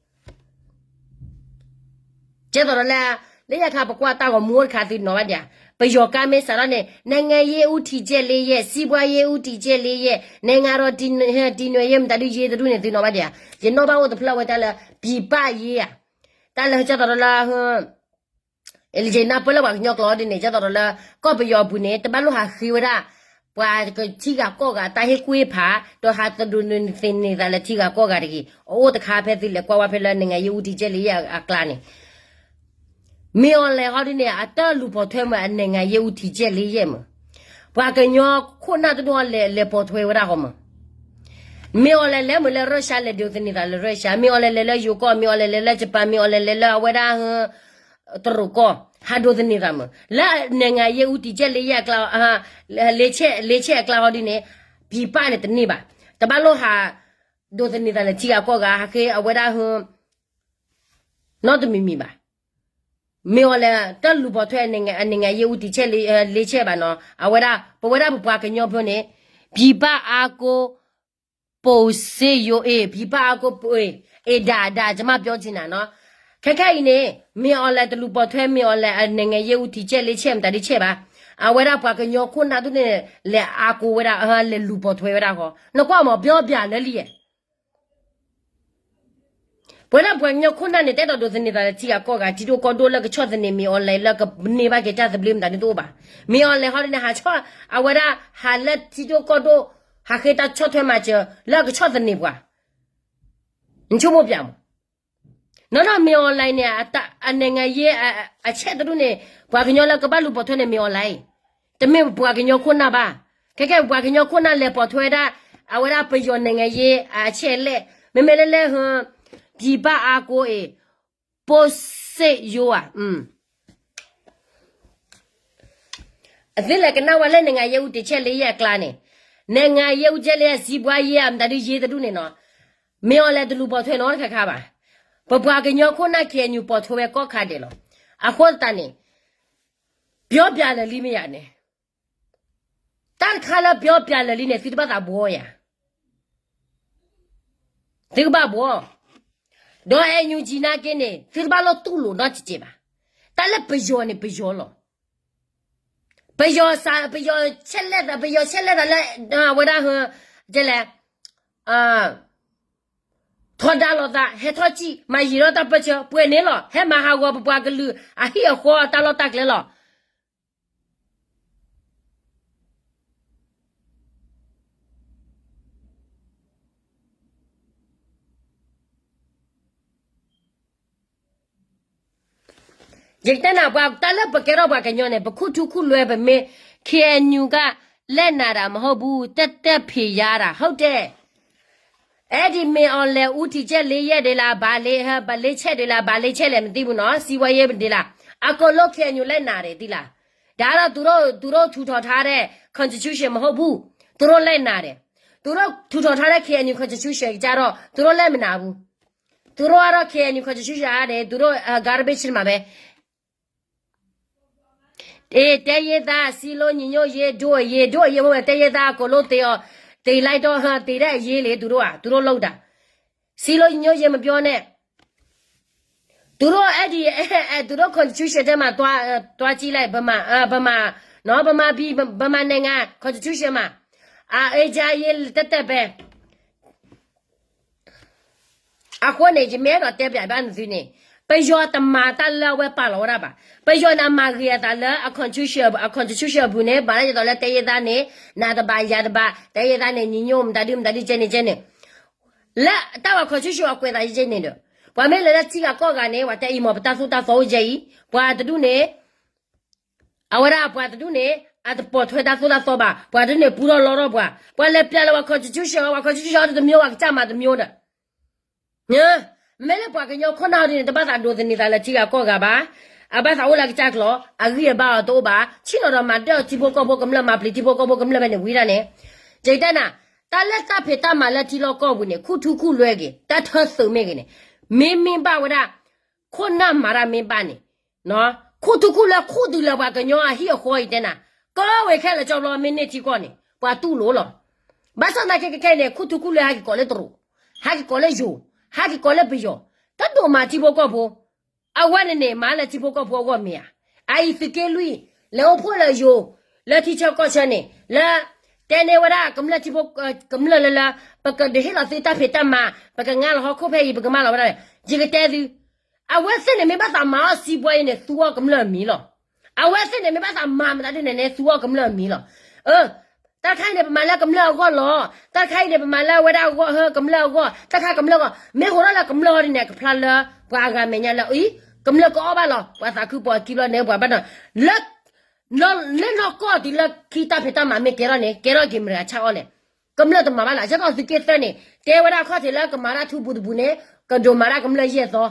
ကဲသိးဒီးလၢ လၢညါခါပကွၢ်တၢ်ဂီၤမူအိၣ်တခါသုနီၤဘၣ်ဒံးဧါ, ပယီၤကါမ့ၢ်စးထီၣ်န့ၣ် နိုင်ငံရေးဦးတည်ချက်လေးရပ်, စီးပွားရေးဦးတည်ချက်လေးရပ်, နိုင်ငံတော်တည်, တည်နွယ်ရေး မတၤဒုးယ့တဒူၣ်န့ၣ်သုနီၤဘၣ်ဒံးဧါ, ယနီၣ်ဘၣ်အိၣ်တဖျၢၣ်ဝဲတၢ်လၢ ပြည်ပရေး ဧါ, တၢ်လၢကဲသိးဒီးလၢ ယနၢ်ပၢၢ်လၢပှၤကညီကျိာ်ဒ်န့ၣ် ကဲသိးဒီးလၢ ကီၢ်ပယီၤအပူၤန့ၣ် တဘၣ်လိၣ်ဟးဃ့ဝဲဒၣ် ပှၤထံဂၤကီၢ်ဂၤတၢ်ဟ့ၣ်ကူၣ်ဟ့ၣ်ဖး ဒီးဟးသဒိးနုာ်သ့န့ၢ်သးလၢထံဂၤကီၢ်ဂၤတဂ့ၤ. အအိၣ်တခါဖဲသုလဲၤကွၢ်ဝဲဖဲလၢ နိုင်ငံရေးဦးတည်ချက်လေးရပ် အကျါန့ၣ် မ့ၢ်အီၤလဲၤဟီဒ်န့ၣ် အတၢ်လူၤပိာ်ထွဲမး အ နိုင်ငံရေးဦးတည်ချက်လေးရပ် မး ပှၤကညီခိၣ်နၢ်တဒူၣ်ဟီလဲၤပိာ်ထွဲဝဲဒၣ်ဃီမး. မ့ၢ်အီၤလဲၤလဲၤမုာ်လၢ Russia လဲၤဒိးသန့ၤသးလၢ Russia, မ့ၢ်အီၤလဲၤလဲၤလၢယိၤကီၢ်, မ့ၢ်အီၤလဲၤလဲၤလၢ Japan, မ့ၢ်အီၤလဲၤလဲၤလၢအဝဲဒၣ် တရူးကီၢ် ဟးဒိးသန့ၤသးမုာ် လၢ နိုင်ငံရေး ဦးတည်ချက် လေးချက်အကျါ လေးချက် လေးချက်အကျါဟီဒ်န့ၣ် ပြည်ပန့ၣ်တန့ၢ်ဘၣ် တဘၣ်လိၣ်ဟး ဒိးသန့ၤသးလၢထံဂၤကီၢ်ဂၤ ဟးဃ့အဝဲဒၣ်ဟ နီတမံၤမံၤဘၣ်. မ့ၢ်အီၤလဲၣ် တၢ်လူၤပိာ်ထွဲ နိုင်ငံရေး ဦးတည်ချက် လေးချက်ဘၣ်နီၤ အဝဲဒၣ် ပဝဲဒၣ်ပပှၤကညီဖိန့ၣ် ပြည်ပအားကိုး ပိုစေ့ရိုး အေး ပြည်ပအားကိုး ပို အေး ဒၣ်ဒၣ် ကျွန်မပြောချင်တာနော် ခဲခဲအံၤန့ၣ် မ့ၢ်အီၤလဲၣ် တလူၤပိာ်ထွဲ မ့ၢ်အီၤလဲၣ် နိုင်ငံရေး ဦးတည်ချက် လေးချက် မတၤဒ်ချက်ဘၣ် အဝဲဒၣ်ပှၤကညီခိၣ်နၢ်ဒ်န့ၣ် လဲၤအားကိုးဝဲဒၣ် လဲၤလူၤပိာ်ထွဲဝဲဒၣ်ဃီ နကွၢ်မး ပြောပြလၢလံ ပဝဲဒၣ်ပှၤကညီခိၣ်နၢ်န့ၣ် တအဲၣ်ဒိးဒိးသန့ၤသးလၢထံဂၤကီၢ်ဂၤ ထံဒိၣ်ကီၢ်ဒိၣ်လၢကဆီၣ်သနံးမ့ၢ်အီၤလဲၣ် လၢကန့ၢ်ဘၣ်က့ၤတၢ်သဘျ့မတၤဒ်တအိၣ်ဘၣ်. မ့ၢ်အီၤလဲၣ်ဟီဒ်န့ၣ် ဟးဆီၣ် အဝဲဒၣ်ဟးလၢထံဒိၣ်ကီၢ်ဒိၣ် ဟးဃ့တၢ်ဆီၣ်ထွဲမၤစၢၤ လၢအကဆီၣ်သနံးပှၤ နဆိကမိၣ်ပၠးမး နီၢ်နီၢ်မ့ၢ်အီၤလဲၣ်န့ၣ် အနံၤငါယ့ အဆဲးတဒူၣ်န့ၣ် ပှၤကညီလၢကဘၣ်လူၤပိာ်ထွဲန့ၣ်မ့ၢ်အီၤလဲၣ် တမ့ၢ်ပပှၤကညီခိၣ်နၢ်ဘၣ်. ခဲကဲပပှၤကညီခိၣ်နၢ်လဲၤပိာ်ထွဲဝဲဒၣ် အဝဲဒၣ်ပယီၤနံၤငါယ့ အဆဲးလဲၣ် မ့မ့ၢ်လၢလဲၣ်ဟ ပြည်ပအားကိုး အေး ပိုစေ့ရိုး ဧါ အသုလဲၤကနၣ်ဝဲလၢနံၤငါယ့ ဦးတည်ချက် လေးချက်အကျါန့ၣ် နံၤငါယ့ ဦးတည်ချက် လေးချက် စီးပွားရေး အမတၤဒ်ယ့တဒူၣ်န့ၣ်နီၤ မ့ၢ်အီၤလဲၣ်တလူၤပိာ်ထွဲနီတခါခါဘၣ်. ပပှၤကညီခိၣ်နၢ် KNU ပိာ်ထွဲဝဲကီၢ်ခါဒဲးလီၤ. အဃိသတးန့ၣ် ပြောပြလၢလံမ့ၢ်ယၤန့ၣ် တၢ်တခါလၢပြောပြလၢလံန့ၣ် သုတဘၣ်သးဘှီယၤ သုကဘၣ်ဘှီ ဒီး NUG နာ်က့န့ၣ် သုတဘၣ်လိၣ်တူၢ်လိာ်နီတစဲးဘၣ်. တၢ်လၢပယီၤန့ၣ် ပယီၤလီၤ. ပယီၤစး ပယီၤဆဲးလဲၣ်သး ပယီၤဆဲးလဲၣ်သးလၢ အဝဲဒၣ်ဟ ကဲလဲၣ် ထီဒါလိာ်သး ဟဲထီၣ်စံၣ် မၤယံာ်ထီၣ်တၢ်ပၢဆှၢ ပှဲၤန့ၣ်လီၤ. ဟဲမၤဟးဂီၤပပှၤကလုာ် အဟံၣ်အဃီအတၢ်လီၢ်တၢ်ကျဲလီၤ. ယကတဲနၤ ပှၤတၢ်လၢပကဲထီၣ်ပှၤကညီန့ၣ် ပခူၣ်ထူခူၣ်လွဲ ပမ့ၢ် KNU က လက်နာတာမဟုတ်ဘူး တက်တက်ဖျေရတာ ဟုတ်တယ်. အဲဒီမ့ၢ်အီၤလဲၣ် ဦးတည်ချက် လေးချက် ဒ်လဲၣ် ဘာလေးချက် ဒ်လဲၣ် ဘာလေးချက်လဲၣ် မသိဘူးနော် စီးပွားရေး ဒ်လဲၣ် အကုန်လုံး KNU လက်နာတယ် သိလား. ဒါကတော့ သူတို့ သူတို့ထူထောင်ထားတဲ့ constitution မဟုတ်ဘူး သူတို့လက်နာတယ်. သူတို့ထူထောင်ထားတဲ့ KNU constitution ကျတော့ သူတို့လက်မနာဘူး. သူတို့ကတော့ KNU constitution က သူတို့ garbage ထဲမှာပဲ အေး တိုင်းရင်းသား စည်းလုံးညီညွတ်ရေး ဒိၣ်အရေး ဒိၣ်အရေး မဟုတ်ဘူး တိုင်းရင်းသား အကုန်လုံးသေအောင် သေလိုက်တော့ သေတဲ့အရေးလေ သူတို့က သူတို့လုပ်တာ စည်းလုံးညီညွတ်ရေး မပြောနဲ့ သူတို့ အဲဒီ အဲ အဲ သူတို့ constitution ထဲမှာ သွား အဲ သွားကြည့်လိုက် ဗမာ အဲ ဗမာ နော် ဗမာပြည် ဗ ဗမာနိုင်ငံ constitution မှာ အာ အေးချမ်းရေး သက်သက်ပဲ အဃိန့ၣ် ယမ့ၢ်အဲၣ်ဒိးတဲပၠးဘၣ်နသုန့ၣ် ပယီၤတမၤတၢ်လၢအဝဲပာ်လီၤဝဲဒၣ်ဘၣ်. ပယီၤန့ၣ် အမၤဂ့ၤအသးလၢအ constitution အ constitution အပူၤန့ၣ် ဘၣ်လၢယသိးလၢ တိုင်းရင်းသားန့ၣ် နၤတဘၣ်ယၤတဘၣ် တိုင်းရင်းသားန့ၣ် ညီညွတ် မတၤဒု မတၤဒု ကဲန့ၣ် ကဲန့ၣ် လၢတၢ်ဝဲ constitution အကွဲးသးယဲန့ၣ်ဒီး ပှၤမ့ၢ်လဲၤလၢထံဂၤကီၢ်ဂၤန့ၣ် ပှၤတဲအံၤမ့ၢ် ပတၢ်သိၣ်တၢ်သီအိၣ်ယဲအံၤ ပှၤတဒူၣ်န့ၣ် အဝဲဒၣ်ပှၤတဒူၣ်န့ၣ် အတပိာ်ထွဲတၢ်သိၣ်တၢ်သီဘၣ်. ပှၤတဒူၣ်န့ၣ် ပူထီၣ်လီထီၣ်ပှၤ, ပှၤလဲၤပျးလၢပှၤ constitution ပှၤ constitution အီၤတမံၤ ပှၤကစၢ်မၤတမံၤဒီး မ့ၢ်လၢပှၤကညီခိၣ်နၢ်ဒ်န့ၣ် တဘၣ်သးဒိးသန့ၤသးလၢထံဂၤကီၢ်ဂၤဘၣ်. အဘၣ်သးအိၣ်လၢအကစၢ်ကျိၤ အဂံၢ်အဘါအီၤတအိၣ်ဘၣ်. ဆ့ၣ်နီၤဒီးမၤဒၢၣ်ထံဖိကီၢ်ဖိကမျၢၢ် မၤပျံၤထံဖိကီၢ်ဖိကမျၢၢ်ဖဲန့ၣ်ဝံၤဒၣ်န့ၣ်, ယကတဲနၤ, တၢ်လၢတၢ်ဖံးတၢ်မၤလၢထံလီၢ်ကီၢ်ပူၤန့ၣ် ခူၣ်ထူခူၣ်လွဲက့ၤ တၢ်ထၢသုးမ့ၢ်ဂ့ၤန့ၣ်, မ့မ့ၢ်ဘၣ်ဝဲဒၣ် ခိၣ်နၢ်မၤတၢ်မ့ၢ်ဘၣ်န့ၣ်, ခူၣ်ထူခူၣ်လွဲခူၣ်တုၤလၢပှၤကညီအဟံၣ်အဃီအံၤတဲနၤ, ကဝဲခဲလၢာ်ကၠီဘျီမ့ၢ်န့ၢ်ထံကီၢ်န့ၣ် ပှၤတူၢ်လိာ်လီၤ. ဘၣ်ဆၣ်သနာ်က့ခဲခဲအံၤန့ၣ် ခူၣ်ထူခူၣ်လွဲဟဲက့ၤကိးလၢတရူး, ဟဲက့ၤကိးလၢယိၤ, ဟဲက့ၤကိးလၢပယီၤ, တဒိၣ်မၤထံဖိကီၢ်ဖိ အဝဲန့ၣ်န့ၣ် မၤလၢထံဖိကီၢ်ဖိအဂီၢ်မ့ၢ်ဧါ. အအံၤသုးက့လွံၢ် လဲၤအိၣ်ဖှိၣ်လၢယိၤ, လၢထံဆၢကီၢ်ဆၢန့ၣ် လၢ တဲန့ၢ်ဝဲဒၣ်ကမျၢၢ်ထံဖိ ကမျၢၢ်လၢလၢ ပကဒုးဟ့ၣ်လီၤသုတၢ်ဖံးတၢ်မၤ, ပကငါလီၤဟီၣ်ခိၣ်ဖဲအံၤ ပကမၤလီၤဝဲဒၣ်န့ၣ်, ယကတဲသု, အဝဲသ့ၣ်န့ၣ်မ့ၢ်ဘၣ်သးမၤအီၣ်စံးဘှီအံၤန့ၣ် သူအီၣ်ကမျၢၢ်အမံၤလီၤ. အဝဲသ့ၣ်န့ၣ်မ့ၢ်ဘၣ်သးမၤမတၤဒ်န့ၣ်န့ၣ် သူအီၣ်ကမျၢၢ်အမံၤလီၤ. အၢ တၢ်တခါအံၤန့ၣ် ပမၤလၢကမျၢၢ်အဂီၢ်လီၤ. တၢ်တခါအံၤန့ၣ် ပမၤလၢအဝဲဒၣ်အဂီၢ် ဟၢကမျၢၢ်အဂီၢ်, တၢ်တခါကမျၢၢ်အဂီၢ်, မ့ၢ်ဟိးထီၣ်လၢကမျၢၢ်အဂီၢ်ဒ်န့ၣ် ကဖျါလၢပှၤအဂၤမဲာ်ညါလၢအံၤ, ကမျၢၢ်ကအီၣ်ဘၣ်လီၤ. ပှၤသးခုပိာ်အခံဘျီန့ၣ် ပှၤဘၣ်ဒီး လၢ လၢနီၢ်ကီၢ်တုၤလၢခံတၢ်ဖံးတၢ်မၤမ့ၢ်ကဲထီၣ်န့ၣ် ကဲထီၣ်က့ၤမတၤဂၤဆၣ်အီၣ်လဲၣ်. ကမျၢၢ်တမၤဘၣ်လၢၤ. ယဲသိးသုးက့သၢန့ၣ် တဲဝဲဒၣ်အခီၣ်ထံးလၢကမၤတၢ်ထူပူၤတပူၤန့ၣ် ကဒိးမၤတၢ်ကမျၢၢ်ယဲၢ်သီ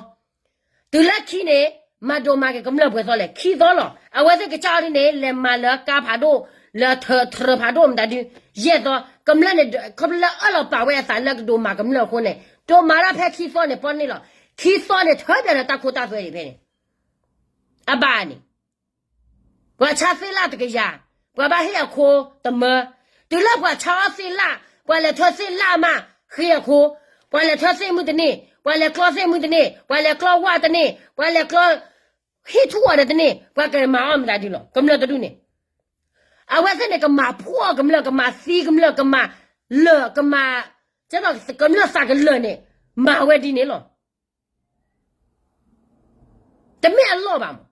တုၤလၢခံန့ၣ် မၤဒိၣ်မၤက့ၤကမျၢၢ်ပှဲၤသီလဲၣ်, ခံသီလီၤ. အဝဲသ့ၣ်ကစၢ်အီၤဒ်န့ၣ် လဲၤမၤလၢကါဖးဒိၣ်, လၢထၢၣ်ဖးဒိၣ်မတၤဒု, ယဲၢ်သီ, ကမျၢၢ်န့ၣ် ခီဖျိလၢအၢၣ်လီၤပာ်ဝဲအသးလၢကဒိၣ်မၤကမျၢၢ်အဃိန့ၣ် ဒိၣ်မၤတၢ်ဖဲခံသီန့ၣ် ပီန့ၣ်လီၤ. ခံသီန့ၣ် ထၢပၠးဒီးတၢ်ခိတၢ်သွဲဒံးဖဲန့ၣ် အဘၣ်န့ၣ် ပှၤဆါသ့ၣ်လၣ်တကယၤ, ပှၤဘၣ်ဟ့ၣ်အခိတမၢ, တုၤလၢပှၤဆါအီၣ်သ့ၣ်လၣ်, ပှၤလဲၤထၢသ့ၣ်လၣ်မး, ဃ့အခိ, ပှၤလဲၤထၢသ့ၣ်မုၢ်တန့ၢ်, ပှၤလဲၤကျီသ့ၣ်မုၢ်တန့ၢ်, ပှၤလဲၤကျီဝၣ်တန့ၢ်, ပှၤလဲၤကျီ ဟံၣ်ထူၣ်အီၤဒီးတန့ၢ်, ပှၤကမၤအီၣ်မတၤဒုလီၤ. ကမျၢၢ်တဒူၣ်န့ၣ် အဝဲသ့ၣ်န့ၣ် ကမၤဖှီၣ်ကမျၢၢ်, ကမၤသံကမျၢၢ်, ကမၤလၢာ်, ကမၤ, ကမျၢၢ်သးကလၢာ်န့ၣ် မၤဝဲဒ်န့ၣ်လီၤ. တမ့ၢ်အလီၢ်ဘၣ်မး.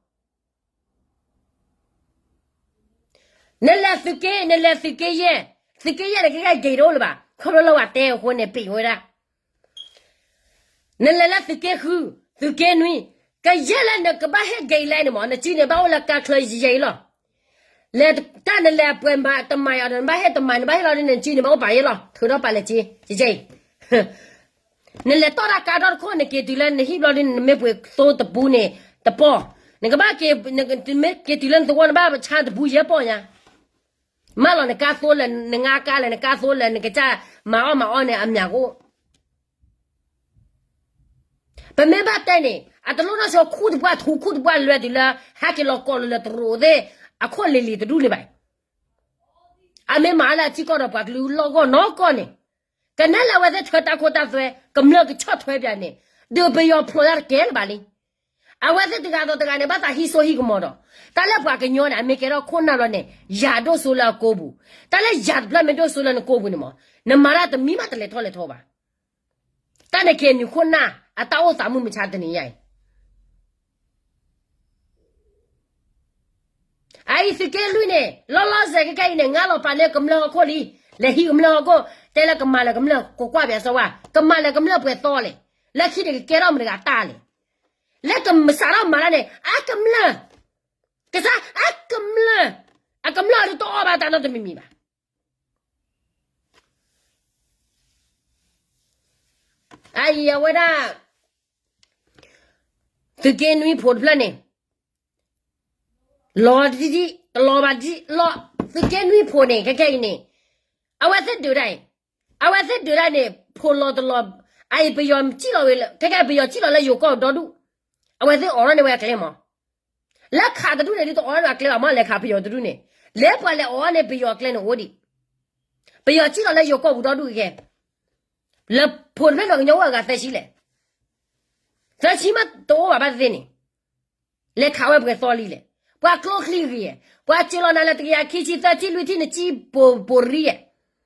နလဲၤသုးက့, နလဲၤသုးက့ယဲၢ်, သုးက့ယဲၢ်န့ၣ် ကဂဲၤက့ၤတအိၣ်လၢၤဘၣ်, ခီဖျိလၢဝဲတဲအဃိန့ၣ် ပ့ၤဝဲဒၣ် နလဲၤလၢသုးက့ဃု, သုးက့နွံ, ကယဲၢ်လၢနကဘၣ်ဟ့ၣ်က့ၤလဲၣ်န့ၣ်မး, နစုန့ၣ် ဘၣ်အိၣ်လၢကါချၢယဲၢ်အံၤလီၤ. လၢတၢ်နလဲၤပှဲၤမးတမၤအီၤဒီး နဘၣ်ဟ့ၣ်တမၤ, နဘၣ်ဟ့ၣ်လီၤဒ်န့ၣ် နစုန့ၣ် ဘၣ်အိၣ်ပာ်ယဲၢ်လီၤ, ထုးထီၣ်ပာ်လဲၤက့ၤ, ကယဲၢ်အံၤ နလဲၤတီၢ်တၢ်ကါဒီတခိၣ် နက့ၤတုၤလၢနဟံၣ်ဘျီဒ်န့ၣ် နမ့ၢ်ပှ့ၤသိတပူန့ၣ် တပီၢ်, နကဘၣ်က့ၤ, နမ့ၢ်က့ၤတုၤလၢနသဝီ နဘၣ်ဆါတပူယဲၢ်ပီၢ်ညါ, မၢလီၤနကါသိလၢနငါကါလၢနကါသိလၢနကစၢ်မၤအီၣ်မၤအီန့ၣ် အမၠးကအိၣ် ပမ့ၢ်ဘၣ်တဲန့ၣ် အတလိၣ်နီၢ်ဆိခူၣ်တပှၢ်ထူခူၣ်တပှၢ်လွဲတုၤလၢ ဟဲက့ၤလီၤကိးလၢလၢတရူးသ့ၣ် အခိၣ်လ့ၤလံၤတဒူၣ်န့ၣ်ဘၣ်. အမ့ၢ်မၤလၢအထံကီၢ်ဒီးပှၤကလုာ်လီၢ်ဂီၢ်နီၢ်ကီၢ်န့ၣ်, ကနဲလၢအဝဲသ့ၣ်ထၢတၢ်ခိတၢ်သွဲ ကမျၢၢ်ကဆီၣ်ထွဲပၠးန့ၣ်, ဒုးပယီၤဖျိးတၢ်တကဲလၢၤဘၣ်လံ. အဝဲသ့ၣ်တဂၤဒီးတဂၤန့ၣ် ဘၣ်သးဟံးစိဟံးကမီၤဒီး, တၢ်လၢပှၤကညီန့ၣ် အမ့ၢ်ကဲထီၣ်ခိၣ်နၢ်လီၤန့ၣ် ယၤဒိၣ်စိလၢအကိာ်ပူၤ, တၢ်လၢယၤတဖျၢၣ်မ့ၢ်ဒိၣ်စိလၢနကိာ်ပူၤန့ၣ်မး, နမၤတၢ်တမံၤမးတလဲၤထီၣ်လဲၤထီဘၣ်. တၢ်န့ၣ်က့ၤနုာ်ခိၣ်နၢ် အတၢ်အိၣ်သးမုၢ်မဆါတနံၤညါအံၤ အအံၤသုးက့လွံၢ်န့ၣ် လီၤလီၤဆဲးခဲကဲအံၤန့ၣ် ငါလီၤပာ်လၢကမျၢၢ်ဟီၣ်ခိၣ်လံ, လဲၤဟံးကမျၢၢ်ဟီၣ်ခိၣ်, တဲလၢကမၤလၢကမျၢၢ်ကိးကွၢ်ပၠးစီဝါ, ကမၤလၢကမျၢၢ်ပှဲၤသီလဲၣ်, လၢခံန့ၣ်ကကဲထီၣ်မတၤတဂၤတၢ်လဲၣ်, လၢကမၤစးထီၣ်မၤတၢ်န့ၣ် အကမျၢၢ်, ကစၢ်အကမျၢၢ်, အကမျၢၢ်အဒုးတအီၣ်ဘၣ်တၢ်နီတမံၤမံၤဘၣ်. အအံၤအဝဲဒၣ် သုးက့နွံဖိတဖျၢၣ်န့ၣ် လီၤတံၢ်တံၢ် တလီၤဘၣ်တံၢ်လီၤ, သုးက့နွံဖိန့ၣ် ခဲကဲအံၤန့ၣ် အဝဲသ့ၣ်ဒုးတၢ်အံၤ, အဝဲသ့ၣ်ဒုးတၢ်န့ၣ် ဖိးလီၤတလီၤ, အအံၤပယီၤစံၣ်လီၤဝဲလၢ ခဲကဲပယီၤစံၣ်လီၤလၢယိၤကီၢ်ဒီဒူၣ်, အဝဲသ့ၣ်အိးထီၣ်န့ၢ်ဝဲအကျဲမး, လၢခးတဒူၣ်န့ၣ် ဒ်တအိးထီၣ်န့ၢ်အကျဲဘၣ်မး လဲၤခးပယီၤတဒူၣ်န့ၣ်, လဲၤပှၤလဲၤအိးထီၣ်န့ၢ်ပယီၤအကျဲန့ၣ်အိၣ်ဒံး, ပယီၤစံၣ်လီၤလၢယိၤကီၢ်ပူၤဒီဒူၣ်ကဲ လၢဖိတဖျၢၣ်န့ၣ်ကညီအိၣ်အဂၤသၢဆံလဲၣ်, သၢဆံမးတအိၣ်ဘၣ်ဘၣ်သ့ၣ်န့ၣ်, လဲၤခးဝဲပှဲၤသီလံလဲၣ်, ပှၤကျိချံဂ့ၤ, ပှၤစၢၤလီၤနၤလၢတကယၤခံဆံသၢဆံလွံၢ်ဆံနစံၣ်ပိာ်ပိာ်ရံယဲၢ်,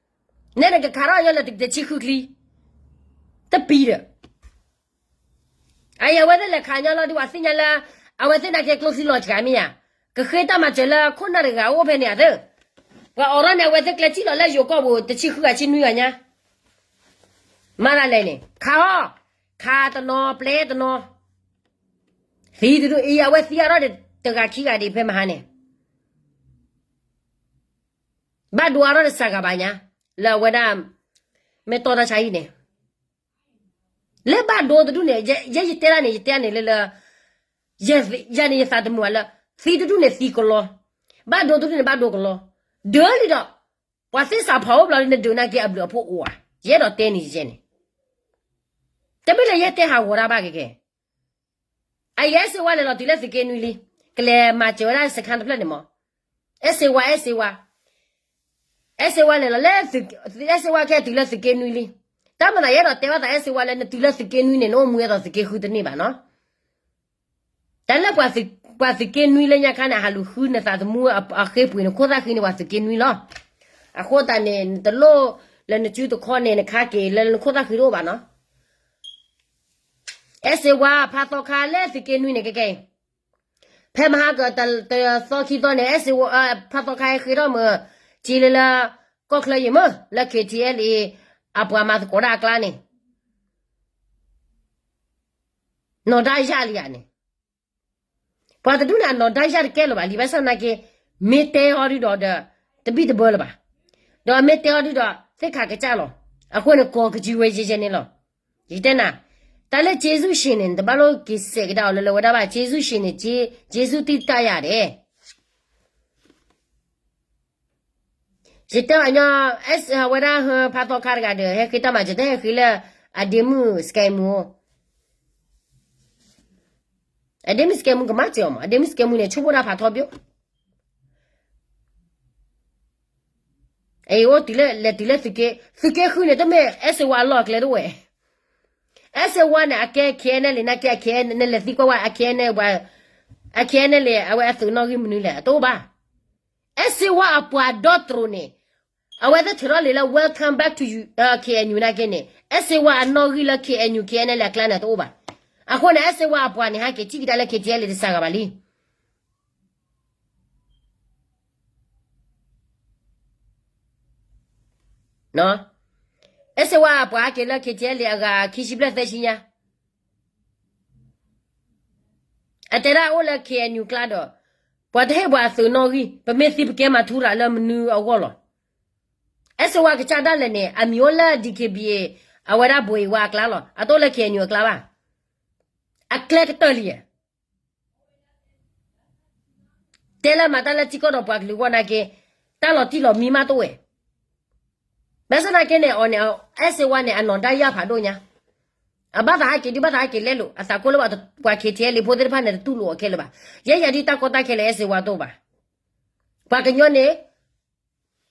နဲနကခးထီၣ်ညီလၢတဆံဃုချံ, တပံၤဒီး အအံၤအဝဲသ့ၣ်လဲၤခးညီလီၤဒ်ပှၤသ့ၣ်ညါလၢ အဝဲသ့ၣ်နာ်က့ကျိချံလီၤစှၤမ့ၢ်ဧါ, ကဃ့တၢ်မၤစၢၤလၢခိၣ်နၢ်တဂၤအိၣ်ဖဲန့ၣ်ဧါသ့ၣ်, ပှၤအိးထီၣ်န့ၢ်အဝဲသ့ၣ်ကျဲစံၣ်လီၤလၢယိၤကီၢ်ပူၤ တဆံဃုဂၤဆံနွံဂၤညါ, မၤသးလဲၣ်န့ၣ် ခးအီၤ, ခးတနီၤပျဲတနီၤ, သံတဒူၣ်အံၤ အဝဲသံအါထီၣ်ဒီးတဂၤခံဂၤဒံးဖဲမဟါန့ၣ် ဘၣ်ဒိအါထီၣ်တစှၤဂၤဘၣ်ညါ, လၢအဝဲဒၣ် မ့ၢ်တီၢ်တၢ်ဆါဟံၣ်န့ၣ်, လၢဘၣ်ဒိတဒူၣ်န့ၣ် ယဲယတဲဒၣ်န့ၣ် ယတဲဒၣ်န့ၣ်လၢလၢ, ယၤန့ၣ်ယသးတမုာ်ဘၣ်လၢ, သံတဒူၣ်န့ၣ်သံကလီ, ဘၣ်ဒိတဒူၣ်န့ၣ်ဘၣ်ဒိကလီ, ဒၢလံဒီး, ပှၤသ့ၣ်စးဖီအိၣ်ဘျီလၢနဒုးနာ်က့အဘျုးအဖှိၣ်အိၣ်ဧါ, ယအဲၣ်ဒိးတဲန့ၣ်ယဲန့ၣ်, တမ့ၢ်လၢယဲတဲဟးဂီၤတၢ်ဘၣ်ကဲကဲ အယဲအဲၣ်စ့ဝါလဲၤလီၤတုၤလၢသုးက့နွံလံ, ကလဲၤမၤစၢၤဝဲဒၣ်စခါတဖျၢၣ်န့ၣ်မး, အဲၣ်စ့ဝါ အဲၣ်စ့ဝါ, အဲၣ်စ့ဝါလဲၤလီၤလၢ, အဲၣ်စ့ဝါခဲတုၤလၢသုးက့နွံလံ, တၢ်မၤသးယအဲၣ်ဒိးတဲဘၣ်သးအဲၣ်စ့ဝါလၢနတုၤလၢသုးက့နွံန့ၣ် နအိၣ်မူအဲၣ်ဒိးသုးက့ဃုတန့ၢ်ဘၣ်နီၤ တၢ်လၢပှၤသုးက့နွံလၢညါခါန့ၣ် ဟးလူၤဃုနသးသမူအဃ့ပှ့ၤန့ၣ် ခိၣ်သၣ်ဃံန့ၣ်ပှၤသုးက့နွံလီၤ. အဃိသတးန့ၣ် နတလိၣ်လၢနစုတခီန့ၣ် နခါက့ၤလၢနခိၣ်သၣ်ဃံတအိၣ်ဘၣ်နီၤ. အဲၣ်စ့ဝါ ဖးသီခါလၢသုးက့နွံန့ၣ် ကဲကဲအံၤ ဖဲမဟါက တသီခံသီန့ၣ် အဲၣ်စ့ဝါ ဖးသီခါဟဲဃ့ထီၣ်မုာ် က့လၢလၢ ကီၢ်ချၢယံၤမုာ် လၢ KTLA အပှၤမၤသကိးတၢ်အကျါန့ၣ် နီၢ်ဒါယၢ်လံဧါန့ၣ် ပှၤတဒူၣ်န့ၣ် အနီၢ်ဒါယၢ်တကဲလၢၤဘၣ်လံ ဘၣ်ဆၣ်သနာ်က့ မ့ၢ်တဲအီၤဒုဒီးဒီး တဘံၣ်တဘၢလၢၤဘၣ်. ဒီးမ့ၢ်တဲအီၤဒုဒီး သ့ၣ်ခါကစၢ်လီၤ. အဃိန့ၣ် ကိးကစုဝဲယဲယဲန့ၣ်လီၤ. ယတဲနၤ, က တၢ်လၢကျေးဇူးရှင်န့ၣ် နတဘၣ်လိၣ်က့ၤစဲးကဒါအီၤလၢလၢဝဲဒၣ်ဘၣ်, ကျေးဇူးရှင်န့ၣ် ကျေးဇူးတံၢ်တၢ်ယၤဒဲး ယတဲအညီ, ဝဲဒၣ်ဟၢဖးသီခါတဂၤဒီး ဟဲဃ့တၢ်မၤစၢၤ တဟဲဃ့လၢ အဒ့မုၣ်စကဲမူ, အဒ့မုၣ်စကဲမူကမၣ်စၢၤအီၤမး, အဒ့မုၣ်စကဲမူန့ၣ် ဆိကမိၣ်တၢ်ဖးထီပၠိ အအိၣ်တုၤလၢ လဲၤတုၤလၢသုးက့, သုးက့ဃုန့ၣ် တမ့ၢ်အဲၣ်စ့ဝါအလီၢ်အကျဲတအိၣ်ဝဲ, အဲၣ်စ့ဝါန့ၣ် အကဲ KNLA နာ်က့ အ KNLA သံကွၢ်ဝဲ အ KNLA အ KNLA အဝဲအသုးနီၣ်ဂံၢ်မနုၤလဲၣ် အတအိၣ်ဘၣ်. အဲၣ်စ့ဝါအပှၤဒီတြိၤန့ၣ် အဝဲသ့ၣ်ထုးထီၣ်လံာ်လၢ welcome back to you, KNU နာ်က့န့ၣ် အဲၣ်စ့ဝါအနီၣ်ဂံၢ်လၢ KNU KNLA အကျါန့ၣ်တအိၣ်ဘၣ်. အဃိန့ၣ် အဲၣ်စ့ဝါအပှၤန့ၣ် ဟဲက့ၤထံၣ်ကဒါလၢ KTLA တစှၤဂၤဘၣ်လံ အဲၣ်စ့ဝါအပှၤဟဲက့ၤလၢ KTLA အဂၤခံဆံဘျဲၣ်သၢဆံညါ, အတဲဒၣ်အိၣ်လၢ KNU ကျါဒီး ပှၤတဟ့ၣ်ပှၤအသုးနီၣ်ဂံၢ် ပမ့ၢ်သံပကဲမၤထူရၤလၢမနုၤအဂီၢ်လီၤ. အဲၣ်စ့ဝါကစၢ်ဒၣ်လဲာ်န့ၣ် အမံၤအိၣ်လၢ DKBA အဝဲဒၣ်ဘိးအ့ဝါအကျါလီၤ. အတအိၣ်လၢ KNU အကျါဘၣ်. အကျဲကတၢၢ်လံဧါ တဲလၢမၤတၢ်လၢထံကီၢ်ဒီးပှၤကလုာ်အဂီၢ်နာ်က့, တၢ်လီၤတံၢ်လီၤမံမးတအိၣ်ဝဲ. ဘၣ်ဆၣ်နာ်က့န့ၣ် အီၤန့ၣ် အဲၣ်စ့ဝါန့ၣ် အနီၢ်ဒါယၢ်ဖးဒိၣ်ညါ, အဘၣ်သးဟဲက့ၤဒုးဘၣ်သးဟဲက့ၤလဲလိာ်, အသးကိၢ်လၢပှၤ KTLA ဖိသ့ၣ်တဖၣ်န့ၣ် တတူၢ်လိာ်အီၤခဲလၢာ်ဘၣ်. ယဲယၤဒုးတၢ်ကီတၢ်ခဲလၢာ်အဲၣ်စ့ဝါတအိၣ်ဘၣ်. ပှၤကညီန့ၣ်,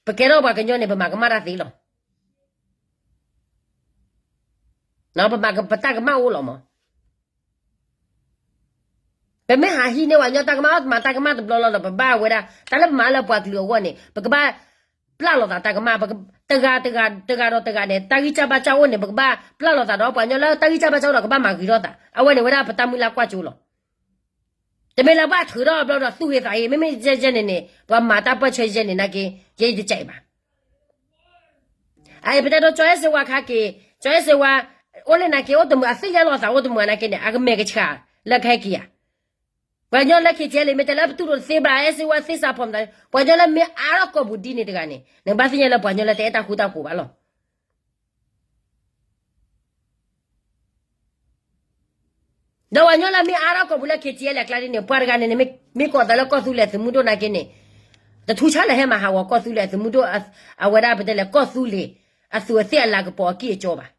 ပကဲထီၣ်ပှၤကညီန့ၣ် ပမၤကမၣ်တၢ်သ့လီၤ. ပမၤပတၢ်ကမၣ်အိၣ်လီၤမး. ပမ့ၢ်ဟးဟံးန့ၢ်ပှၤကညီတၢ်ကမၣ် မၤတၢ်ကမၣ်တဘျီလီၤဒီး ပဘၣ်ဝဲဒၣ် တၢ်လၢပမၤလၢပှၤကလုာ်အဂီၢ်န့ၣ် ပကဘၣ်ပျၢ်လိာ်သးတၢ်ကမၣ်, တဂၤတဂၤ တဂၤဒီးတဂၤန့ၣ် တၢ်ဂံၢ်စၢ်ဘါစၢ်အိၣ်န့ၣ် ပကဘၣ်ပျၢ်လိာ်သးဒီးပှၤကညီလၢတၢ်ဂံၢ်စၢ်ဘါစၢ်အိၣ်ဒီး ကဘၣ်မၤဂ့ၤထီၣ်သး, အဝဲန့ၣ်ဝဲဒၣ်ပတၢ်မုၢ်လၢ်ကွၢ်စိလီၤ. တမ့ၢ်လၢဘၣ်ထုးထီၣ်ဘျီဒီးသူၣ်ဂ့ၤသးဂ့ၤ, မ့မ့ၢ်ယဲယဲန့ၣ်န့ၣ် ပှၤမၤတၢ်ပၢၢ်ဆၢယဲန့ၣ်နာ်က့, ယဲယတကးအံၤဘၣ်. အအံၤပတဲဒိကၠီအဲၣ်စ့ဝါခါက့ၤ, ကၠီအဲၣ်စ့ဝါ အိၣ်လၢနာ်က့ အိၣ်တမုာ် အသ့ၣ်ညါလီၤသးအိၣ်တမုာ်နာ်က့န့ၣ် အကမဲာ်ကဆှးလၢကဟဲက့ၤဧါ. ပှၤကညီလၢ KTLA မ့ၢ်တဲလၢပတူၢ်လိာ်တသ့ဘၣ် အဲၣ်စ့ဝါသ့စးဖီၣ်မတၤ, ပှၤကညီလၢမ့ၢ်အါထီၣ်ကိာ်ပူၤဒ်န့ၣ်တဂၤန့ၣ် နကဘၣ်သ့ၣ်ညါလၢပှၤကညီလၢတအဲၣ်တၢ်ဃူတၢ်ဖိးဘၣ်လီၤ. ဒီးပှၤကညီလၢမ့ၢ်အါထီၣ်ကိာ်ပူၤလၢ KTLA အကျါဒ်န့ၣ် ပှၤတဂၤန့ၣ်န့ၣ် မ့ၢ်ကိးသးလၢကီၢ်သူလ့ၤသုးမုၢ်ဒိၣ်နာ်က့န့ၣ်, တထူဆါလၢဟဲမၤဟးဂီၤကီၢ်သူလ့ၤသုးမုၢ်ဒိၣ်, အဝဲဒၣ်ပတဲလဲၣ် ကီၢ်သူလ့ၤ အသူးအသ့ၣ်အလၤကပီၤအကံၢ်အကၠီဘၣ်.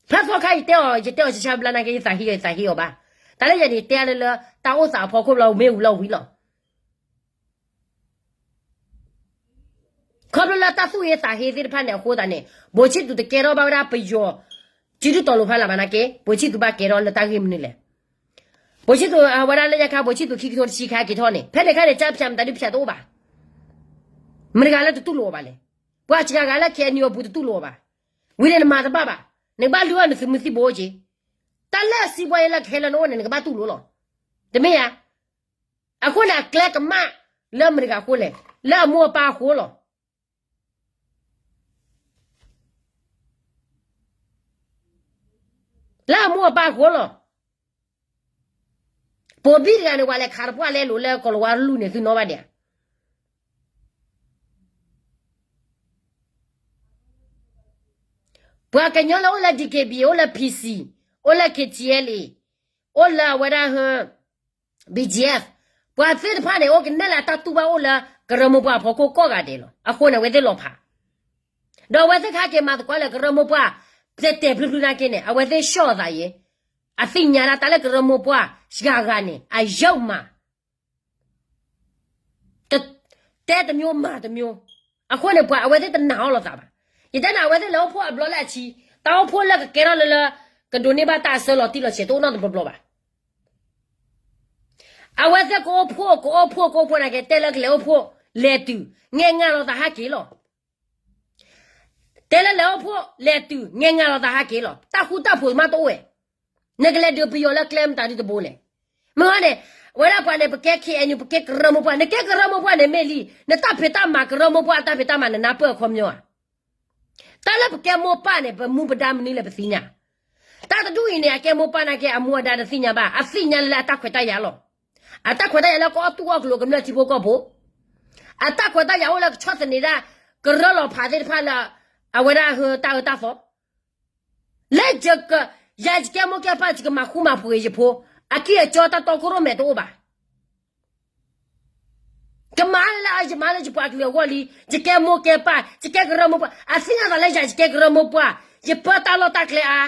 ဖျါသီခါယတဲအီၤ ယတဲအီၤဆံဆါဘျါနာ်က့ ယသးဟ့အီၤ ယသးဟ့အီၤဘၣ်. တၢ်လၢယန့ၣ်တဲလၢလၢ တၢ်အိၣ်သးအဖီခိၣ်ဘျီ မ့ၢ်ဝံၤလီၤဝံၤလီၤ. ခီဖျိလၢတၢ်သူၣ်ဟ့သးဟ့သ့ၣ်တဖၣ်န့ၣ်အဃိသတးန့ၣ် ဘိးဆံသူးတကဲထီၣ်ဘၣ်ဝဲဒၣ်ပယီၤ စုဒုးတီၤလိာ်ဖးလၢၤဘၣ်နာ်က့ ဘိးဆံသူးဘၣ်ကဲထီၣ်လၢတၢ်ဂ့ၢ်မနုၤလဲၣ်. ဘိးဆံသူးအဝဲဒၣ်လၢညါခါ ဘိးဆံသူးခံကထိတဆံခါက့ၤထီၣ်န့ၣ် ဖဲန့ၣ်ခါန့ၣ် ကၠၢဖၠးမတၤဒုးဖၠးတအိၣ်ဘၣ်. မတၤတဂၤလၢတတူၢ်လိာ်အီၤဘၣ်လဲၣ်. ပှၤစှၤဂၤလၢ KNU အပူၤတတူၢ်လိာ်အီၤဘၣ်. ဝံၤန့ၣ်နမၤတဘၣ်ဘၣ်. နကဘၣ်လုၢ်အီၣ်နသုးမုၢ်သံၣ်ဘိက့ၤ. တၢ်လၢအစံးဘှီယဲလၢကဟဲလၢနအိၣ်န့ၣ် နကဘၣ်တူၢ်လိာ်လီၤ. တမ့ၢ်ဧါ. အဃိန့ၣ် အကျဲကမၣ်လၢမတၤတဂၤအဃိလဲၣ်, လၢအမိၢ်အပၢ်အဃိလီၤ. လၢအမိၢ်အပၢ်အဃိလီၤ. ပိာ်ဘံၣ်တဂၤန့ၣ် ပှၤလဲၤခးတပှၢ်လဲလိာ်လၢကီၢ်လၤဝါတလူၢ်န့ၣ် သုနီၣ်ဘၣ်ဒံးဧါ. ပှၤကညီလၢအိၣ်လၢ DKBA အိၣ်လၢ PC အိၣ်လၢ KTLA အိၣ်လၢအဝဲဒၣ် BGF ပှၤသ့ၣ်တဖၣ်န့ၣ် အိၣ်ကနဲၣ်လၢအတၢ်တူၢ်ဘၣ်အိၣ်လၢကရၢမိၢ်ပှၢ်အဖီခိၣ်ကိးဂၤဒဲးလီၤ. အဃိန့ၣ် အဝဲသ့ၣ်လီၤဖး, ဒီးအဝဲသ့ၣ်ခါက့ၤမၤသကိးလၢကရၢမိၢ်ပှၢ် တဲာ်တဲာ်ဖျုးဖျုးနာ်က့န့ၣ် အဝဲသ့ၣ်ဆှီၣ်အသးယဲ, အသ့ၣ်ညါဒၣ်တၢ်လၢကရၢမိၢ်ပှၢ်စှၤဂၤန့ၣ် အယုၢ်မး တဲတမျိုး မၤတမျိုး. အဃိန့ၣ် ပှၤအဝဲသ့ၣ်တနာ်အီၤလိာ်သးဘၣ်. ယတဲန့ၣ် အဝဲသ့ၣ်လဲၤအိၣ်ဖှိၣ်အဘျီလၢအဆံ, တၢ်အိၣ်ဖှိၣ်လၢကကဲထီၣ်လၢလၢ ကဒိးန့ၢ်ဘၣ်တၢ်အဆၢလီၤတံၢ်လီၤဆဲး တအိၣ်နီတဘျီဘျီဘၣ်. အဝဲသ့ၣ်ကအိၣ်ဖှိၣ် ကအိၣ်ဖှိၣ် ကအိၣ်ဖှိၣ်နာ်က့ တဲလၢကလဲၤအိၣ်ဖှိၣ် လဲၤတုၤ ငဲၢ်ငါလိာ်သးဟးက့ၤလီၤ. တဲလၢလဲၤအိၣ်ဖှိၣ် လဲၤတုၤ ငဲၢ်ငါလိာ်သးဟးက့ၤလီၤ. တၢ်ဃူတၢ်ဖိးမးတအိၣ်ဝဲ. နကလဲၤဒုးပယီၤလၢကျဲမတၤဒုတဘိလဲၣ်. မ့ၢ်ဝဲန့ၣ် ဝဲဒၣ်ပှၤန့ၣ် ပကဲ KNU ပကဲကရၢမိၢ်ပှၢ်, နကဲကရၢမိၢ်ပှၢ်န့ၣ်မ့ၢ်လံ, နတၢ်ဖံးတၢ်မၤကရၢမိၢ်ပှၢ်အတၢ်ဖံးတၢ်မၤ နနၢ်ပၢၢ်အခီပညီဧါ. တၢ်လၢပကဲမိၢ်ပၢ်န့ၣ် ပမူပဒါမနုၤလဲၣ်ပသ့ၣ်ညါ. တၢ်တဒူၣ်အံၤန့ၣ် အကဲမိၢ်ပၢ်နာ်က့ အမူအဒါတသ့ၣ်ညါဘၣ်, အသ့ၣ်ညါလၢအတၢ်ခွဲးတၢ်ယာ်လီၤ. အတၢ်ခွဲးတၢ်ယာ်လၢကအီၣ်တူၢ်အီၣ်ကျိၤကမျၢၢ်ထံဖိကီၢ်ဖိ, အတၢ်ခွဲးတၢ်ယာ်အိၣ်လၢကဆီၣ်သနံးဒၣ် ကရၢလီၤဖးသ့ၣ်တဖၣ်လၢ အဝဲဒၣ်ဟၢတၢ်အၢတၢ်သီ, လၢယက, ယၤယကဲမိၢ်ကဲပၢ် ယကမၤဃူမၤဖိးဂ့ၤယဖိ, အကံၢ်အစီတၢ်တီခိၣ်ရိၣ်မဲတအိၣ်ဘၣ်. ကမၤလၢယမါလၢယပှၤကလုာ်အဂီၢ်လံ, ယကဲမိၢ်ကဲပၢ်, ယကဲကရၢမိၢ်ပှၢ်, အသ့ၣ်ညါသးလၢယၤယကဲကရၢမိၢ်ပှၢ်, ယပၢတၢ်လီၢ်တၢ်ကျဲအါ,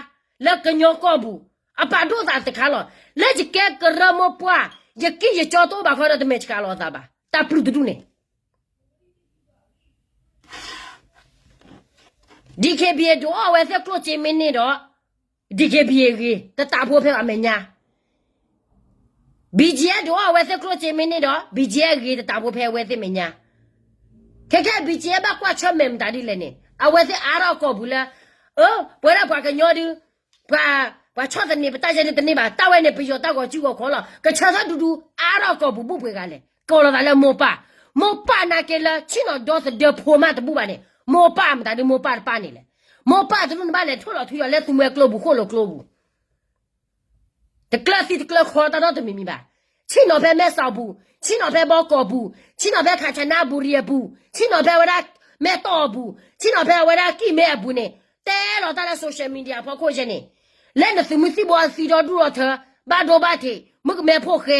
လၢကညီကီၢ်ပူၤ, အပာ်ဒိၣ်သးတခါလီၤ. လၢယကဲကရၢမိၢ်ပှၢ်, ယကံၢ်ယစီတအိၣ်ဘၣ်ခီဒီးတမဲာ်ဆှးလီၤအသးဘၣ်, တၢ်ပျုၢ်တဒူၣ်န့ၣ် DKBA ဒုးအီၣ်အဝဲသ့ၣ်ကျိၣ်စ့မ့ၢ်န့ၢ်ဒီး DKBA ဂ့ၤ တတးဖိဖဲအမဲာ်ညါ, BGF ဒုးအီၣ်အဝဲသ့ၣ်ကျိၣ်စ့မ့ၢ်န့ၢ်ဒီး BGF ဂ့ၤ တတးဖိဖဲအဝဲသ့ၣ်မဲာ်ညါ, ခဲခဲ BGF ဘၣ်ကွၢ်ဆၢၣ်မဲာ်မတၤဒ်လဲၣ်န့ၣ် အဝဲသ့ၣ်အါထီၣ်ကီၢ်ပူၤလၢ, အၢ, ပဝဲဒၣ်ပှၤကညီဒုး, ပှၤ, ပှၤဆီၣ်သနံးပတၢ်ယဲန့ၣ်တန့ၢ်ဘၣ်, တၢ်ဝဲန့ၣ် ပယီၤတၢ်ဂီၤစုဂီၤခီလီၤ, ကဆၢထၢၣ်ဒူဒူ အါထီၣ်ကီၢ်ပူၤဘူၣ်ပှ့ၤဂၤလဲၣ်, ကိးလီၤသးလၢမိၢ်ပၢ်, မိၢ်ပၢ်နာ်က့လၢ ဆ့ၣ်နီၤဒီသဒၢဖိမးတဘူၣ်ဘၣ်န့ၣ်, မိၢ်ပၢ်မတၤဒုးမိၢ်ပၢ်တပၢ်န့ၣ်လဲၣ်, မိၢ်ပၢ်တဒူၣ်န့ၣ်ဘၣ်လဲၤထိၣ်လီၤထွံအီၤလၢသူမွဲကျိပူၤဃိၣ်လိာ်ကျိပူၤ တကျၢၢ်သံတကျၢၢ်ခီတၢ်နီတမံၤမံၤဘၣ်. ဆ့ၣ်နီၤဖဲမဲၢ်စီၤပူၤ, ဆ့ၣ်နီၤဖဲဘီကီၢ်ပူၤ, ဆ့ၣ်နီၤဖဲခးဆနါဘူရံအပူၤ, ဆ့ၣ်နီၤဖဲအဝဲဒၣ်မဲၢ်တီၢ်အပူၤ, ဆ့ၣ်နီၤဖဲအဝဲဒၣ်ကံၢ်မဲအပူၤန့ၣ်, တဲလီၤတၢ်လၢ social media ဖီခိၣ်ယဲန့ၣ်, လၢနသုးမုၢ်သံၣ်ဘိအသံဒီဒူၣ်ဒီထၢ, ဘၣ်ဒိဘၣ်ထံး, မုၣ်ကမဲဖိဃဲ,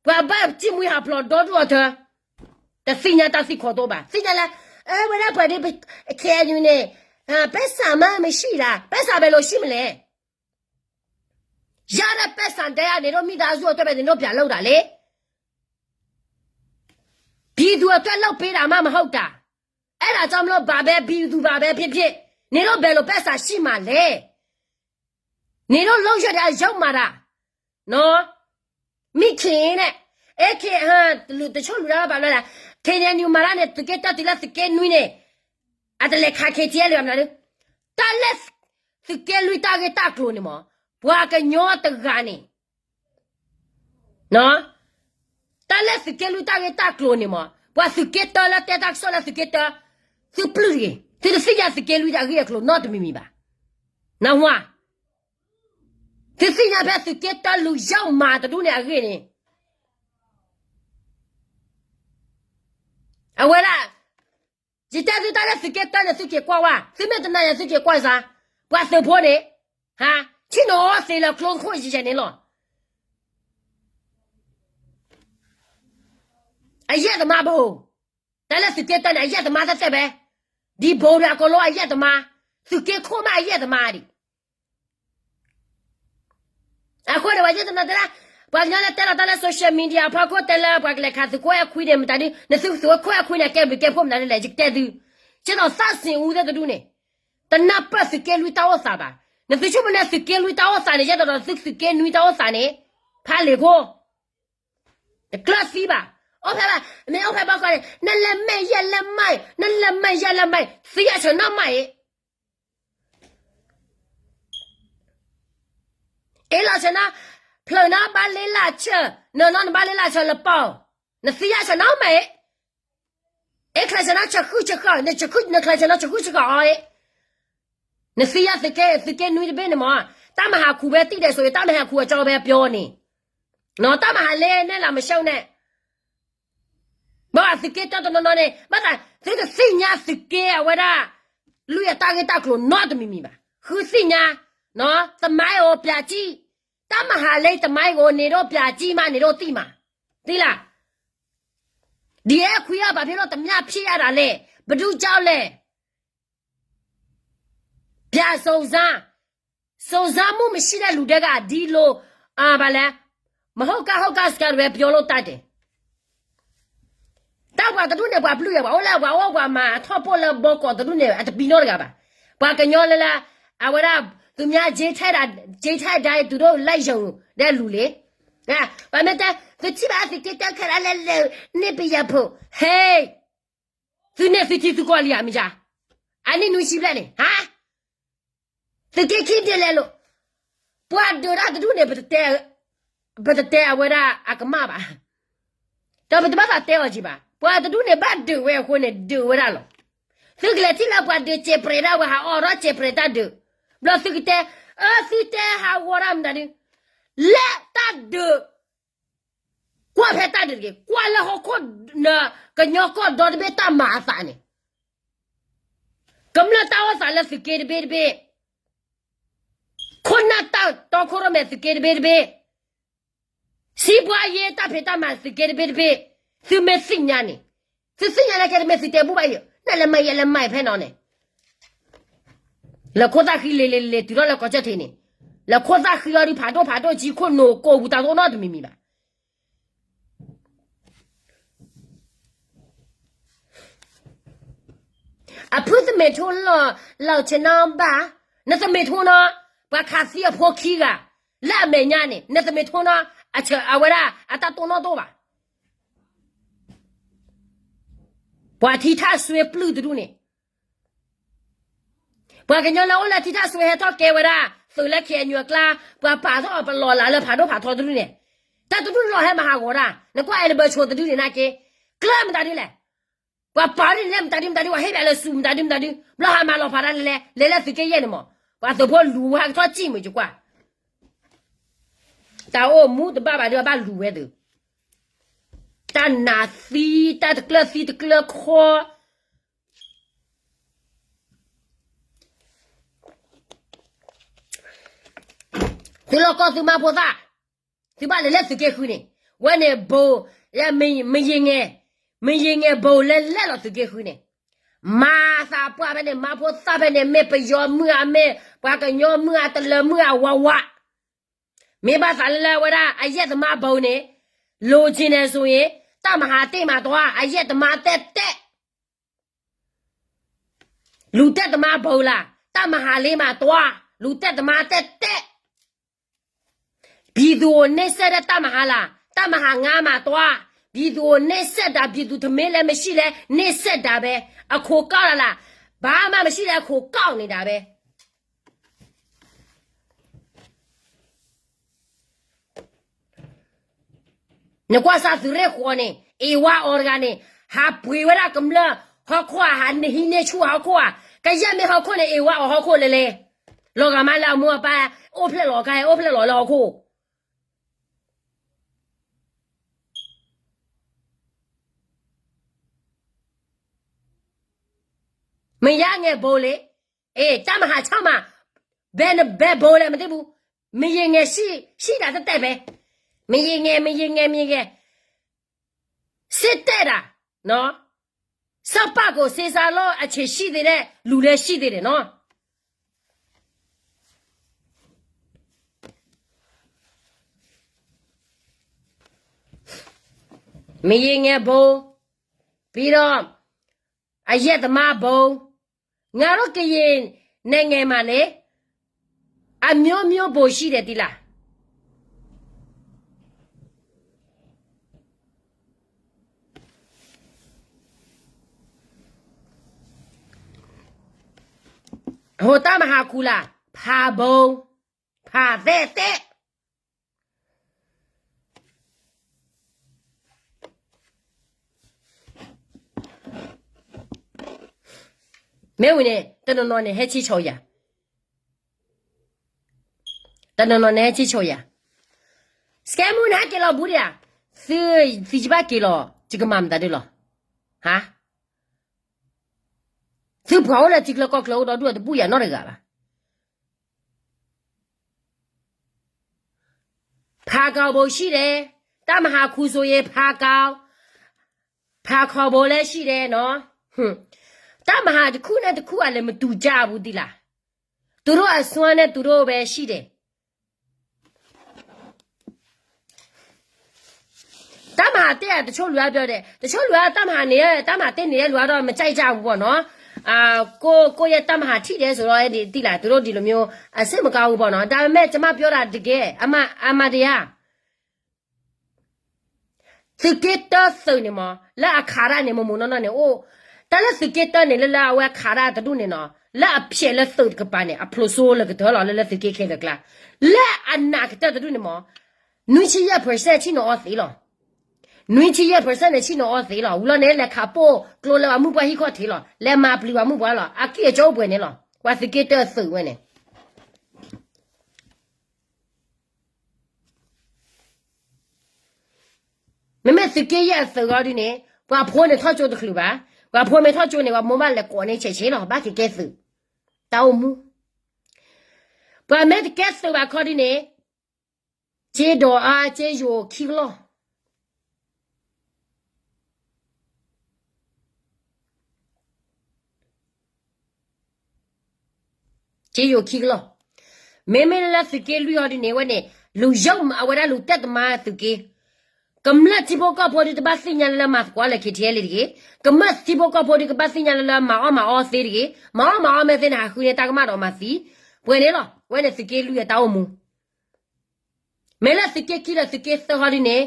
ပှၤဘၣ်စံၣ်မှံဟးဖျိးဒီဒူၣ်ဒီထၢ တသ့ၣ်ညါတၢ်သံၣ်ခီတအိၣ်ဘၣ်. သ့ၣ်ညါလၢ, အၢ ဝဲဒၣ်ပှၤဒ် KNU န့ၣ်, ပၢ်စၢ်မးမ့ၢ်ဆံၣ်ဒၣ်, ပၢ်စၢ်ဘဲလိာ်ဆံၣ်မလဲၣ်. ယၤဒီးပၢ်စၢ်တဲယၤန့ၣ် ဒိၣ်မံသးစူၤအတၢ်ဘဲန့ၣ် ဒိၣ်ပျၢ်လၢဒၣ်လဲၣ်. ပြည်သူအတွက်လုပ်ပေးတာမှမဟုတ်တာ, အဲဒါကြောင့်မလို့ ဘာပဲ ပြည်သူ ဘာပဲဖြစ်ဖြစ်, နင်တို့ ဘယ်လို ပၢ်စၢ် ရှိမှာလဲ. နင်တို့ လုပ်ရက်တွေ အယုတ်မာတာ. နော်. မ့ၢ် KNU န့ၣ်, အဲ KNU တလူၤ တဆိၣ်လူၤတၢ်ဘၣ်ဘျီဒၣ်, KNU မၤတၢ်န့ၣ် သုးက့တၢတုၤလၢသုးက့နွံန့ၣ်, အတလဲၤခး KTLA ဘၣ်မနုၤ, တၢ်လၢ သုးက့လွံၢ်တၢ်ဂ့ၢ်တၢ်ကျိၤန့ၣ်မး, ပှၤကညီတဂၤန့ၣ် တၢ်လၢသုးက့လွံၢ်တၢ်ဂ့ၢ်တၢ်ကျိၤန့ၣ်မး, ပှၤသုးက့တၢလၢတဲတၢ်ကစီၣ်လၢသုးက့တၢ, သုပျုၢ်တဂ့ၤ, သုတသ့ၣ်ညါသုးက့လွံၢ်တၢ်အဂ့ၢ်အကျိၤနီတမံၤမံၤဘၣ်. နၢ်ဟူဧါ. သုသ့ၣ်ညါဖဲသုးက့တၢ လူၤယီၣ်မၤတဒူၣ်န့ၣ်အဂ့ၢ်န့ၣ်, အဝဲဒၣ် ယတဲသုတၢ်လၢသုးက့တၢန့ၣ် သုက့ၤကွၢ်ဝဲ, သုမ့ၢ်တနာ်ယၤသုက့ၤကွၢ်စ့ၢ်, ပှၤသုးဖိန့ၣ်, ဟါ, ဆ့ၣ်နီၤအီၣ်သ့လၢကျိတခိၣ်ယဲၢ်န့ၣ်လီၤ. အယဲၢ်သမါဘိ, တၢ်လၢသုးက့တၢန့ၣ် အယဲၢ်သမါသ့ၣ်သ့ၣ်ဝဲ, ဒံးဘိဒီးအကီလိအယဲၢ်သမါ, သုးက့ခိၣ်မးအယဲၢ်သမါဒံး အဃိန့ၣ် ပှၤယဲၢ်တနာ်တဲဒၣ်, ပှၤကညီလၢတဲလီၤတၢ်လၢ social media အဖီခိၣ် တဲလၢပှၤကလဲၤခးသုးခိၣ်အဲၣ်ခွံန့ၣ် မတၤဒုး, နသုးခိၣ်အဲၣ်ခွံန့ၣ် ကဲဘျုးကဲဖှိၣ်မတၤဒ်လဲၣ် ယကတဲသု, ဆ့ၣ်နီၤသးစ့ၣ်အူသ့ၣ်တဒူၣ်န့ၣ်, တနၢ်ပၢၢ်သုးက့လွံၢ်တၢ်အိၣ်သးဘၣ်. နသုးဆိကမိၣ်န့ၣ် သုးက့လွံၢ်တၢ်အိၣ်သးန့ၣ် ယဲၢ်ဒီးဒီးသုးက့နွံတၢ်အိၣ်သးန့ၣ်, ဖးလ့ၤခိၣ် တကျၢၢ်သံဘၣ်. အိၣ်ဖဲဘၣ်, မ့ၢ်အိၣ်ဖဲဘီကီၢ်န့ၣ် နလဲၤမၤအံၤ နလဲၤမၤယဲၢ်လဲၤမၤအံၤ သံယဲၢ်ဆၢနီၣ်မးအံၤ အ့လီၤဆၢနီၤ, ဖျၢၣ်နီၤဘၣ်လ့လၢ်ဆၢ, နနီၤနဘၣ်လ့လၢ်ဆၢလၢပီၢ်, နသံယဲၢ်ဆၢနီၤမးအံၤ, အ့ချဲးဆၢနီၤဆၢဃုာ်ဆၢဃုာ်, နချဲးဆၢနီၤဆၢဃုာ်ဆၢဃုာ်အီၤအံၤ, နသံယဲၢ်သုးက့, သုးက့နွံတဘ့ၣ်န့ၣ်မး, တၢ်မၤဟးခူးဝဲတံၢ်ဒဲးစိၤအံၤ တၢ်မၤဟးခူးအကၠီဝဲပျီန့ၣ်, နီၤ တၢ်မၤဟးလ့န့ၣ်လၢမဆၢန့ၣ် ဘၣ်သုးက့တၢတနီၤနီၤန့ၣ် ဘၣ်သး သုတသ့ၣ်ညါသုးက့အဝဲဒၣ် လွံၢ်အတၢ်ဂ့ၢ်တၢ်ကျိၤနီတမံၤမံၤဘၣ်. ဃုသ့ၣ်ညါ, နီၤ သမိုင်းကိုပြန်ကြည့်, တၢ်မၤဟးလ့ သမိုင်းကို နင်တို့ပြန်ကြည့်မှ နင်တို့သိမှာ, သိလား. ဒီအဲခွံက ဘာဖြစ်လို့ တမျှ ဖြစ်ရတာလဲ, ဘယ်သူကြောင့်လဲ. ပြန်စုံစမ်း, စုံစမ်းမှုမရှိတဲ့လူတွေက ဒီလို, အာ, ဘာလဲ, မဟုတ်ကဟုတ်ကစကားတွေပဲ ပြောလို့တတ်တယ်. တၢ်ပှၤတဒူၣ်န့ၣ် ပှၤပျုၢ်ယၤ ပှၤအိၣ်လၢ ပှၤအိၣ်ပှၤမၤထီၣ်ပိၢ်လၢဘီကီးတဒူၣ်န့ၣ် အတပံၤနီတဂၤဘၣ်. ပှၤကညီလၢလၢ, အဝဲဒၣ်, သူများ ကြေးထည့်တာ, ကြေးထည့်တိုင်း သူတို့ လိုက်ရုံတဲ့လူလေ. ပှၤမ့ၢ်တဲ, သုထံၣ်ဘၣ်သုးက့တၢခဲလၢာ်လၢလၢ, န့ၣ်ပယီၤဖိ, ဟဲ, သုန့ၢ်သုထံသုကီၢ်လံဧါ မ့ၢ်ယါ, အနံၣ်နွံဆံဘျဲၣ်န့ၣ်, ဟါ သုးက့ခံဒုးလဲၤလိာ်, ပှၤဒုးတၢ်တဒူၣ်န့ၣ် ပတတဲ, ပတတဲအဝဲဒၣ်အကမၣ်ဘၣ်. ဒီးပတဘၣ်သးတဲအီၤက့ၤဘၣ်. ပှၤတဒူၣ်န့ၣ် ဘၣ်ဒုးဝဲအဃိန့ၣ် ဒုးဝဲဒၣ်လီၤ. သုကလဲၤထံၣ်လၢပှၤဒုးစဲးပြဲးဒၣ်ဝဲ ဟးအီၣ်ထီၣ်စဲးပြဲးတၢ်ဒုး, ဘျီသုကတဲ, အၢ သုတဲဟးဂီၤတၢ်မတၤဒုး, လၢတၢ်ဒုး ကွၢ်ဖဲတၢ်ဒုးတဂ့ၤ, ကွၢ်လၢဟီၣ်ခိၣ်နၢၤ ကညီကီၢ်ဒီတဘ့ၣ်တၢ်မၤအသးန့ၣ်, ကမျၢၢ်တၢ်အိၣ်သးလၢသုးက့တဘ့ၣ်တဘ့ၣ်, ခိၣ်နၢ်တၢ်တီခိၣ်ရိၣ်မဲသုးက့တဘ့ၣ်တဘ့ၣ်, စံးပှၤယ့တၢ်ဖံးတၢ်မၤသုးက့တဘ့ၣ်တဘ့ၣ်, သုမ့ၢ်သ့ၣ်ညါန့ၣ်, သုသ့ၣ်ညါန့ၣ်ကဲတမ့ၢ်သုတဲဘူၣ်ဘၣ်ယိာ်, နလဲၤမၤယဲလဲၤမၤဖဲနီၤန့ၣ်, လဲၤခိၣ်သၣ်ဃံလ့ၤလ့ၤလ့ၤတုၤထီၣ်လၢကီၢ်ကၠီၣ်ထံးန့ၣ်, လဲၤခိၣ်သၣ်ဃံအီၤဒုးဖးဒိၣ်ဖးဒိၣ်ကံခိၣ်နိၣ်ကိၢ်ပူၤတၢ်တအိၣ်နီတမံၤမံၤဘၣ်. အဖုသမ့ၢ်ထိလီၤ လီၤဆ့နီဘၣ်, နသမ့ၢ်ထိနီၤ, ပှၤခးသံအဖိခံဂၤ, လၢအမဲာ်ညါန့ၣ် နသမ့ၢ်ထိနီၤ, အဝဲဒၣ်အတၢ်တိၢ်နီၣ်တိၢ်ဘၣ်. ပှၤထံထၣ်စွ့ပျုၢ်တဒူၣ်န့ၣ် ပှၤကညီလၢအိၣ်လၢထံထၣ်စွ့ဟဲထီၣ်ကဲဝဲဒၣ် သုးလၢ ခ့ၣ်အဲၣ်ယူၣ် အကျါ, ပှၤပာ်ထီၣ်အီၤပလီၢ်လၢ်လၢဖးဒိၣ်ဖးထီတဒူၣ်န့ၣ်, တၢ်တဒူၣ်လီၤဟဲမၤဟးဂီၤတၢ်, နကွၢ်အဲၣ်လၢဘၢဆိတဒူၣ်န့ၣ်နာ်က့, ကျၢၢ်မတၤဒုလဲၣ်, ပှၤပာ်ဒ်န့ၣ်လၢမတၤဒုမတၤဒု ပှၤဟ့ၣ်ပၠးလၢစူၤမတၤဒုမတၤဒု, ဘျီဟးမၤလီၤဖးတၢ်လဲၤလဲၤ, လဲၤလၢသုးက့ယဲၢ်န့ၣ်မး, ပှၤသုးဖိလူၤဝဲဟဲကထီၣ်စံၣ်မုာ်ကကွၢ်, တၢ်အိၣ်မူတဘၣ်ဘၣ်ဒီးအဘၣ်လူၤဝဲသုး, တၢ်နးသံ, တၢ်တကျၢၢ်သံတကျၢၢ်ခီ သုလီၢ်ကီၢ်သုမါဖိသၣ်, သုဘၣ်လဲၤလၢသုးက့ဃုန့ၣ်, ဝဲန့ၣ်ဘိ, မယံၤငဲၤ, မယံၤငဲၤဘိလဲၤလဲၤလီၤသုးက့ဃုန့ၣ်, မၤသးပှၢ်ဖဲန့ၣ် မါဖိသၣ်ဖဲန့ၣ် မ့ၢ်ပယီၤမုၢ်ဧါ မ့ၢ်ပှၤကညီမုၢ်ဧါ တလၢၤမုၢ်ဧါ ဝးဝး, မ့ၢ်ဘၣ်သးလၢလၢဝဲဒၣ် အရက်သမားဘိန့ၣ်, လိုချင်တယ်ဆိုရင် တပ်မဟာတစ်မှာသွား, အရက်သမားသက်သက် လူတက်သမားဘိလၢ တပ်မဟာလေးမှာသွား, လူတက်သမားသက်သက်, ပြည်သူကိုနှိပ်စက်တဲ့ တပ်မဟာလား, တပ်မဟာငါးမှာသွား, ပြည်သူကိုနှိပ်စက်တာ, ပြည်သူထမင်းလည်းမရှိလည်း နှိပ်စက်တာပဲ, အခိၣ်ကောက်တာလား, ဘာမှမရှိလည်း အခိၣ်ကောက်နေတာပဲ. နကွၢ်စၢ်သုးရ့ၣ်ဃီန့ၣ် အ့ၣ်ဝါအီၤတဂၤန့ၣ် ဟးပှ့ၤဝဲဒၣ်ကမျၢၢ် ဟီၣ်ခိၣ်ဧါ, ဟးနဟံးန့ၢ်ဆူၣ်ဟီၣ်ခိၣ်ဧါ, ကယဲၢ်မ့ၢ်ဟီၣ်ခိၣ်န့ၣ် အ့ၣ်ဝါအီၤဟီၣ်ခိၣ်လဲၤလဲၤ, လီၤဂာ်မးလၢအမိၢ်အပၢ် အိၣ်ဖျဲၣ်လီၤခါ အိၣ်ဖျဲၣ်လီၤလၢဟီၣ်ခိၣ် မယါငဲၤဘိလဲၣ်, အ့ၣ် တပ်မဟာခြောက်မှာ, ဘယ်, ဘယ်ဘိလဲၣ် မသိဘူး, မယံၤငဲၤ ရှိ, ရှိတာသက်သက်ပဲ, မယံၤငဲၤ မယံၤငဲၤ မယံၤငဲၤ, စစ်တပ်တာ, နော်, စစ်တပ်ကို စစ်စားလို့ အခြေရှိသေးတဲ့ လူလည်းရှိသေးတယ်နော်. မယံၤငဲၤဘိ, ပြီးတော့ အရက်သမားဘိ, ငါတို့ကရင်နိုင်ငံမှာလေ, အမျိုးမျိုးဘိရှိတယ် သိလား. ဟိုတၢ်မဟာခူလာ, ဖးဘိ, ဖးသဲသဲ. မ့ၢ်ဝံၤန့ၣ် တနီၤနီၤန့ၣ် ဟဲဆံဆီယၤ, တနီၤနီၤန့ၣ် ဟဲဆံဆီယၤ, စကဲမူန့ၣ် ဟဲက့ၤလီၤဘူးဒံးဧါ, သု, သုယဘၣ်က့ၤလီၤ ယကမၤမတၤဒ်လီၤ, ဟါ, သုပှၤအိၣ်လၢထံချၢကီၢ်ချၢအိၣ်ဒီဒူၣ် တဘူၣ်ယၤနီတဂၤဘၣ်. ဖးကီၢ်ဘိရှိတယ်, တၢ်မဟာခူဆိုရင် ဖးကီၢ်, ဖးကီၢ်ဘိလည်းရှိတယ်နော်. တၢ်မဟာတစ်ခုနဲ့တစ်ခုကလည်း မတူကြဘူး သိလား. သူတို့အစွမ်းနဲ့ သူတို့ပဲရှိတယ်. တပ်မဟာတစ်က တချို့လူကပြောတယ်, တချို့လူက တပ်မဟာနှစ်, တပ်မဟာတစ် နေတဲ့လူကတော့ မကြိုက်ကြဘူးပေါ့နော်. အာ, ကိုယ့်, ကိုယ့်ရဲ့တပ်မဟာထိတယ်ဆိုတော့ သိလား, သူတို့ဒီလိုမျိုး အစိတ်မကောင်းဘူးပေါ့နော်. ဒါပေမဲ့ ကျွန်မပြောတာတကယ် အမှန်, အမှန်တရား. သုးက့တၢသုးန့ၣ်မး လၢအခးတၢ်န့ၣ် မ့ၢ်မ့ၢ်နီၢ်နီၢ်န့ၣ်အိၣ်, တၢ်လၢသုးက့တၢန့ၣ် လၢလၢအဝဲခးတၢ်တဒူၣ်န့ၣ်နီၤ, လၢအဖျဲးလၢသုးတကပၤန့ၣ် အဖျိးစိလၢကတၢၢ်လီၤ လၢလၢသုးက့ခဲလၢာ်ကျါ, လၢအနးကတၢၢ်တဒူၣ်န့ၣ်မး, နွံဆံယဲၢ် percent ဆ့ၣ်နီၤအီသ့လီၤ. နွံဆံယဲၢ် percent န့ၣ် ဆ့ၣ်နီၤအီသ့လီၤ. ဝံၤလီၤန့ၣ် လဲၤခးပိၢ်ကျိလၢအမုၢ်ပှၢ်ဟံၣ်ခီၣ်ထံးလီၤ. လဲၤမၤပျံၤပှၤမုၢ်ပှၢ်လီၤ. အကံၢ်အကၠိအိၣ်ပှဲၤန့ၣ်လီၤ. ပှၤသုးက့တၢသုးဝဲန့ၣ် မ့မ့ၢ်သုးက့ယဲၢ်အသုးဂီၢ်ဒ်န့ၣ် ပှၤဖိန့ၣ်ထီၣ်ကၠိတချုးဘၣ်. ပှၤဖိမ့ၢ်ထီၣ်ကၠိန့ၣ် ပှၤမိၢ်ဘၣ်လဲၤကိးန့ၢ်ဆဲးဆဲးလီၤ. ဘၣ်က့ၤကဲသုး, တၢ်အိၣ်မူ. ပှၤမ့ၢ်တကဲသုးဘၣ်ခီဒ်န့ၣ်, က့ဒိးအါက့ယိာ်ခံကလီၢ်, က့ယိာ်ခံကလီၢ်. မ့မ့ၢ်လၢသုးက့လွံၢ်အီၤဒ်န့ၣ် အဝဲန့ၣ် လူၤယုာ်အဝဲဒၣ်လူၤတဲတမါသုးက့, ကမျၢၢ်ထံဖိကီၢ်ဖိဒ်တဘၣ်သ့ၣ်ညါလၢလၢမၤသကိးလၢ K T L A တဂ့ၤ, ကမျၢၢ်ထံဖိကီၢ်ဖိဒ်ကဘၣ်သ့ၣ်ညါလၢလၢမၤအီၣ်မၤအီသ့တဂ့ၤ, မၤအီၣ်မၤအီမဲသ့န့ၣ် ဟးဃုန့ၢ်တၢ်ကမၣ်ဒီးမၤသံ, ပှဲၤန့ၣ်လီၤ. အဝဲန့ၣ်သုးက့လွံၢ်အတၢ်အိၣ်မူ မ့ၢ်လၢသုးက့ခံဒီးသုးက့သၢဟီဒ်န့ၣ်,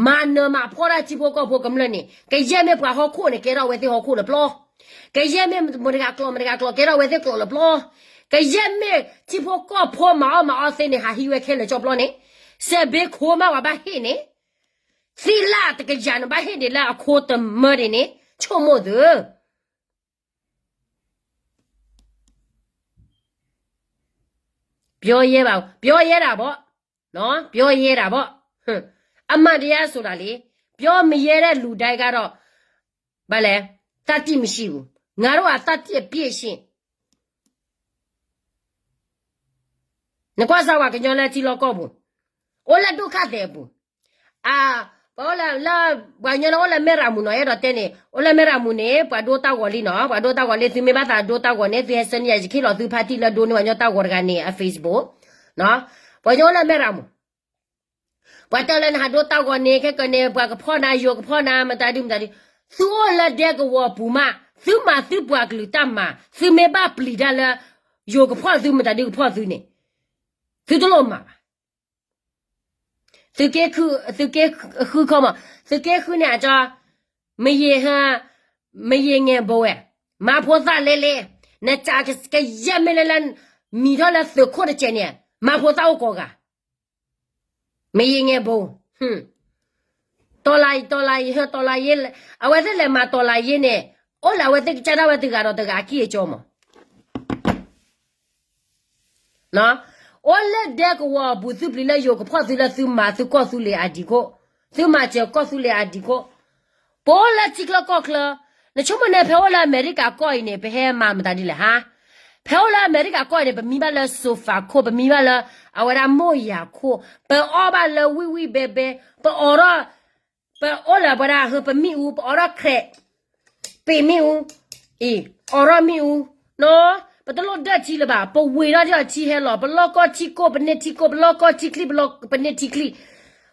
မၤနၢၤမၤဖှီၣ်တၢ်ထံဖိကီၢ်ဖိကမျၢၢ်န့ၣ် ကယဲၢ်မ့ၢ်ပှၤဟီၣ်ခိၣ်န့ၣ် ကဲထီၣ်ဝဲသ့ၣ်ဟီၣ်ခိၣ်လၢပျီ, ကယဲၢ်မ့ၢ်မတၤဂၤကျိာ်မတၤဂၤကျိာ် ကဲထီၣ်ဝဲသ့ၣ်ကျိာ်လၢပျီ, ကယဲၢ်မ့ၢ်ထံဖိကီၢ်ဖိမၤအီၣ်မၤအီသ့န့ၣ် ဟးဟံးဝဲခဲလၢာ်ကၠီပျီန့ၣ်, စဲးဘ့ခိၣ်မးဝဲဘၣ်ဟ့ၣ်န့ၣ်, သံလၢတကယၤန့ၣ်ဘၣ်ဟ့ၣ်ဒံးလၢအခိၣ်တမၢဒံးန့ၣ် ဆိကမိၣ်သု ပြောရဲပါဘူး, ပြောရဲတာပေါ့နော်, ပြောရဲတာပေါ့. အမှန်တရားဆိုတာလေ, ပြောမရဲတဲ့လူတိုင်းကတော့ ဘာလဲ, သတ္တိမရှိဘူး. ငါတို့က သတ္တိအပြည့်ရှိ နကွၢ်စၢ်ဝဲကညီလၢထံလီၢ်ကီၢ်ပူၤ, အိၣ်လၢဒုက္ခသည်အပူၤ, အ, ပှၤအိၣ်လၢ, လၢ, ပှၤကညီလၢအိၣ်လၢမဲၢ်ရမူၤနီၤ, အဲၣ်ဒိးတဲန့ၣ် အိၣ်လၢမဲၢ်ရမူၤန့ၣ် ပှၤဒိတၢ်ဂီၤလံနီၤ, ပှၤဒိတၢ်ဂီၤလံ, သုမ့ၢ်ဘၣ်သးဒိတၢ်ဂီၤန့ၣ် သုဟဲဆၢန့ၢ်ယၤ ယခ့ၣ်လီၤသုဖါတံၢ်လၢဒိန့ၢ်ပှၤကညီတၢ်ဂီၤတဂၤန့ၣ် အ Facebook နီၤ, ပှၤကညီအိၣ်လၢမဲၢ်ရမူၤ ပှၤတဲလၢနဟးဒိတၢ်ဂီၤန့ၣ် ခဲကနံၣ် ပှၤကဖီၣ်နၤ ယိၤကဖီၣ်နၤ မတၤဒုမတၤဒု, သုအိၣ်လၢဒဲကဝီၤအပူၤမး, သုမၤသုပှၤကလုာ်တၢ်မၤ, သုမ့ၢ်ဘၣ်ပျံၤတၢ်လၢ ယိၤကဖီၣ်သု မတၤဒုကဖီၣ်သုန့ၣ်, သုတလိၣ်မၤဘၣ်. သုးက့, သုးက့ဃုခီမး, သုးက့ဃုန့ၣ်အကၠီ, မယ့ၤဟ, မယ့ၤငဲၤဘိဝဲ, မၤဖိသၣ်လဲလဲ, နကးကယဲၢ်မ့ၢ်လၢလၢ, မံၤထီၣ်လၢသုးခိၣ်တကဲးန့ၣ်, မၤဖိသၣ်အိၣ်ကိးဂၤ မယ့ၤငဲၤဘိ, တီၤလၤ, တီၤလၤ, တီၤလၤယ့, အဝဲသ့ၣ်လဲၤမၤတီၤလၤယ့န့ၣ်, အိၣ်လၢအဝဲသ့ၣ်ကစၢ်ဒၣ်ဝဲတဂၤဒီးတဂၤအကံၢ်အကၠီမး, အိၣ်လၢဒဲကဝီၤအပူၤ သုပျံၤလၢယိၤကဖီၣ်သုလၢသုမၤသုကီၢ်သုလ့ၤအဒံးခိၣ်, သုမၤစၢၤကီၢ်သုလ့ၤအဒံးခိၣ်, ပအိၣ်လၢထံချၢကီၢ်ချၢ, နဆိကမိၣ်န့ၣ် ဖဲအိၣ်လၢအမဲရကၤကီၢ်အံၤန့ၣ် ပဟဲမၤမတၤဒ်လဲၣ်ဟါ, ဖဲအိၣ်လၢအမဲရကၤကီၢ်အံၤန့ၣ် ပမံဘၣ်လၢ sofa ခိၣ်, ပမံဘၣ်လၢ အဝဲဒၣ်မိၢ်ယၤခိၣ်, ပအီၣ်ဘၣ်လၢဝံၣ်ဝံၣ်ဘဲဘဲ, ပအိးထီၣ်, ပအိၣ်လၢပဝဲဒၣ်ဟၢ ပမ့ၣ်အူ, ပအိးထီၣ် ခရဲး, ပ့ၤမ့ၣ်အူ, အံၤ, အိးထီၣ်မ့ၣ်အူ, နီၤ, ပတလိၣ်ဒၢၣ်ထံလၢၤဘၣ်, ပဝ့ၤထီၣ်ဒ်ထံဟဲလီၤ, ပလီၢ်ကီၢ်ထံကိၢ် ပန့ၢ်ထံကိၢ်, ပလီၢ်ကီၢ်ထံချံ ပန့ၢ်ထံချံ,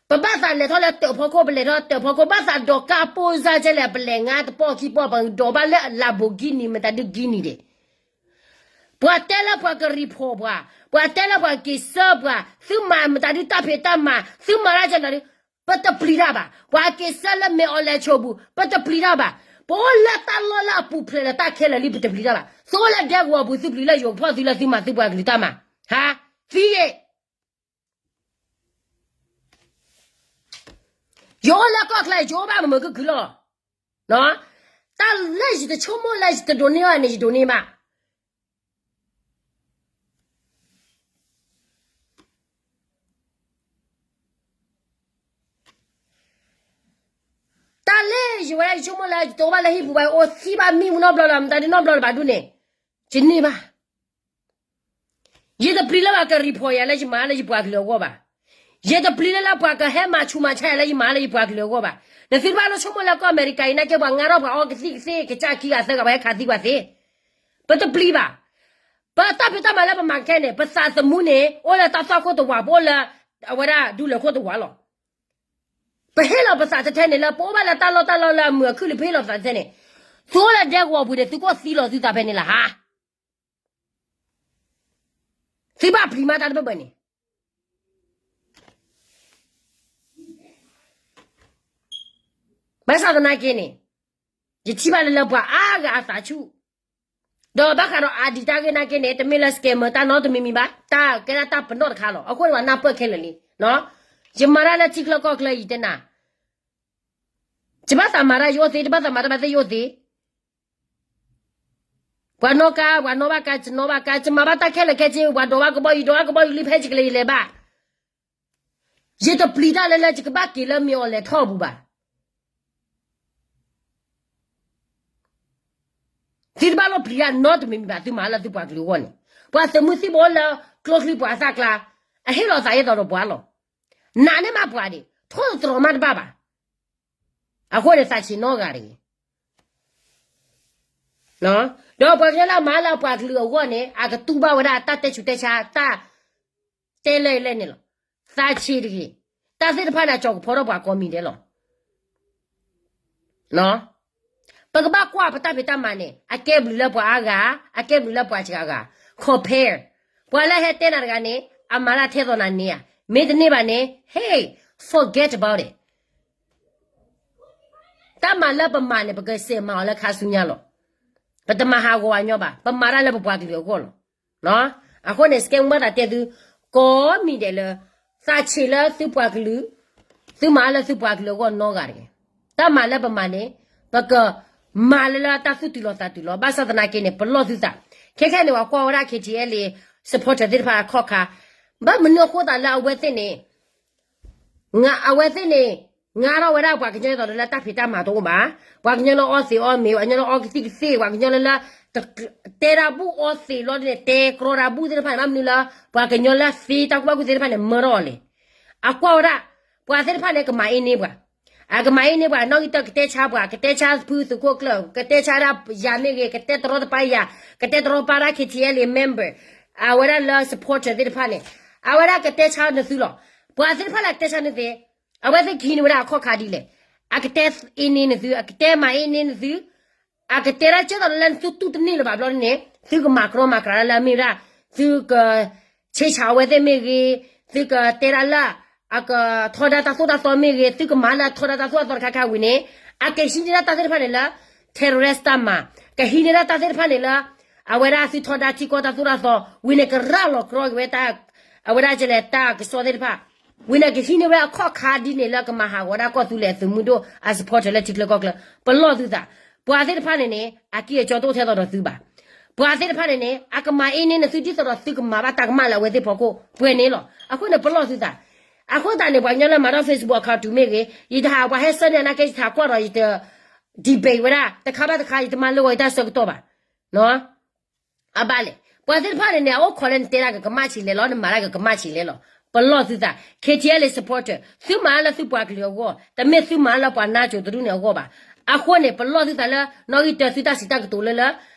ပဘၣ်သးလဲၤထီၣ်လၢတၢးဖီခိၣ် ပလဲၤထီၣ်တၢးဖီခိၣ်, ဘၣ်သးဒိးကါပိၢ်စၢ်ကဲလဲၣ် ပလဲၤငါတပီၢ်ခံပီၢ် ပဒိးဘၣ်လၢ Lamborghini မတၤဒု Ghini ဒဲး, ပှၤတဲလၢပှၤကreportပှၤ, ပှၤတဲလၢပှၤက့ၤဆၢပှၤ, သုမၤမတၤဒုတၢ်ဖံးတၢ်မၤ, သုမၤတၢ်ကဲမတၤဒု, ပတပျံၤတၢ်ဘၣ်, ပှၤက့ၤဆၢလၢမဲာ်အီၤလဲၤဆိပူၤ, ပတပျံၤတၢ်ဘၣ်, ပအိၣ်လၢတၢ်လီၢ်လၢအပူၤဖျဲးလၢတၢ်ခဲလၢာ်လံ ပတပျံၤတၢ်ဘၣ်, သုအိၣ်လၢဒဲကဝီၤပူၤ သုပျံၤလၢယိၤကဖီၣ်သုလၢသုမၤသုပှၤကလုာ်တၢ်မၤ, ဟါ, သံဂ့ၤ ယအိၣ်လၢကီၢ်ချၢ ယအိၣ်ဘၣ်မုာ်မုာ်ခုၣ်ခုၣ်လီၤ. တၢ်လၢယတဆိကမိၣ်လၢယတဒိးန့ၢ်ဘၣ်န့ၣ် ယဒိးန့ၢ်ဘၣ်. တၢ်လၢယဝဲဒၣ်ယဆိကမိၣ်လၢယတအိၣ်ဘၣ်လၢဟံၣ်ပူၤဘၣ် အိၣ်သံဘၣ်မံမူနီတဘျီလၢၤ မတၤဒုနီတဘျီလၢၤဘၣ်ဒုန့ၣ် ယန့ၢ်ဘၣ်. ယတပျံၤလၢပှၤကreportယၤလၢယမၤလၢယပှၤကလုာ်အဂီၢ်ဘၣ်. ယတပျံၤလၢလၢပှၤကဟဲမၤဆူးမၤဆါယၤလၢယမၤလၢယပှၤကလုာ်အဂီၢ်ဘၣ်. နသုတဘၣ်လၢဆိကမိၣ်လၢကီၢ်အမဲရကၤအံၤနာ်က့ ပှၤငါထီၣ်ပှၤအီကသံၣ်ကသ့ ကစၢ်ခံဂၤသၢဂၤ ပှၤဟဲခးသံကွၢ်သ့. ပတပျံၤဘၣ်. ပတၢ်ဖံးတၢ်မၤလၢပမၤခဲန့ၣ် ပသးသမူန့ၣ် အိၣ်လၢတၢ်သွၣ်ခိၣ်တဝး ပအိၣ်လၢအဝဲဒၣ်ဒူလၢာ်ခိၣ်တဝးလီၤ. ပဟ့ၣ်လီၤပသးထဲထဲန့ၣ် လၢပအိၣ်ဘၣ်လၢတၢ်လီၢ်တၢ်လီၢ်လၢအမုာ်အခုၣ်လံ ပဟ့ၣ်လီၤပသးထဲန့ၣ်, သုအိၣ်လၢဒဲကဝီၤပူၤန့ၣ် သုကအိၣ်သံလီၤသုသးဖဲန့ၣ်လၢဟါ. သုဘၣ်ပျံၤမးတၢ်တဘၢဘၢန့ၣ် ဘၣ်ဆၣ်သနာ်က့န့ၣ် ယထံၣ်ဘၣ်လၢလၢပှၤအါဂၤအသးဆူၣ်, ဒီးဘၣ်ဃးဒီးအဒံးတၢ်ဂ့ၢ်နာ်က့န့ၣ် တမ့ၢ်လၢscammerတၢ်နီတမံၤမံၤဘၣ်, တၢ်ကဲဒၣ်တၢ်ပနီၣ်တခါလီၤ. အဃိန့ၣ်ပှၤနၢ်ပၢၢ်ခဲလၢာ်လံ. ယမၤတၢ်လၢထံချၢကီၢ်ချၢအံၤတဲနၤ, ယဘၣ်သးမၤတၢ်ယအိၣ်သ့, တဘၣ်သးမၤတၢ်ဘၣ်သ့ယအိၣ်သ့ ပှၤနီၣ်ကါ ပှၤနီၣ်ဘၣ်ကါ ယနီၣ်ဘၣ်ကါ, ယမၤဘၣ်တၢ်ခဲလၢာ်ခဲဆ့, ပှၤဒိးဘၣ်ကဘီယူၤ ဒိးဘၣ်ကဘီယူၤလံ ဖဲယကလဲၤယလဲၤဘၣ်. ယတပျံၤတၢ်လၢလၢ ယကဘၣ်က့ၤလၢမ့ၢ်အီၤလဲၤထီၣ်ပူၤဘၣ်. သုတဘၣ်လီၤပျံၤတၢ်နီတမံၤမံၤဘၣ်, သုမၤလၢသုပှၤကလုာ်အဂီၢ်န့ၣ်, ပှၤသုးမုၢ်သံၣ်ဘိလၢ ကျိချံပှၤအသးကျါ, အဟ့ၣ်လီၤသးအသိးဒီးပှၤလီၤ. နာ်န့ၢ်မးပှၤဒံး ထိၣ်သတြီၤမးတဘၣ်ဘၣ်. အဃိန့ၣ် သးဆံးနီတဂၤတဂ့ၤ. ဒီးပှၤကညီလၢအမၤလၢအပှၤကလုာ်အဂီၢ်န့ၣ် အကတူၢ်ဘၣ်ဝဲဒၣ်တၢ်တဲဆူးတဲဆါ တၢ်တဲလၢလဲၣ်န့ၣ်လီၤ. သးဆံးတဂ့ၤ. တၢ်သ့ၣ်တဖၣ်န့ၣ် အကၠီၤကဖီထီၣ်ပှၤကိးမံၤဒဲးလီၤ. ပကဘၣ်ကွၢ်ပတၢ်ဖံးတၢ်မၤန့ၣ် အကဲဘျုးလၢပှၤအါဂၤ, အကဲဘျုးလၢပှၤစှၤဂၤ, compare. ပှၤလၢဟဲတဲနၤတဂၤန့ၣ် အမၤတၢ်ထဲသိးနၤန့ၣ်ဧါ, မ့ၢ်တန့ၢ်ဘၣ်န့ၣ် ဟ့ၣ် forget about it. တၢ်မၤလၢပမၤန့ၣ် ပကစဲးမၤအီၤလၢခါဆူညါလီၤ. ပတမၤဟးဂီၤအညီဘၣ်, ပမၤတၢ်လၢပပှၤကလုာ်အဂီၢ်လီၤ. အဃိန့ၣ် စကဲမူဘၣ်သးတဲသု ကိးမံၤဒဲးလၢ သးဆံးလၢသုပှၤကလုာ်, သုမၤလၢသုပှၤကလုာ်အဂီၢ်နီတဂၤတဂ့ၤ. တၢ်မၤလၢပမၤန့ၣ် ပကမၤလၢလၢတၢ်သူၣ်တုၤလီၤသးတုၤလီၤ. ဘၣ်ဆၣ်သနာ်က့န့ၣ် ပလီၢ်သုသး. ခဲခဲန့ၣ် ပှၤကွၢ်ဝဲဒၣ် KTLA supporter သ့ၣ်တဖၣ်အခီၣ်ခါ, ဘၣ်မနုၤအဃိသတးလၢအဝဲသ့ၣ်န့ၣ် အဝဲသ့ၣ်န့ၣ် ငါထီၣ်ဝဲဒၣ်ပှၤကညီအသိးလၢတၢ်ဖံးတၢ်မၤတအိၣ်ဘၣ်, ပှၤကညီလၢအီသံးအီမ့ၤ, ပှၤကညီလၢအီကသံၣ်ကသ့ၣ်, ပှၤကညီလၢလၢ တဲတၢ်ဘူၣ်အီသံးလီၤန့ၣ် တဲကြီတၢ်ဘူၣ်သ့ၣ်တဖၣ်န့ၣ် ဘၣ်မနုၤလၢ ပှၤကညီလၢသ့တၢ်ကူၣ်ဘၣ်ကူၣ်သ့သ့ၣ်တဖၣ်န့ၣ် မၢထီၣ်အီၤလဲၣ်. အကွၢ်ဝဲဒၣ် ပှၤသ့ၣ်တဖၣ်န့ၣ် ကမၤအ့န့ၢ်ပှၤ, အကမၤအ့န့ၢ်ပှၤ နီၣ်ဂံၢ်တၢၢ် ကတဲဆါပှၤ, ကတဲဆါဖုသုးခိၣ်ကျၢၢ်, ကတဲဆါဒၣ်ယၤမ့ၢ်ဂ့ၤ, ကတဲတရီတပါယၤ, ကတဲတရီတပါဒၣ် KTLA member, အဝဲဒၣ်လၢ supporter သ့ၣ်တဖၣ်န့ၣ် အဝဲဒၣ်ကတဲဆါနသုလီၤ. ပှၤသ့ၣ်တဖၣ်လၢအကတဲဆါနသုသ့ၣ် အဝဲသ့ၣ်ကဟံးန့ၢ်ဝဲဒၣ်အခီၣ်ခါဒ်လဲၣ်. အကတဲအ့န့ၢ်နသု, အကတဲမၤအ့န့ၢ်နသု, အကတဲဒၣ်ကဲသိးလၢသုတူၢ်တန့ၢ်လၢၤဘၣ်ဘျီန့ၣ် သုကမၤကြီမၤကြၤဒၣ်လၢအမ့ၢ်ဝဲဒၣ် သုက ဆ့ဆၣ်အဝဲသ့ၣ်မ့ၢ်ဂ့ၤ, သုကတဲဒၣ်လၢ အကထီဒါတၢ်သိၣ်တၢ်သီမ့ၢ်ဂ့ၤ, သုကမၤလၢထီဒါတၢ်သိၣ်တၢ်သီတခါခါဝံၤန့ၣ် အကဟံးန့ၢ်ဒၣ်တၢ်သ့ၣ်တဖၣ်န့ၣ်လၢ terrorist တၢ်မၤ, ကဟံးန့ၢ်ဒၣ်တၢ်သ့ၣ်တဖၣ်န့ၣ်လၢ အဝဲဒၣ်သုထီဒါထံကီၢ်တၢ်သိၣ်တၢ်သီဝံၤန့ၣ် ကရၤလီၤကြီက့ၤဝဲ အဝဲဒၣ်ကလဲၤတၢ်ကစီၣ်သ့ၣ်တဖၣ် ဝံၤန့ၣ် ကဟံးန့ၢ်ဝဲဒၣ်အခီၣ်ခါဒ်န့ၣ်လၢကမၤဟးဂီၤဒၣ်ကီၢ်သူလ့ၤသုးမုၢ်ဒိၣ်အ supporter လၢထံချၢကီၢ်ချၢ, ပလီၢ်သုသး. ပှၤသ့ၣ်တဖၣ်န့ၣ်န့ၣ် အကံၢ်အကီတအိၣ်ထဲသိးဒီးသုဘၣ်. ပှၤသ့ၣ်တဖၣ်န့ၣ်န့ၣ် အကမၤအ့န့ၢ်နသုဒ်သိးဒီးသုကမၤဘၣ်တၢ်ကမၣ်လၢအဝဲသ့ၣ်ဖီခိၣ်ပှဲၤန့ၣ်လီၤ. အဃိန့ၣ် ပလီၢ်သုသး. အဃိသတးန့ၣ် ပှၤကညီလၢမၤထီၣ် Facebook account တုၤမ့ၢ်ဂ့ၤ, ယတဟးပှၤဟဲဆၢန့ၢ်အနၢ်ကဲ ယတဟးကွၢ်ဒီးယတ debate ဝဲဒၣ် တခါဘၣ်တခါ ယတမၤလၢဂီၤယတၢ်ဆၢကတီၢ်ဘၣ်. အဘၣ်လဲၣ်. ပှၤသ့ၣ်တဖၣ်န့ၣ်န့ၣ် အအိၣ်ခိးလၢနတဲဒၣ်ကကမၣ်ဆံးလဲၣ်လီၤ, နမၤဒၣ်ကကမၣ်ဆံးလဲၣ်လီၤ. ပလီၢ်သုသး. KTLA supporter သုမၤလၢသုပှၤကလုာ်အဂီၢ်, တမ့ၢ်သုမၤလၢပှၤနါစိၤတဒူၣ်န့ၣ်အဂီၢ်ဘၣ်. အဃိန့ၣ် ပလီၢ်သုသးလၢ နီၣ်ဂံၢ်တၢၢ်သုတၢ်စံးတၢ်ကတိၤလၢလၢ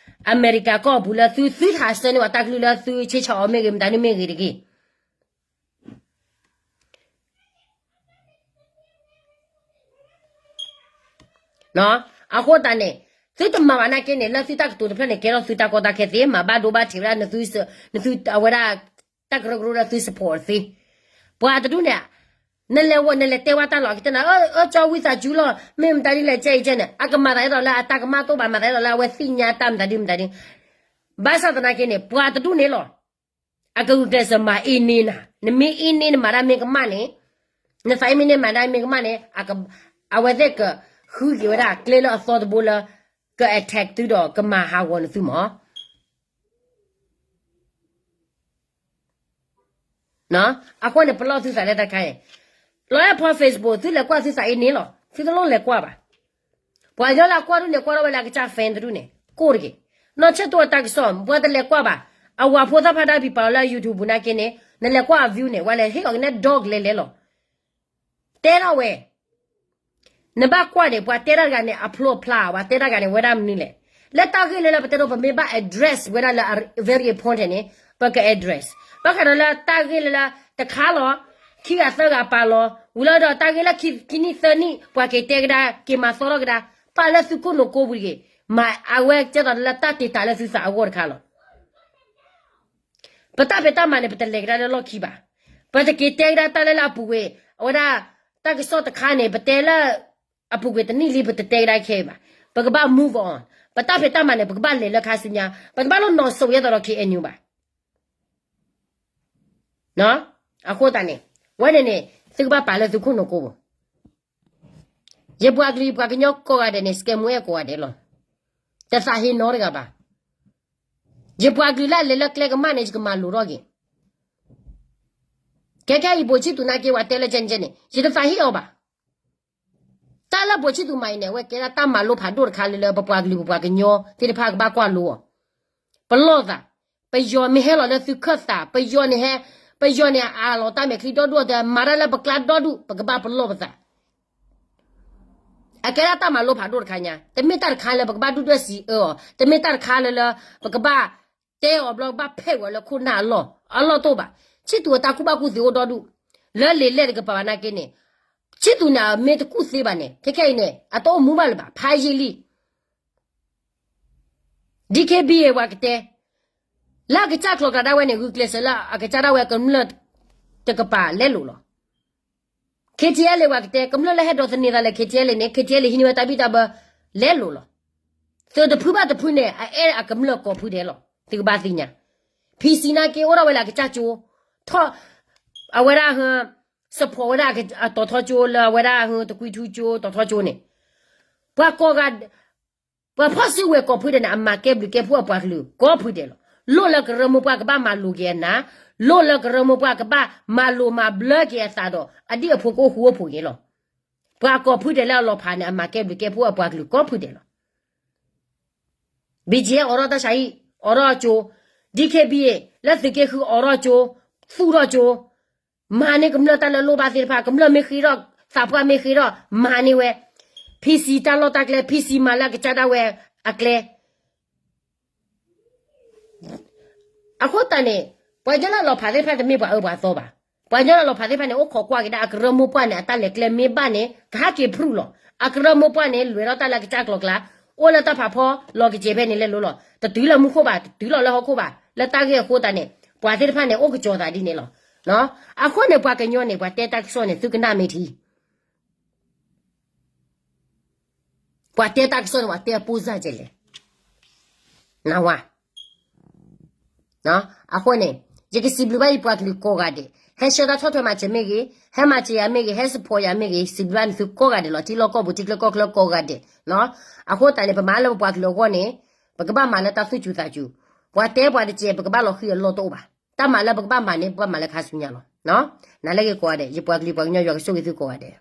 အမဲရကၤကီၢ်ပူၤလၢသု သုဟးဆၢန့ၢ်ဝဲတၢ်ကလုၢ်လၢသုဆ့ဆၣ်အီၤမ့ၢ်ဂ့ၤ မတၤဒ်မ့ၢ်ဂ့ၤတဂ့ၤ အဃိသတးန့ၣ် သုတမၤဘၣ်နာ်က့န့ၣ် လၢသုတၢ်ကတိၤတဖျၢၣ်န့ၣ် ကဲထီၣ်သုတၢ်ကီတၢ်ခဲသ့, မၤဘၣ်ဒိဘၣ်ထံးဝဲဒၣ် နသု အဝဲဒၣ် တၢ်ကရၢကရိလၢသု support သ့. ပှၤတဒူၣ်န့ၣ် နလဲၤဝဲ နလဲၤတဲဝဲတၢ်လီၤ ကတဲနၤ အၢ ကၠီဝံသးစူၤလီၤ မ့ၢ်မတၤဒ်လဲၣ် ကဲအံၤကဲန့ၣ် အကမၤသးဒ်သိးလၢအတၢ်ကမၣ်တအိၣ်ဘၣ် မၤသးဒ်သိးလၢအဝဲသ့ၣ်ညါတၢ်မတၤဒ်မတၤဒ် ဘၣ်ဆၣ်သနာ်က့န့ၣ် ပှၤတဒူၣ်န့ၣ်လီၤ အကဂုာ်ကျဲးစၢးမၤအ့န့ၢ်နၤ, နမ့ၢ်အ့န့ၢ်နမၤတၢ်မ့ၢ်ကမၣ်န့ၣ်, နသးအ့မ့ၢ်န့ၢ်မၤတၢ်မ့ၢ်ကမၣ်န့ၣ်, အဝဲသ့ၣ်ကဃုက့ၤဝဲဒၣ်ကျဲလၢအသီတဘိလၢ က attack သုဒီးကမၤဟးဂီၤနသုမး. အဃိန့ၣ် ပလီၢ်သုသးလၢတၢ်တခါအံၤ, လီၤအဲၣ်ဖီ Facebook သုလဲၤကွၢ်သုသးအ့န့ၣ်လီၤ, သုတလိၣ်လဲၤကွၢ်ဘၣ်. ပှၤကညီလၢအကွၢ်ဒ်န့ၣ် ကွၢ်ထီၣ်ဝဲလၢအကစၢ် fan တဒူၣ်န့ၣ် ကိၢ်တဂ့ၤ. နီၢ်ဆဲၣ်တိအတၢ်ကစီၣ် ပှၤတလဲၤကွၢ်ဘၣ်. အဝၤဖိသၣ်ဖးဒၣ်ပံၤပာ်အီၤလၢ YouTube ပူၤနာ်က့န့ၣ် နလဲၤကွၢ်အ view န့ၣ် ဝဲလဲၤဟ့ၣ်အီၤကနဲ dog လဲၤလဲၤလီၤ. တဲထီၣ်ဝဲ နဘၣ်ကွၢ်န့ၣ် ပှၤတဲတၢ်တဂၤန့ၣ် အဖျိအဖျါ ပှၤတဲတၢ်တဂၤန့ၣ် ဝဲဒၣ်မနုၤလဲၣ်. လၢတၢ်ဂ့ၢ်လၢလၢပတဲဒိ ပမ့ၢ်ဘၣ် address ဝဲဒၣ်လၢ very important န့ၣ် ပက address. ဘၣ်ဃးဒီးလၢတၢ်ဂ့ၢ်လၢလၢတခါလီၤ, ခံဂၤသၢဂၤပာ်လီၤ, ဝံၤလီၤဒီးတၢ်ဂ့ၢ်လၢခံနံၣ်သၢနံၣ် ပှၤက့ၤတဲကဒါ က့ၤမၤသီထီၣ်ကဒါ, ပာ်လၢသုခိၣ်နူာ်ကိးပူၤတဂ့ၤ. မၤအဝဲကဲသိးလၢတၢ်တ့ၢ်တာ်လၢသုသးအဂီၢ်တခါလီၤ. ပတၢ်ဖံးတၢ်မၤန့ၣ် ပတလဲၤကဒါလၢလီၢ်ခံဘၣ်. ပတက့ၤတဲကဒါတၢ်လၢလၢအပူၤကွံာ်, အဝဲဒၣ် တၢ်ကစီၣ်တခါန့ၣ် ပတဲလၢ အပူၤကွံာ်တနံၣ်လံ ပတတဲကဒါခဲအံၤဘၣ်. ပကဘၣ် move on. ပတၢ်ဖံးတၢ်မၤန့ၣ် ပကဘၣ်လဲၤလၢခါဆူညါ, ပတဘၣ်လိၣ်နီၢ်စိးယဲသိးဒီး KNU ဘၣ်. အဃိသတးန့ၣ် ဝဲန့ၣ်န့ၣ် သုကဘၣ်ပာ်လၢသုခိၣ်နူာ်ကိးပူၤ. ယပှၤကလုာ်ယပှၤကညီကိးဂၤဒဲးန့ၣ် စကဲမူအဲၣ်ကိးဂၤဒဲးလီၤ. တသးဟ့နီတဂၤဘၣ်. ယပှၤကလုာ်လၢအလဲၤလၢကျဲကမၣ်န့ၣ် ယကမၤလိာ်ထီၣ်က့ၤ. ခဲခဲအံၤ ဘိၣ်ဆံၣ်သူးနာ်က့ ပှၤတဲလၢကဲန့ၣ်ကဲန့ၣ် ယတသးဟ့အီၤဘၣ်. တၢ်လၢဘိၣ်ဆံၣ်သူးမၤအံၤန့ၣ် အဝဲကဲဒၣ်တၢ်မၤလိဖးဒိၣ်တခါလၢလၢပပှၤကလုာ်ပပှၤကညီသ့ၣ်တဖၣ်ကဘၣ်ကွၢ်လိအီၤ. ပလီၢ်သး, ပယီၤမ့ၢ်ဟဲလီၤလၢသုခၢၣ်သး ပယီၤန့ၣ်ဟဲ, ပယီၤန့ၣ်အးလီၤတၢ်မဲာ်ချံဒီဒူၣ်အီၤ တမၤတၢ်လၢပကျါဒီဒူၣ် ပကဘၣ်ပလီၢ်ပသး အကဲဒၣ်တၢ်မၤလိဖးဒိၣ်တခါညါ, တမ့ၢ်တၢ်တခါလၢပကဘၣ်ဒုၣ်ဒွဲၣ်စံးအၢအီၤ, တမ့ၢ်တၢ်တခါလၢလၢ ပကဘၣ်တဲအီၤဘျီ ဘၣ်ဖဲးဝဲလၢခိၣ်နၢ်အလီၢ်, အလီၢ်တအိၣ်ဘၣ်. ခၠံၣ်သူးအတၢ်ကူၣ်ဘၣ်ကူၣ်သ့အိၣ်ဒီဒူၣ်, လၢလံာ်လဲၢ်တကပၤဘၣ်နာ်က့န့ၣ်, ခၠံၣ်သူးန့ၣ် အမ့ၢ်တကူၣ်သ့ဘၣ်န့ၣ် ခဲခဲအံၤန့ၣ် အတအိၣ်မူဘၣ်လၢၤဘၣ် ဖးယံာ်လံ DKBA ပှၤကတဲ, လၢအကစၢ်ကျိၤကျါဒၣ်ဝဲန့ၣ် ဂုာ်ကျဲးစၢးလၢအကစၢ်ဒၣ်ဝဲကမျၢၢ်တကပၤလဲလိာ်လီၤ. KTLA ပှၤကတဲ ကမျၢၢ်လၢဟဲဒိးသန့ၤသးလၢ KTLA န့ၣ် KTLA ဟံးန့ၢ်ဝဲတၢ်ဘံၣ်တၢ်ဘၢလဲလိာ်လီၤ. သုးတဖုဘၣ်တဖုန့ၣ် အအဲၣ်အကမျၢၢ်ကိးဖုဒဲးလီၤ သုကဘၣ်သ့ၣ်ညါ. PC နာ်က့အိၣ်ထီၣ်ဝဲလၢအကစၢ်ကၠိ, ထီၣ်, အဝဲဒၣ်ဟ, support ဝဲဒၣ်အတီၤထီကၠိလၢအဝဲဒၣ်ဟ, တကွံထူကၠိ တီၤထီကၠိန့ၣ်, ပှၤကိးဂၤ ပှၤဖီၣ်စုကဝဲၤကိးဖုဒဲးန့ၣ် အမၤကဲဘျုးကဲဖှိၣ်အပှၤကလုာ်ကိးဖုဒဲးလီၤ. လိၣ်လၢကရၢမိၢ်ပှၢ်ကဘၣ်မၤလိာ်က့ၤအနၢ်, လိၣ်လၢကရၢမိၢ်ပှၢ်ကဘၣ်မၤလိာ်မၤဘျၢက့ၤအသးဒီး အဒံၣ်အဖိကအိၣ်ဃူအိၣ်ဖိးက့ၤလီၤ. ပှၤကိးဖုဒဲးလၢအလီၤဖးန့ၣ် အမၤကဲဘျုးကဲဖှိၣ်အပှၤကလုာ်ကိးဖုဒဲးလီၤ. BGF အိးထီၣ်တၢ်ဆါဟံၣ်, အိးထီၣ်ကၠိ, DKBA လၢသုးက့ဃုအိးထီၣ်ကၠိ, သူၣ်ထီၣ်ကၠိ, မၤန့ၢ်ကမျၢၢ်တၢ်လၢလိၣ်ဘၣ်သ့ၣ်တဖၣ်, ကမျၢၢ်မ့ၢ်ဃ့ထီၣ်, သးပှၢ်မ့ၢ်ဃ့ထီၣ်, မၤန့ၢ်ဝဲ, PC တၢ်လီၢ်တၢ်ကျဲ, PC မၤလၢအကစၢ်ဒၣ်ဝဲအကျဲ အဃိသတးန့ၣ်, ပှၤကညီလၢအလီၤဖးသ့ၣ်တဖၣ်တမ့ၢ်ပှၤအၢပှၤသီဘၣ်. ပှၤကညီလၢအလီၤဖးသ့ၣ်တဖၣ်န့ၣ် အိၣ်ခိးကွၢ်က့ၤဒၣ်အကရၢမိၢ်ပှၢ်န့ၣ် အတၢ်လဲၤကျဲမ့ၢ်ဘၣ်န့ၣ် ကဟဲက့ၤဖရူးလီၤ. အကရၢမိၢ်ပှၢ်န့ၣ် လဲၤထီၣ်တၢ်လၢအကစၢ်ကျိၤကျါ, အိၣ်လၢတၢ်ဖးဖီလီၤကစဲၤဖဲန့ၣ်လဲၤလိၤလီၤ. တတုၤလၢမူခိၣ်ဘၣ်, တတုၤလီၤလၢဟီၣ်ခိၣ်ဘၣ်. လၢတၢ်ဂ့ၢ်အဃိသတးန့ၣ် ပှၤသ့ၣ်တဖၣ်န့ၣ် အိၣ်ကစီၤသးဒ်န့ၣ်လီၤ. အဃိန့ၣ် ပှၤကညီန့ၣ် ပှၤတဲတၢ်ကစီၣ်န့ၣ် သုကနၣ်မ့ၢ်ထံ ပှၤတဲတၢ်ကစီၣ်န့ၣ် ပှၤတဲအပိၢ်စၢ်ကဲလဲၣ်. နဝါ, အဃိန့ၣ်, ယကစံးဘျုးဘၣ်ယပှၤကလုာ်ကိးဂၤဒဲး, ဟဲဆှၢတၢ်ဆီၣ်ထွဲမၤစၢၤမ့ၢ်ဂ့ၤ, ဟဲမၤစၢၤယၤမ့ၢ်ဂ့ၤ, ဟဲ support ယၤမ့ၢ်ဂ့ၤ, စံးဘျုးဘၣ်န့ၣ်သုကိးဂၤဒဲးလီၤ. ထံလီၢ်ကီၢ်ပူၤ ထံချၢကီၢ်ချၢကိးဂၤဒဲး, အဃိသတးန့ၣ် ပမၤလၢပပှၤကလုာ်အဂီၢ်န့ၣ်, ပကဘၣ်မၤလၢတၢ်သူၣ်စူၤသးစူၤ, ပှၤတဲပှၤတစဲး ပကဘၣ်လီၤဃံၤအလီၢ်တအိၣ်ဘၣ်. တၢ်မၤလၢပကဘၣ်မၤန့ၣ် ပဘၣ်မၤလၢခါဆူညါလီၤ. နၤလၢဂ့ၤကိးဂၤဒဲး, ယပှၤကလုာ်ပှၤကညီယွၤကဆိၣ်ဂ့ၤသုကိးဂၤဒဲး.